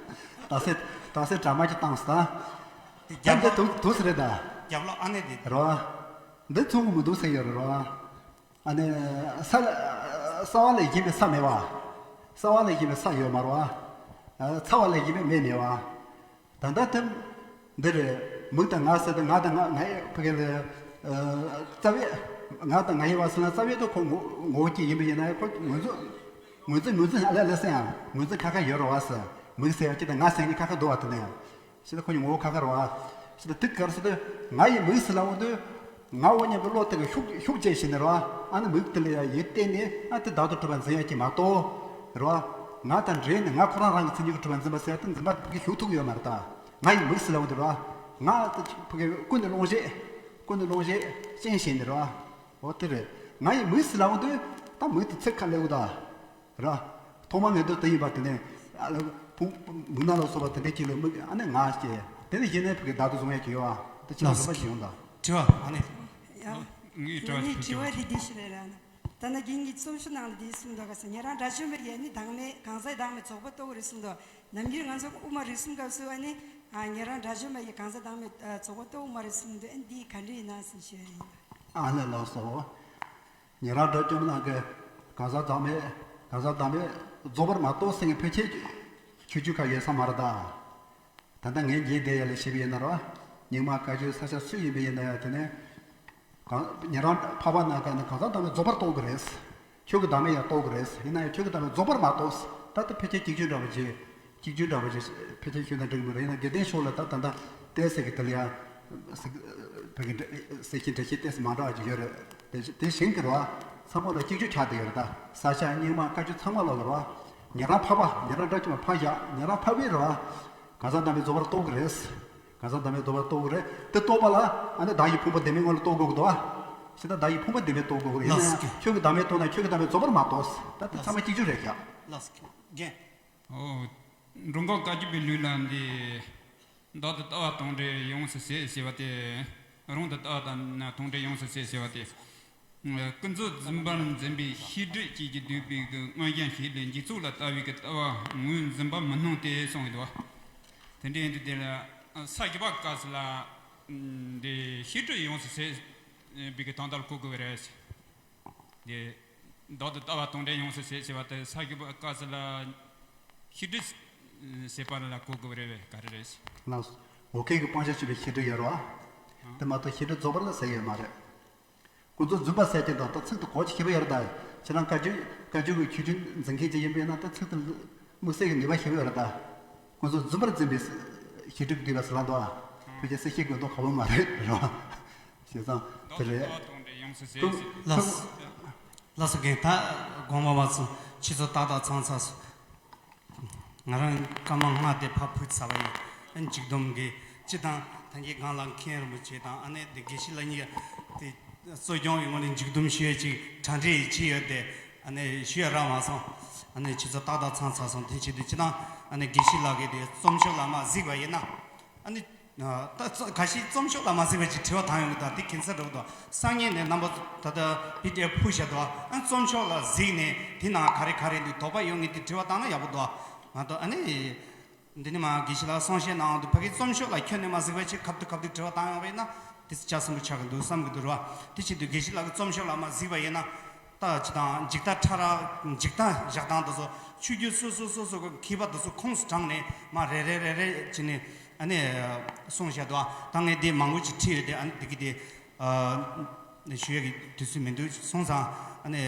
ད་སེ་ད་སེ་དྲ་མ་ཅིག་བཏང་སོང་ད། རྒྱབ་ལོགས་དེ་དུས་དུས་སུ་རེད་ད། རྒྱབ་ལོགས་ཨ་ནེ་དེ། རོ། འདི་མཚུངས་མི་འདུག་ཟེར་ཡོད་རེད་རོ། ཨ་ནི། ས་ལ་གསལ་བ་ལས་གཞན་པའི་ས་མེད་པ། གསལ་བ་ལས་གཞན་པའི་ས་ཡོད་མ་རེད་བ། ཚ་བ་ལ་ཡིན་པའི་མེ་མེ་བ། ད་ལྟ་དེ་འདི་རེད། མིག་དང་ངག་ཟེར་ཏེ་ང་དང་ང་ང་ཡི་ཕ་གི་ལ་རྩ་བའི་ངག་དང་ང་ཡི་བ་ཟེར་ན་རྩ་བའི་དུ་ཁོ་ངོ་ངོ་བོ་སྐྱེ་ཡིན་པ་ཡིན་ན་ཁོ་ངོས་འཛིན་ངོས་འཛིན་ངོས་འཛིན་ཨ་ལ་ལ་སེ་ཡང་ངོས་འཛིན་ཁ་ཁ་ཡོད་རེད་བ་ཟེར། མིག་ཟེར་ཡང་ཅི་དང་ངག་ཟེར་ནི་ཁ་ཁ་འདུག་བ་དེ་ནས། ཞེས་ད་ཁོ་གཉིས་ངོ་བོ་ཁ་ཁ་རེད་བ། ཞེས་ད་དེ་གར་སོ་དེ་ང་ཡི་མིག་ཟེར་ལ་འོང་དུས་ང་འོ་མཉམ་པའི་བློ་དེ་གི་ཤུགས་ཤུགས་རྒྱས་ཤིང་ནི་རེད་བ། ཨ་ནི་མིག་དེ་ལ་ཡ་ཡིད་བརྟན་ནས་ཨ་དེ་བདག་ཏུ་གྲུབ་པ་འཛིན་ཡ་གྱི་མ་གཏོགས་རེད་བ། ང་དང་འབྲེལ་ནས་ང་ཁོ་རང་རང་གི་མཚན་ཉིད་ཀྱི་གྲུབ་པ་འཛིན་པ་ཟེར་ཡ་དེ་འཛིན་པ་ཕ་གི་ཞུགས་ཐུབ་ཀྱི་ཡོད་མ་རེད་ད། ང་ཡི་མིག་ཟེར་ལ་འོང་དུས་རེད་བ། ང་དེ་ཕ་གི་ཀུན་ནས་བློ་ཞེད་ཀུན་ནས་བློ་ཞེད་ཅན་ཞིག་ནི་རེད་བ། འོ་དེ་རེད། ང་ཡི་མིག་ཟེར་ལ་འོང་དུས་ད་མིག་དེ་ཚིག་ཁ་ལེའུ་ད། ར། ཐོག་མ་ངེས་དོན་དེ་ཡིན་པ་དེ་ནས་ཨ་ལ་བུ་མིག་ནག་ལ་སོགས་པ་དེ་འདྲའི་ཅིག་ལ་མིག་ཨ་ནི་ང་སྐྱེ། དེ་ནས་གཞི་ནས་ཕ་གི་བདག་ཏུ་བཟུང་ཡ་གི་ཡོད་ཨ། དེ་ཅི་ལ་ལགས་འཛིན་པ་ཞིག་ཡོང་ད། དྲི་བ་ཨ་ནི། ཡ། ངའི་དྲི་བ་ངའི་དྲི་བ་དེ་འདི་ཞིག་རེད་ར་ན། ད་ན་རྒན་གྱིས་རྩོམ་ཤོག་ནང་ལ་འདི་གསུངས་འདུག་ག་ས་ཉན་རང་དགྲ་བཅོམ་པ་ཡི་ནི་བདག་མེད་གང་ཟག་བདག་མེད་རྫོགས་པ་རྟོགས་རེད་གསུངས་འདུག་ནམ་རྒྱུན་ང་ཚོ་དབུ་མ་རིགས་གསུམ་སྐབས་སུ་ཨ་ནི་ཉན་རང་དགྲ་བཅོམ་པ་ཡི་གང་ཟག་བདག་མེད་རྫོགས་པ་རྟོགས་དབུ་མ་རིགས་གསུམ་འདུག་ཨ་ནི་འདི་ག་འདྲ་ཡིན་ན་ཟེར་ཞུ་ཡ་ཡིན། ཨ་ལས་ལགས་སོ། ཉན་རང་དགྲ་བཅོམ་ནང་གི་གང་ཟག་བདག་མེད་གང་ཟག་བདག་མེད་རྫོགས་པར་མ་རྟོགས་ཟེར་མཁན་ཕལ་ཆེར་ཆོས་བརྒྱུད་ཁག་ཡོད་ས་མ་རེད་ད། ད་ལྟ་ངས་རྒྱས་བསྡད་ཡ་ལ་བྱས་པ་ཡིན་ན་རོ། རྙིང་མ་བཀའ་བརྒྱུད་ས་ཆ་སུ་ཡིན་པ་ཡིན་ན་ཡང་དེ་ནས། གང་ཉན་རང་འཕགས་པ་ནང་གི་ནི་གང་ཟག་བདག་མེད་རྫོགས་པར་རྟོགས་ཀྱི་རེད། ཆོས་ཀྱི་བདག་མེད་ཡང་རྟོགས་ཀྱི་རེད། ཡིན་ན་ཡང་ཆོས་ཀྱི་བདག་མེད་རྫོགས་པར་མ་རྟོགས། ད་ལྟ་ཕལ་ཆེར་གཅིག་གྱུར་འདྲ་བ་ཅིག་གཅིག་གྱུར་འདྲ་བ་ཅིག་ཕལ་ཆེར་ཤོད་ན་འགྲིག་གི་མི་རེད། ཡིན་ན་དགེ་ལྡན་ཕྱོགས་ལ་ད་ད་ལྟ་བསྟན་ཟེར་གི་དེ་ལ་ཡང་ཟེར་བའི་གི་ཟེར་གྱི་འགྲེལ་བཤད་བསྟན་ཟེར་མ་འདྲ་བ་ཅིག་ཡོད་རེད། དེ་དེ་བཞིན་གྱི་རོ། ཚང་མ་ལ་གཅིག་གྱུར་ཆགས་བསྡད་ཡོད་རེད་ད། ས་སྐྱ་རྙིང་མ་བཀའ་བརྒྱུད་ཚང་མ་ལོག་གི་རོ། ཉན་རང་འཕགས་པ་ཉན་རང་འདྲ་ཅིག་མ་འཕགས་བཞག་ཉན་རང་འཕགས་པའི་རོ། གང་ཟག་བདག་མེད་རྫོགས་པར་རྟོགས་ཀྱི་རེད། གང་ཟག་བདག་མེད་རྫོགས་པར་རྟོགས་ཀྱི་རེད། དེ་རྟོགས་པ་ལ་ཨ་ནི་བདག་གི་ཕུང་པོ་བདེན་མེད་ངོ་ལ་རྟོགས་དགོས་ཀྱི་འདུག་ཨ། ཞེ་ད་བདག་གི་ཕུང་པོ་བདེན་མེད་རྟོགས་དགོས་ཀྱི་རེད། ཡིན་ན་ཡང་ལགས་སོ། ཆོས་ཀྱི་བདག་མེད་རྟོགས་ན་ཆོས་ཀྱི་བདག་མེད་རྫོགས་པར་མ་རྟོགས། ད་དེ་ཚང་མ་གཅིག་གྱུར་རེད་ཤག་ལགས་སོ། རྒན། ཨོ། འགྲོ་འགོག་བཀའ་བརྒྱུད་པའི་ལུགས་ལ་འདི། བདག་ཏུ་ལྟ་བ་དང་བྲལ་ཡོངས་སུ་ཟད་ཟེར་བ་སྟེ། རང་དུ་ལྟ་བ་དང་དང་བྲལ་ཡོངས་སུ་ཟད་ཟེར་བ་སྟེ། ཀུན་རྫོབ་རྫུན་པར་འཛིན་པའི་ཤེས་སྒྲིབ་ཀྱིས་ཀྱི་བསྡུས་པའི་གི་མངོན་ཞེན་ཞིག་ལས་འཇིག་ཚོགས་ལ་ལྟ་བའི་གི་ལྟ་བ་ངོས་འཛིན་པ་མི་སྣང་སྟེ་གསུངས་ཡོད་དོ། དེ་འདྲའི་འདི་དེ་ལ་ས་བཞི་པ་བཀའ་ཟེར་ལ། འདི་ཤེས་སྒྲིབ་ཡོངས་སུ་ཟད་པའི་གི་དོན་དག་ལ་གོ་དགོས་པ་རེད། འདི་བདག་ཏུ་ལྟ་བ་དང་བྲལ་ཡོངས་སུ་ཟད་ཟེར་བ་དེ་ས་བཞི་པ་བཀའ་ཟེར་ལ་ཤེས་སྒྲིབ་ཟད་པ་ལ་གོ་དགོས་པ་རེད་པས་ག་རེ་རེད། ལགས་སོ། འོ་ཁེ་གི་སྤང་བྱ་ཞེས་པའི་ཤེས་སྒྲིབ་ཡོད་རེད་བ། དེ་མ་གཏོགས་ཤེས་སྒྲིབ་རྫོགས་པ་ལ་ཟེར་ཡོད་མ་རེད། ཀུན་རྫོབ་རྫུན་པ་ཟེར་གྱི་འདུག་ད་ཚིག་དེ་གོ་ཅི་ཤེས་པ་ཡོད་རེད་ད། ཁྱེད་རང་བཀའ་བརྒྱུད་བཀའ་བརྒྱུད་ཀྱི་ཆོས་བརྒྱུད་འཛིན་མཁན་ཅིག་ཡིན་པས་ན་ད་ཚིག་དེ་དམིགས་བསལ་གྱི་ནུས་པ་ཤེས་པ་ཡོད་རེད་ད། ཀུན་རྫོབ་རྫུན་པར་འཛིན་པའི་ཤེས་སྒྲིབ་བསྡུས་པ་ཟེར་ལ་འདུག་ཨ། ཕལ་ཆེར་གསལ་བཤད་དགོས་མདོག་ཁ་པོ་མ་རེད་རེད་བ། བྱས་ཙང་དེ་རེད། ལགས་སོ། ལགས་སོ། རྒན་ད་དགོངས་པ་མ་ཚོམས། ཁྱེད་ཚོ་ཏག་ཏག་ཚང་ཚར་སོང་། ང་རང་སྐར་མ་ལྔ་དེ་ཕར་ཕུད་ཚར་བ་ཡིན། ཨ་ནི་འཇིགས་སྡོམ་གྱི་སྤྱི་དང་ཐང་གི་སྒང་ལ་མཁན་རིན་པོ་ཆེ་དང་ཨ་ནི་དེ་དགེ་བཤེས་ལགས་གཉིས་དེ་གཙོ་སྐྱོང་གི་ངོས་ནས་འཇིགས་སྡོམ་ཞུ་ཡས་ཅིག་གྲ་སྒྲིག་བྱས་ཡོད་དེ་ཨ་ནི་ཞུ་ཡ་རག་མ་སོང་། ཨ་ནི་ཁྱེད་ཚོ་ཏག་ཏག་ཚང་ཚར་སོང་། དེ་བྱེད་དུས་སྤྱི་དང་ཨ་ནི་དགེ་བཤེས་ལགས་ཀྱིས་དེ་རྩོམ་ཤོག་ལ་མ་གཟིགས་པ་ཡིན་ན་ཨ་ནི། ད་ཁ་ཤས་རྩོམ་ཤོག་ལ་མ་གཟིགས་པ་ཅིག་དྲི་བ་བཏང་ཡོང་གི་འདུག་དེ་ཁྱད་མཚར་འདྲ་པོ་འདུག་སང་ཉིན་ནས་རྣམ་པ་ད་ལྟ་པི་ཌི་ཨེཕ་ཕུལ་བཞག་འདུག་ཨ་རྩོམ་ཤོག་ལ་གཟིགས་ནས་དེ་ནང་ག་རེ་ག་རེ་འདུག་དོགས་པ་ཡོད་མཁན་དེ་དྲི་བ་བཏང་ན་ཡག་པོ་འདུག་མ་གཏོགས་ཨ་ནི། འདི་ནི་མ་དགེ་བཤེས་ལགས་གསུང་བཤད་གནང་འདུག་ཕ་གི་རྩོམ་ཤོག་ལ་ཁྱོན་ནས་མ་གཟིགས་པ་ཅིག་ཁ་ཐུག་ཁ་ཐུག་དྲི་བ་བཏང་ཡོང་བ་ཡིན་ན་དེ་ལྕགས་སྲིན་པོ་ཆགས་ཀྱི་འདུག་བསམ་གྱི་འདུག་རེད་བ། དེ་བྱེད་དུས་དགེ་བཤེས་ལགས་ཀྱི་རྩོམ་ཤོག་ལ་མ་གཟིགས་པ་ཡིན་ན། ད་ཅི་དང་འཇིག་ལྟ་ཕྲ་རགས་འཇིག་ལྟ་བཞག་སྟངས་དེ་ཚོ་ཆོས་བརྒྱུད་སོ་སོ་སོ་སོ་གི་མཁས་པ་དེ་ཚོ་ཁོངས་སུ་དྲངས་ནས་མ་རེ་རེ་རེ་རེ་བྱས་ནས་ཨ་ནི་གསུངས་བཞག་འདུག་ད་ངས་འདི་མང་པོ་ཅིག་བྲིས་ཡོད་དེ་ཨ་ནི་འདི་གི་དེ་ཞུ་ཡག་གི་དུས་ཚོད་མི་འདུག་སོང་ཙང་ཨ་ནི་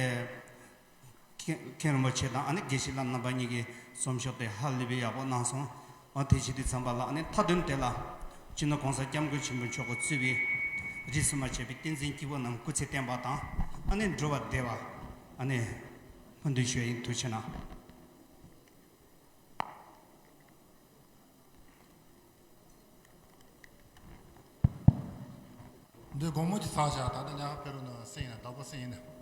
མཁན་རིན་པོ་ཆེ་དང་ཨ་ནི་དགེ་བཤེས་ལགས་རྣམ་པ་གཉིས་ཀྱི་རྩོམ་ཤོག་དེ་ཧ་ལས་པའི་ཡག་པོ་གནང་སོང་། འོ་དེ་བྱེད་དུས་ཙམ་པ་ལ་ཨ་ནི་མཐའ་དོན་དེ་ལ་སྤྱི་ནོར་གོང་ས་སྐྱབས་མགོན་ཆེན་པོ་མཆོག་གིས་གཙོས་པའི་རིས་སུ་མ་ཆད་པའི་བསྟན་འཛིན་སྐྱེས་བུ་རྣམས་སྐུ་ཚེ་བརྟན་པ་དང་ཨ་ནི་འགྲོ་བ་བདེ་བ་ཨ་ནི་སྨོན་འདུན་ཞུ་ཡ་ཡིན། ཐུགས་རྗེ་གནང་། འདི་དགོང་མོ་གྱི་ཚར་བཞག་ད་ལྟ་ཉག་ཕེ་རུ་ན་སེང་ཡིན་ན་བདག་པོ་སེང་ཡིན་ན།